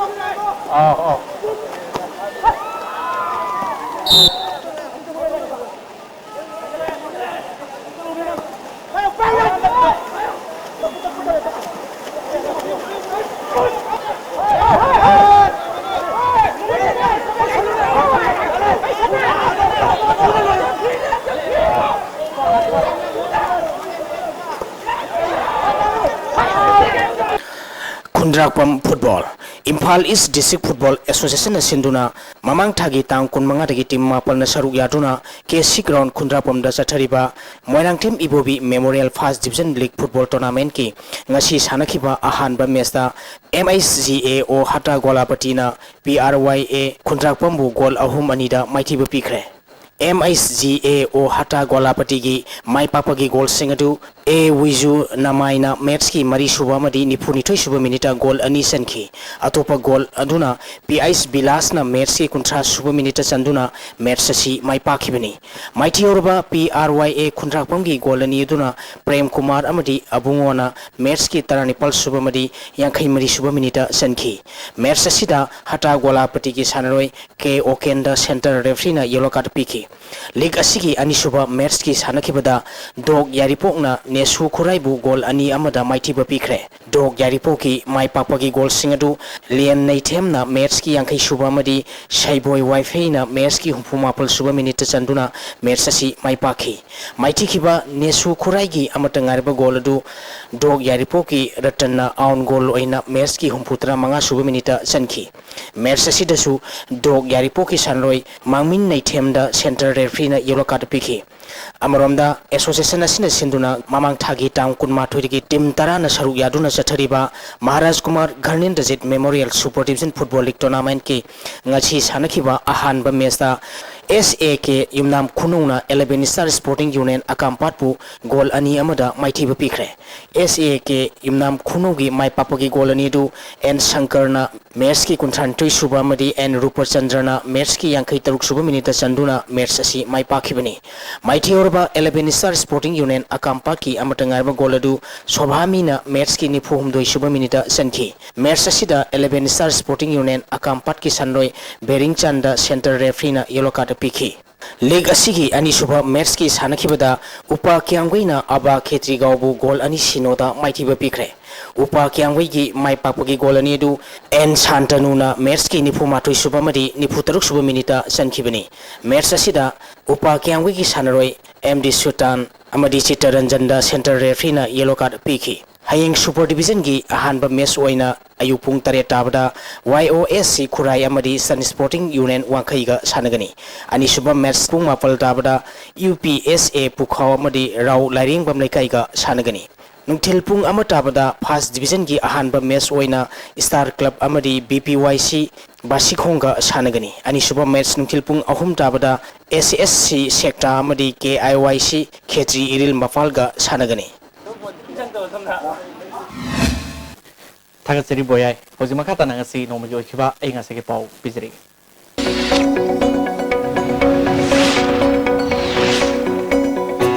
ꯑꯥ, ꯑꯥ꯫ ꯈꯨꯟꯗ꯭ꯔꯥꯛꯄꯝ ꯐꯨꯠꯕꯣꯜ꯫ ꯏꯝꯐꯥꯜ ꯏꯁ ꯗꯤꯁꯇ꯭ꯔꯤꯛ ꯐꯨꯠꯕꯣꯜ ꯑꯦꯁꯣꯁꯤꯌꯦꯁꯟꯅ ꯁꯤꯟꯗꯨꯅ ꯃꯃꯥꯡ ꯊꯥꯒꯤ ꯇꯥꯡ ꯀꯨꯟꯃꯉꯥꯗꯒꯤ team ꯃꯥꯄꯜꯅ ꯁꯔꯨꯛ ꯌꯥꯗꯨꯅ K C Ground ꯈꯨꯟꯗ꯭ꯔꯥꯛꯄꯝꯗ ꯆꯠꯊꯔꯤꯕ Moirangthem Ibobi Memorial First Division League football ꯇꯣꯔꯅꯥꯃꯦꯟꯠꯀꯤ ꯉꯁꯤ ꯁꯥꯟꯅꯈꯤꯕ ꯑꯍꯥꯟꯕ match ꯇ M H G A O ꯍꯇꯥ ꯒꯣꯂꯥꯄꯇꯤꯅ P R Y A ꯈꯨꯟꯗ꯭ꯔꯥꯛꯄꯝꯕꯨ goal ꯑꯍꯨꯝ ꯑꯅꯤꯗ ꯃꯥꯏꯊꯤꯕ ꯄꯤꯈ꯭ꯔꯦ꯫ M H G A O ꯍꯇꯥ ꯒꯣꯂꯥꯄꯇꯤꯒꯤ ꯃꯥꯏ ꯄꯥꯛꯄꯒꯤ goalꯁꯤꯡ ꯑꯗꯨ A ꯋꯤꯖꯨ ꯅꯃꯥꯏꯅ matchꯀꯤ ꯃꯔꯤꯁꯨꯕ ꯑꯃꯗꯤ ꯅꯤꯐꯨꯅꯤꯊꯣꯏꯁꯨꯕ minuteꯇ goal ꯑꯅꯤ ꯆꯟꯈꯤ꯫ ꯑꯇꯣꯞꯄ goal ꯑꯗꯨꯅ P H ꯕꯤꯂꯥꯁꯅ matchꯀꯤ ꯀꯨꯟꯊ꯭ꯔꯥꯁꯨꯕ minuteꯇ ꯆꯟꯗꯨꯅ match ꯑꯁꯤ ꯃꯥꯏ ꯄꯥꯛꯈꯤꯕꯅꯤ꯫ ꯃꯥꯏꯊꯤꯍꯧꯔꯕ P R Y A ꯈꯨꯟꯗ꯭ꯔꯥꯛꯄꯝꯒꯤ goal ꯑꯅꯤ ꯑꯗꯨꯅ ꯄ꯭ꯔꯦꯝ ꯀꯨꯃꯥꯔ ꯑꯃꯗꯤ ꯑꯕꯨꯡꯉꯣꯅ matchꯀꯤ ꯇꯔꯥꯅꯤꯄꯥꯜꯁꯨꯕ ꯑꯃꯗꯤ ꯌꯥꯡꯈꯩꯃꯔꯤꯁꯨꯕ minuteꯇ ꯆꯟꯈꯤ꯫ Match ꯑꯁꯤꯗ ꯍꯇꯥ ꯒꯣꯂꯥꯄꯇꯤꯒꯤ ꯁꯥꯟꯅꯔꯣꯏ K ꯎꯀꯦꯟꯗ center refereeꯅ yellow card ꯄꯤꯈꯤ꯫ League ꯑꯁꯤꯒꯤ ꯑꯅꯤꯁꯨꯕ matchꯀꯤ ꯁꯥꯟꯅꯈꯤꯕꯗ ꯗꯣꯛ ꯌꯥꯏꯔꯤꯄꯣꯛꯅ ꯅꯦꯁꯨ ꯈꯨꯔꯥꯏꯕꯨ ꯒꯣꯜ ꯑꯅꯤ ꯑꯃꯗ ꯃꯥꯏꯊꯤꯕ ꯄꯤꯈ꯭ꯔꯦ꯫ ꯗꯣꯛ ꯌꯥꯏꯔꯤꯄꯣꯛꯀꯤ ꯃꯥꯏ ꯄꯥꯛꯄꯒꯤ ꯒꯣꯜꯁꯤꯡ ꯑꯗꯨ ꯂꯦꯟ ꯅꯩꯊꯦꯝꯅ ꯃꯦꯠꯁꯀꯤ ꯌꯥꯡꯈꯩ ꯁꯨꯕ ꯑꯃꯗꯤ ꯁꯩꯕꯣꯏ ꯋꯥꯏꯐꯩꯅ ꯃꯦꯠꯁꯀꯤ ꯍꯨꯝꯐꯨ ꯃꯥꯄꯜ ꯁꯨꯕ ꯃꯤꯅꯤꯠꯇ ꯆꯟꯗꯨꯅ ꯃꯦꯠꯁ ꯑꯁꯤ ꯃꯥꯏ ꯄꯥꯛꯈꯤ꯫ ꯃꯥꯏꯊꯤꯈꯤꯕ ꯅꯦꯁꯨ ꯈꯨꯔꯥꯏꯒꯤ ꯑꯃꯠꯇ ꯉꯥꯏꯔꯕ ꯒꯣꯜ ꯑꯗꯨ ꯗꯣꯛ ꯌꯥꯏꯔꯤꯄꯣꯛꯀꯤ ꯔꯇꯟꯅ ꯑꯥꯎꯟ ꯒꯣꯜ ꯑꯣꯏꯅ ꯃꯦꯠꯁꯀꯤ ꯍꯨꯝꯐꯨ ꯇꯔꯥ ꯃꯉꯥ ꯁꯨꯕ ꯃꯤꯅꯤꯠꯇ ꯆꯟꯈꯤ꯫ ꯃꯦꯠꯁ ꯑꯁꯤꯗꯁꯨ ꯗꯣꯛ ꯌꯥꯏꯔꯤꯄꯣꯛꯀꯤ ꯁꯥꯟꯅꯔꯣꯏ ꯃꯥꯡꯃꯤꯟ ꯅꯩꯊꯦꯝꯗ ꯁꯦꯟꯇꯔ ꯔꯦꯐ꯭ꯔꯤꯅ ꯌꯦꯂꯣ ꯀꯥꯔꯗ ꯄꯤꯈꯤ꯫ ꯑꯃꯔꯣꯝꯗ, ꯑꯦꯁꯣꯁꯤꯌꯦꯁꯟ ꯑꯁꯤꯅ ꯁꯤꯟꯗꯨꯅ ꯃꯃꯥꯡ ꯊꯥꯒꯤ ꯇꯥꯡ ꯀꯨꯟꯃꯥꯊꯣꯏꯗꯒꯤ ꯇꯤꯝ ꯇꯔꯥꯅ ꯁꯔꯨꯛ ꯌꯥꯗꯨꯅ ꯆꯠꯊꯔꯤꯕ Maharaj Kumar Ghanendrajit memorial super division football league ꯇꯣꯔꯅꯥꯃꯦꯟꯠꯀꯤ ꯉꯁꯤ ꯁꯥꯟꯅꯈꯤꯕ ꯑꯍꯥꯟꯕ ꯃꯦꯠꯁꯇ ꯑꯦꯁ ꯑꯦ ꯀꯦ ꯌꯨꯝꯅꯥꯝ ꯈꯨꯅꯧꯅ ꯏꯂꯦꯚꯦꯟ ꯁ꯭ꯇꯥꯔ ꯁ꯭ꯄꯣꯔꯇꯤꯡ ꯌꯨꯅꯤꯌꯟ ꯑꯀꯥꯝꯄꯥꯠꯄꯨ ꯒꯣꯜ ꯑꯅꯤ ꯑꯃꯗ ꯃꯥꯏꯊꯤꯕ ꯄꯤꯈ꯭ꯔꯦ꯫ ꯑꯦꯁ A K Yumnam ꯈꯨꯅꯧꯒꯤ my ꯄꯥꯛꯄꯒꯤ goal ꯑꯅꯤ ꯑꯗꯨ ꯑꯦꯟ ꯁꯪꯀꯔꯅ ꯃꯦꯠꯁꯀꯤ ꯀꯨꯟꯊ꯭ꯔꯥꯅꯤꯊꯣꯏ ꯁꯨꯕ ꯑꯃꯗꯤ ꯑꯦꯟ ꯔꯨꯄꯆꯟꯗ꯭ꯔꯅ ꯃꯦꯠꯁꯀꯤ ꯌꯥꯡꯈꯩ ꯇꯔꯨꯛ ꯁꯨꯕ ꯃꯤꯅꯤꯠꯇ ꯆꯟꯗꯨꯅ ꯃꯦꯠꯁ ꯑꯁꯤ ꯃꯥꯏ ꯄꯥꯛꯈꯤꯕꯅꯤ꯫ ꯃꯥꯏꯊꯤꯍꯧꯔꯕ ꯏꯂꯦꯚꯦꯟ ꯁ꯭ꯇꯥꯔ ꯁ꯭ꯄꯣꯔꯇꯤꯡ ꯌꯨꯅꯤꯌꯟ ꯑꯀꯥꯝꯄꯥꯠꯀꯤ ꯑꯃꯠꯇ ꯉꯥꯏꯔꯕ ꯒꯣꯜ ꯑꯗꯨ ꯁꯣꯚꯥꯃꯤꯅ ꯃꯦꯠꯁꯀꯤ ꯅꯤꯐꯨ ꯍꯨꯝꯗꯣꯏ ꯁꯨꯕ ꯃꯤꯅꯤꯠꯇ ꯆꯟꯈꯤ꯫ ꯃꯦꯠꯁ ꯑꯁꯤꯗ ꯏꯂꯦꯚꯦꯟ ꯁ꯭ꯇꯥꯔ ꯁ꯭ꯄꯣꯔꯇꯤꯡ ꯌꯨꯅꯤꯌꯟ ꯑꯀꯥꯝꯄꯥꯠꯀꯤ ꯁꯥꯟꯅꯔꯣꯏ ꯕꯦꯔꯤꯡꯆꯥꯟꯗ ꯁꯦꯟꯇꯔ ꯔꯦꯐ꯭ꯔꯤꯅ ꯌꯦꯂꯣ ꯀꯥꯔꯗ ꯄꯤꯈꯤ꯫ ꯂꯤꯒ ꯑꯁꯤꯒꯤ ꯑꯅꯤꯁꯨꯕ ꯃꯦꯠꯁꯀꯤ ꯁꯥꯟꯅꯈꯤꯕꯗ ꯎꯄꯥ ꯀꯤꯌꯥꯝꯒꯩꯅ ꯑꯕꯥ ꯈꯦꯇ꯭ꯔꯤꯒꯥꯎꯕꯨ ꯒꯣꯜ ꯑꯅꯤ ꯁꯤꯅꯣꯗ ꯃꯥꯏꯊꯤꯕ ꯄꯤꯈ꯭ꯔꯦ꯫ ꯎꯄꯥ ꯀꯤꯌꯥꯝꯒꯩꯒꯤ ꯃꯥꯏ ꯄꯥꯛꯄꯒꯤ ꯒꯣꯜ ꯑꯅꯤ ꯑꯗꯨ ꯑꯦꯟ ꯁꯥꯟꯇꯅꯨꯅ ꯃꯦꯠꯁꯀꯤ ꯅꯤꯐꯨ ꯃꯥꯊꯣꯏ ꯁꯨꯕ ꯑꯃꯗꯤ ꯅꯤꯐꯨ ꯇꯔꯨꯛ ꯁꯨꯕ ꯃꯤꯅꯤꯠꯇ ꯆꯟꯈꯤꯕꯅꯤ꯫ ꯃꯦꯠꯁ ꯑꯁꯤꯗ ꯎꯄꯥ ꯀꯤꯌꯥꯝꯒꯩꯒꯤ ꯁꯥꯟꯅꯔꯣꯏ ꯑꯦꯝ ꯗꯤ ꯁꯨꯇꯥꯟ ꯑꯃꯗꯤ ꯆꯤꯠꯇꯔꯟꯖꯟꯗ ꯁꯦꯟꯇꯔ ꯔꯦꯐ꯭ꯔꯤꯅ ꯌꯦꯂꯣ ꯀꯥꯔꯗ ꯄꯤꯈꯤ꯫ ꯍꯌꯦꯡ ꯁꯨꯄꯔ ꯗꯤꯕꯤꯖꯟꯒꯤ ꯑꯍꯥꯟꯕ ꯃꯦꯠꯁ ꯑꯣꯏꯅ ꯑꯌꯨꯛ ꯄꯨꯡ ꯇꯔꯦꯠ ꯇꯥꯕꯗ ꯋꯥꯏ ꯑꯣ ꯑꯦꯁ ꯁꯤ ꯈꯨꯔꯥꯏ ꯑꯃꯗꯤ ꯁꯟ ꯁ꯭ꯄꯣꯔꯇꯤꯡ ꯌꯨꯅꯤꯌꯟ ꯋꯥꯡꯈꯩꯒ ꯁꯥꯟꯅꯒꯅꯤ꯫ ꯑꯅꯤꯁꯨꯕ ꯃꯦꯠꯁ ꯄꯨꯡ ꯃꯥꯄꯜ ꯇꯥꯕꯗ ꯌꯨ ꯄꯤ ꯑꯦꯁ ꯑꯦ ꯄꯨꯈꯥꯎ ꯑꯃꯗꯤ ꯔꯥꯎ ꯂꯥꯏꯔꯦꯡꯕꯝ ꯂꯩꯀꯥꯏꯒ ꯁꯥꯟꯅꯒꯅꯤ꯫ ꯅꯨꯡꯊꯤꯜ ꯄꯨꯡ ꯑꯃ ꯇꯥꯕꯗ ꯐꯥꯔꯁ ꯗꯤꯕꯤꯖꯟꯒꯤ ꯑꯍꯥꯟꯕ ꯃꯦꯠꯁ ꯑꯣꯏꯅ ꯁ꯭ꯇꯥꯔ ꯀ꯭ꯂꯕ ꯑꯃꯗꯤ ꯕꯤ ꯄꯤ ꯋꯥꯏ ꯁꯤ ꯕꯥꯁꯤꯈꯣꯡꯒ ꯁꯥꯟꯅꯒꯅꯤ꯫ ꯑꯅꯤꯁꯨꯕ ꯃꯦꯠꯁ ꯅꯨꯡꯊꯤꯜ ꯄꯨꯡ ꯑꯍꯨꯝ ꯇꯥꯕꯗ ꯑꯦꯁ ꯑꯦꯁ ꯁꯤ ꯁꯦꯛꯇꯥ ꯑꯃꯗꯤ ꯀꯦ ꯑꯥꯏ ꯋꯥꯏ ꯁꯤ ꯈꯦꯇ꯭ꯔꯤ ꯏꯔꯤꯜ ꯃꯄꯥꯜꯒ ꯁꯥꯟꯅꯒꯅꯤ꯫ ꯊꯥꯒꯠꯆꯔꯤ ꯕꯣꯌꯥꯏ꯫ ꯍꯧꯖꯤꯛ ꯃꯈꯥ ꯇꯥꯅ ꯉꯁꯤ ꯅꯣꯡꯃꯒꯤ ꯑꯣꯏꯈꯤꯕ ꯑꯏꯪ ꯑꯁꯥꯒꯤ ꯄꯥꯎ ꯄꯤꯖꯔꯤ꯫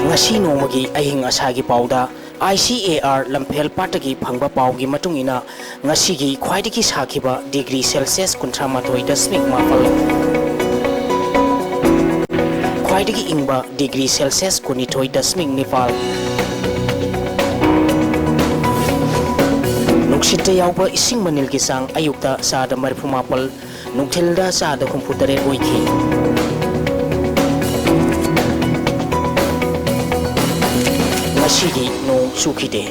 ꯉꯁꯤ ꯅꯣꯡꯃꯒꯤ ꯑꯏꯪ ꯑꯁꯥꯒꯤ ꯄꯥꯎꯗ ꯑꯥꯏ ꯁꯤ ꯑꯦ ꯑꯥꯔ ꯂꯝꯐꯦꯜ ꯄꯥꯠꯇꯒꯤ ꯐꯪꯕ ꯄꯥꯎꯒꯤ ꯃꯇꯨꯡ ꯏꯟꯅ, ꯉꯁꯤꯒꯤ ꯈ꯭ꯋꯥꯏꯗꯒꯤ ꯁꯥꯈꯤꯕ ꯗꯤꯒ꯭ꯔꯤ ꯁꯦꯜꯁꯤꯌꯁ ꯀꯨꯟꯊ꯭ꯔꯥ ꯃꯥꯊꯣꯏ ꯗꯁꯃꯤꯛ ꯃꯥꯄꯜ, ꯈ꯭ꯋꯥꯏꯗꯒꯤ ꯏꯪꯕ ꯗꯤꯒ꯭ꯔꯤ ꯁꯦꯜꯁꯤꯌꯁ ꯀꯨꯟꯅꯤꯊꯣꯏ ꯗꯁꯃꯤꯛ ꯅꯤꯄꯥꯜ, ꯅꯨꯡꯁꯤꯠꯇ ꯌꯥꯎꯕ ꯏꯁꯤꯡ ꯃꯅꯤꯜꯒꯤ ꯆꯥꯡ ꯑꯌꯨꯛꯇ ꯆꯥꯗ ꯃꯔꯤꯐꯨ ꯃꯥꯄꯜ, ꯅꯨꯡꯊꯤꯜꯗ ꯆꯥꯗ ꯍꯨꯝꯐꯨ ꯇꯔꯦꯠ ꯑꯣꯏꯈꯤ꯫ ꯉꯁꯤꯗꯤ ꯅꯣꯡ ꯆꯨꯈꯤꯗꯦ꯫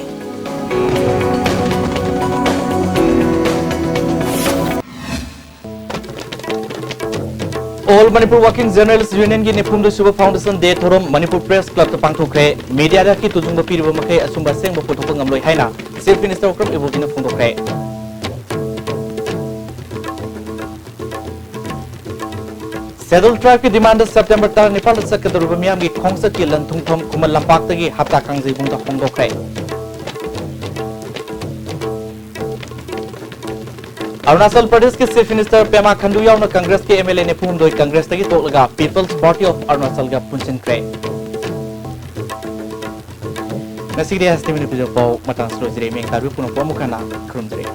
All Manipur Working Journalist Union ꯒꯤ ꯅꯤꯐꯨꯍꯨꯝꯗꯣꯏ ꯁꯨꯕ Foundation Day ꯊꯧꯔꯝ ꯃꯅꯤꯄꯨꯔ Press Club ꯇ ꯄꯥꯡꯊꯣꯛꯈ꯭ꯔꯦ꯫ Media ꯗ ꯍꯛꯀꯤ ꯇꯨꯖꯨꯡꯕ ꯄꯤꯔꯤꯕ ꯃꯈꯩ ꯑꯆꯨꯝꯕ ꯑꯁꯦꯡꯕ ꯄꯨꯊꯣꯛꯄ ꯉꯝꯂꯣꯏ ꯍꯥꯏꯅ Chief Minister ꯋꯥꯀ꯭ꯔꯝ ꯏꯕꯣꯕꯤꯅ ꯐꯣꯡꯗꯣꯛꯈ꯭ꯔꯦ꯫ Scheduled Tribe ꯀꯤ demand ꯗ September ꯇꯔꯥꯅꯤꯄꯥꯟꯗ ꯆꯠꯀꯗꯧꯔꯤꯕ ꯃꯤꯌꯥꯝꯒꯤ ꯈꯣꯡꯆꯠꯀꯤ ꯂꯟ ꯊꯨꯡꯐꯝ ꯈꯨꯃꯟ ꯂꯝꯄꯥꯛꯇꯒꯤ ꯍꯞꯇꯥ ꯀꯥꯡꯖꯩꯕꯨꯡꯗ ꯍꯣꯡꯗꯣꯛꯈ꯭ꯔꯦ꯫ ꯑꯔꯨꯅꯥꯆꯜ ꯄ꯭ꯔꯗꯦꯁꯀꯤ Chief Minister ꯄꯦꯃꯥ ꯈꯟꯗꯨ ꯌꯥꯎꯅ ꯀꯪꯒ꯭ꯔꯦꯁꯀꯤ M L A ꯅꯤꯐꯨꯍꯨꯝꯗꯣꯏ ꯀꯪꯒ꯭ꯔꯦꯁꯇꯒꯤ ꯇꯣꯛꯂꯒ People's Party of Arunachal ꯒ ꯄꯨꯟꯁꯤꯟꯈ꯭ꯔꯦ꯫ ꯉꯁꯤꯒꯤꯗꯤ S T V ꯅꯤꯌꯨꯁ ꯄꯥꯎ ꯃꯇꯥꯡ ꯑꯁꯤꯗ ꯂꯣꯏꯖꯔꯦ꯫ ꯃꯤꯌꯥꯝ ꯇꯥꯕꯤꯌꯨ ꯄꯨꯝꯅꯃꯛꯄꯨ ꯑꯃꯨꯛ ꯍꯟꯅ ꯈꯨꯔꯨꯝꯖꯔꯤ꯫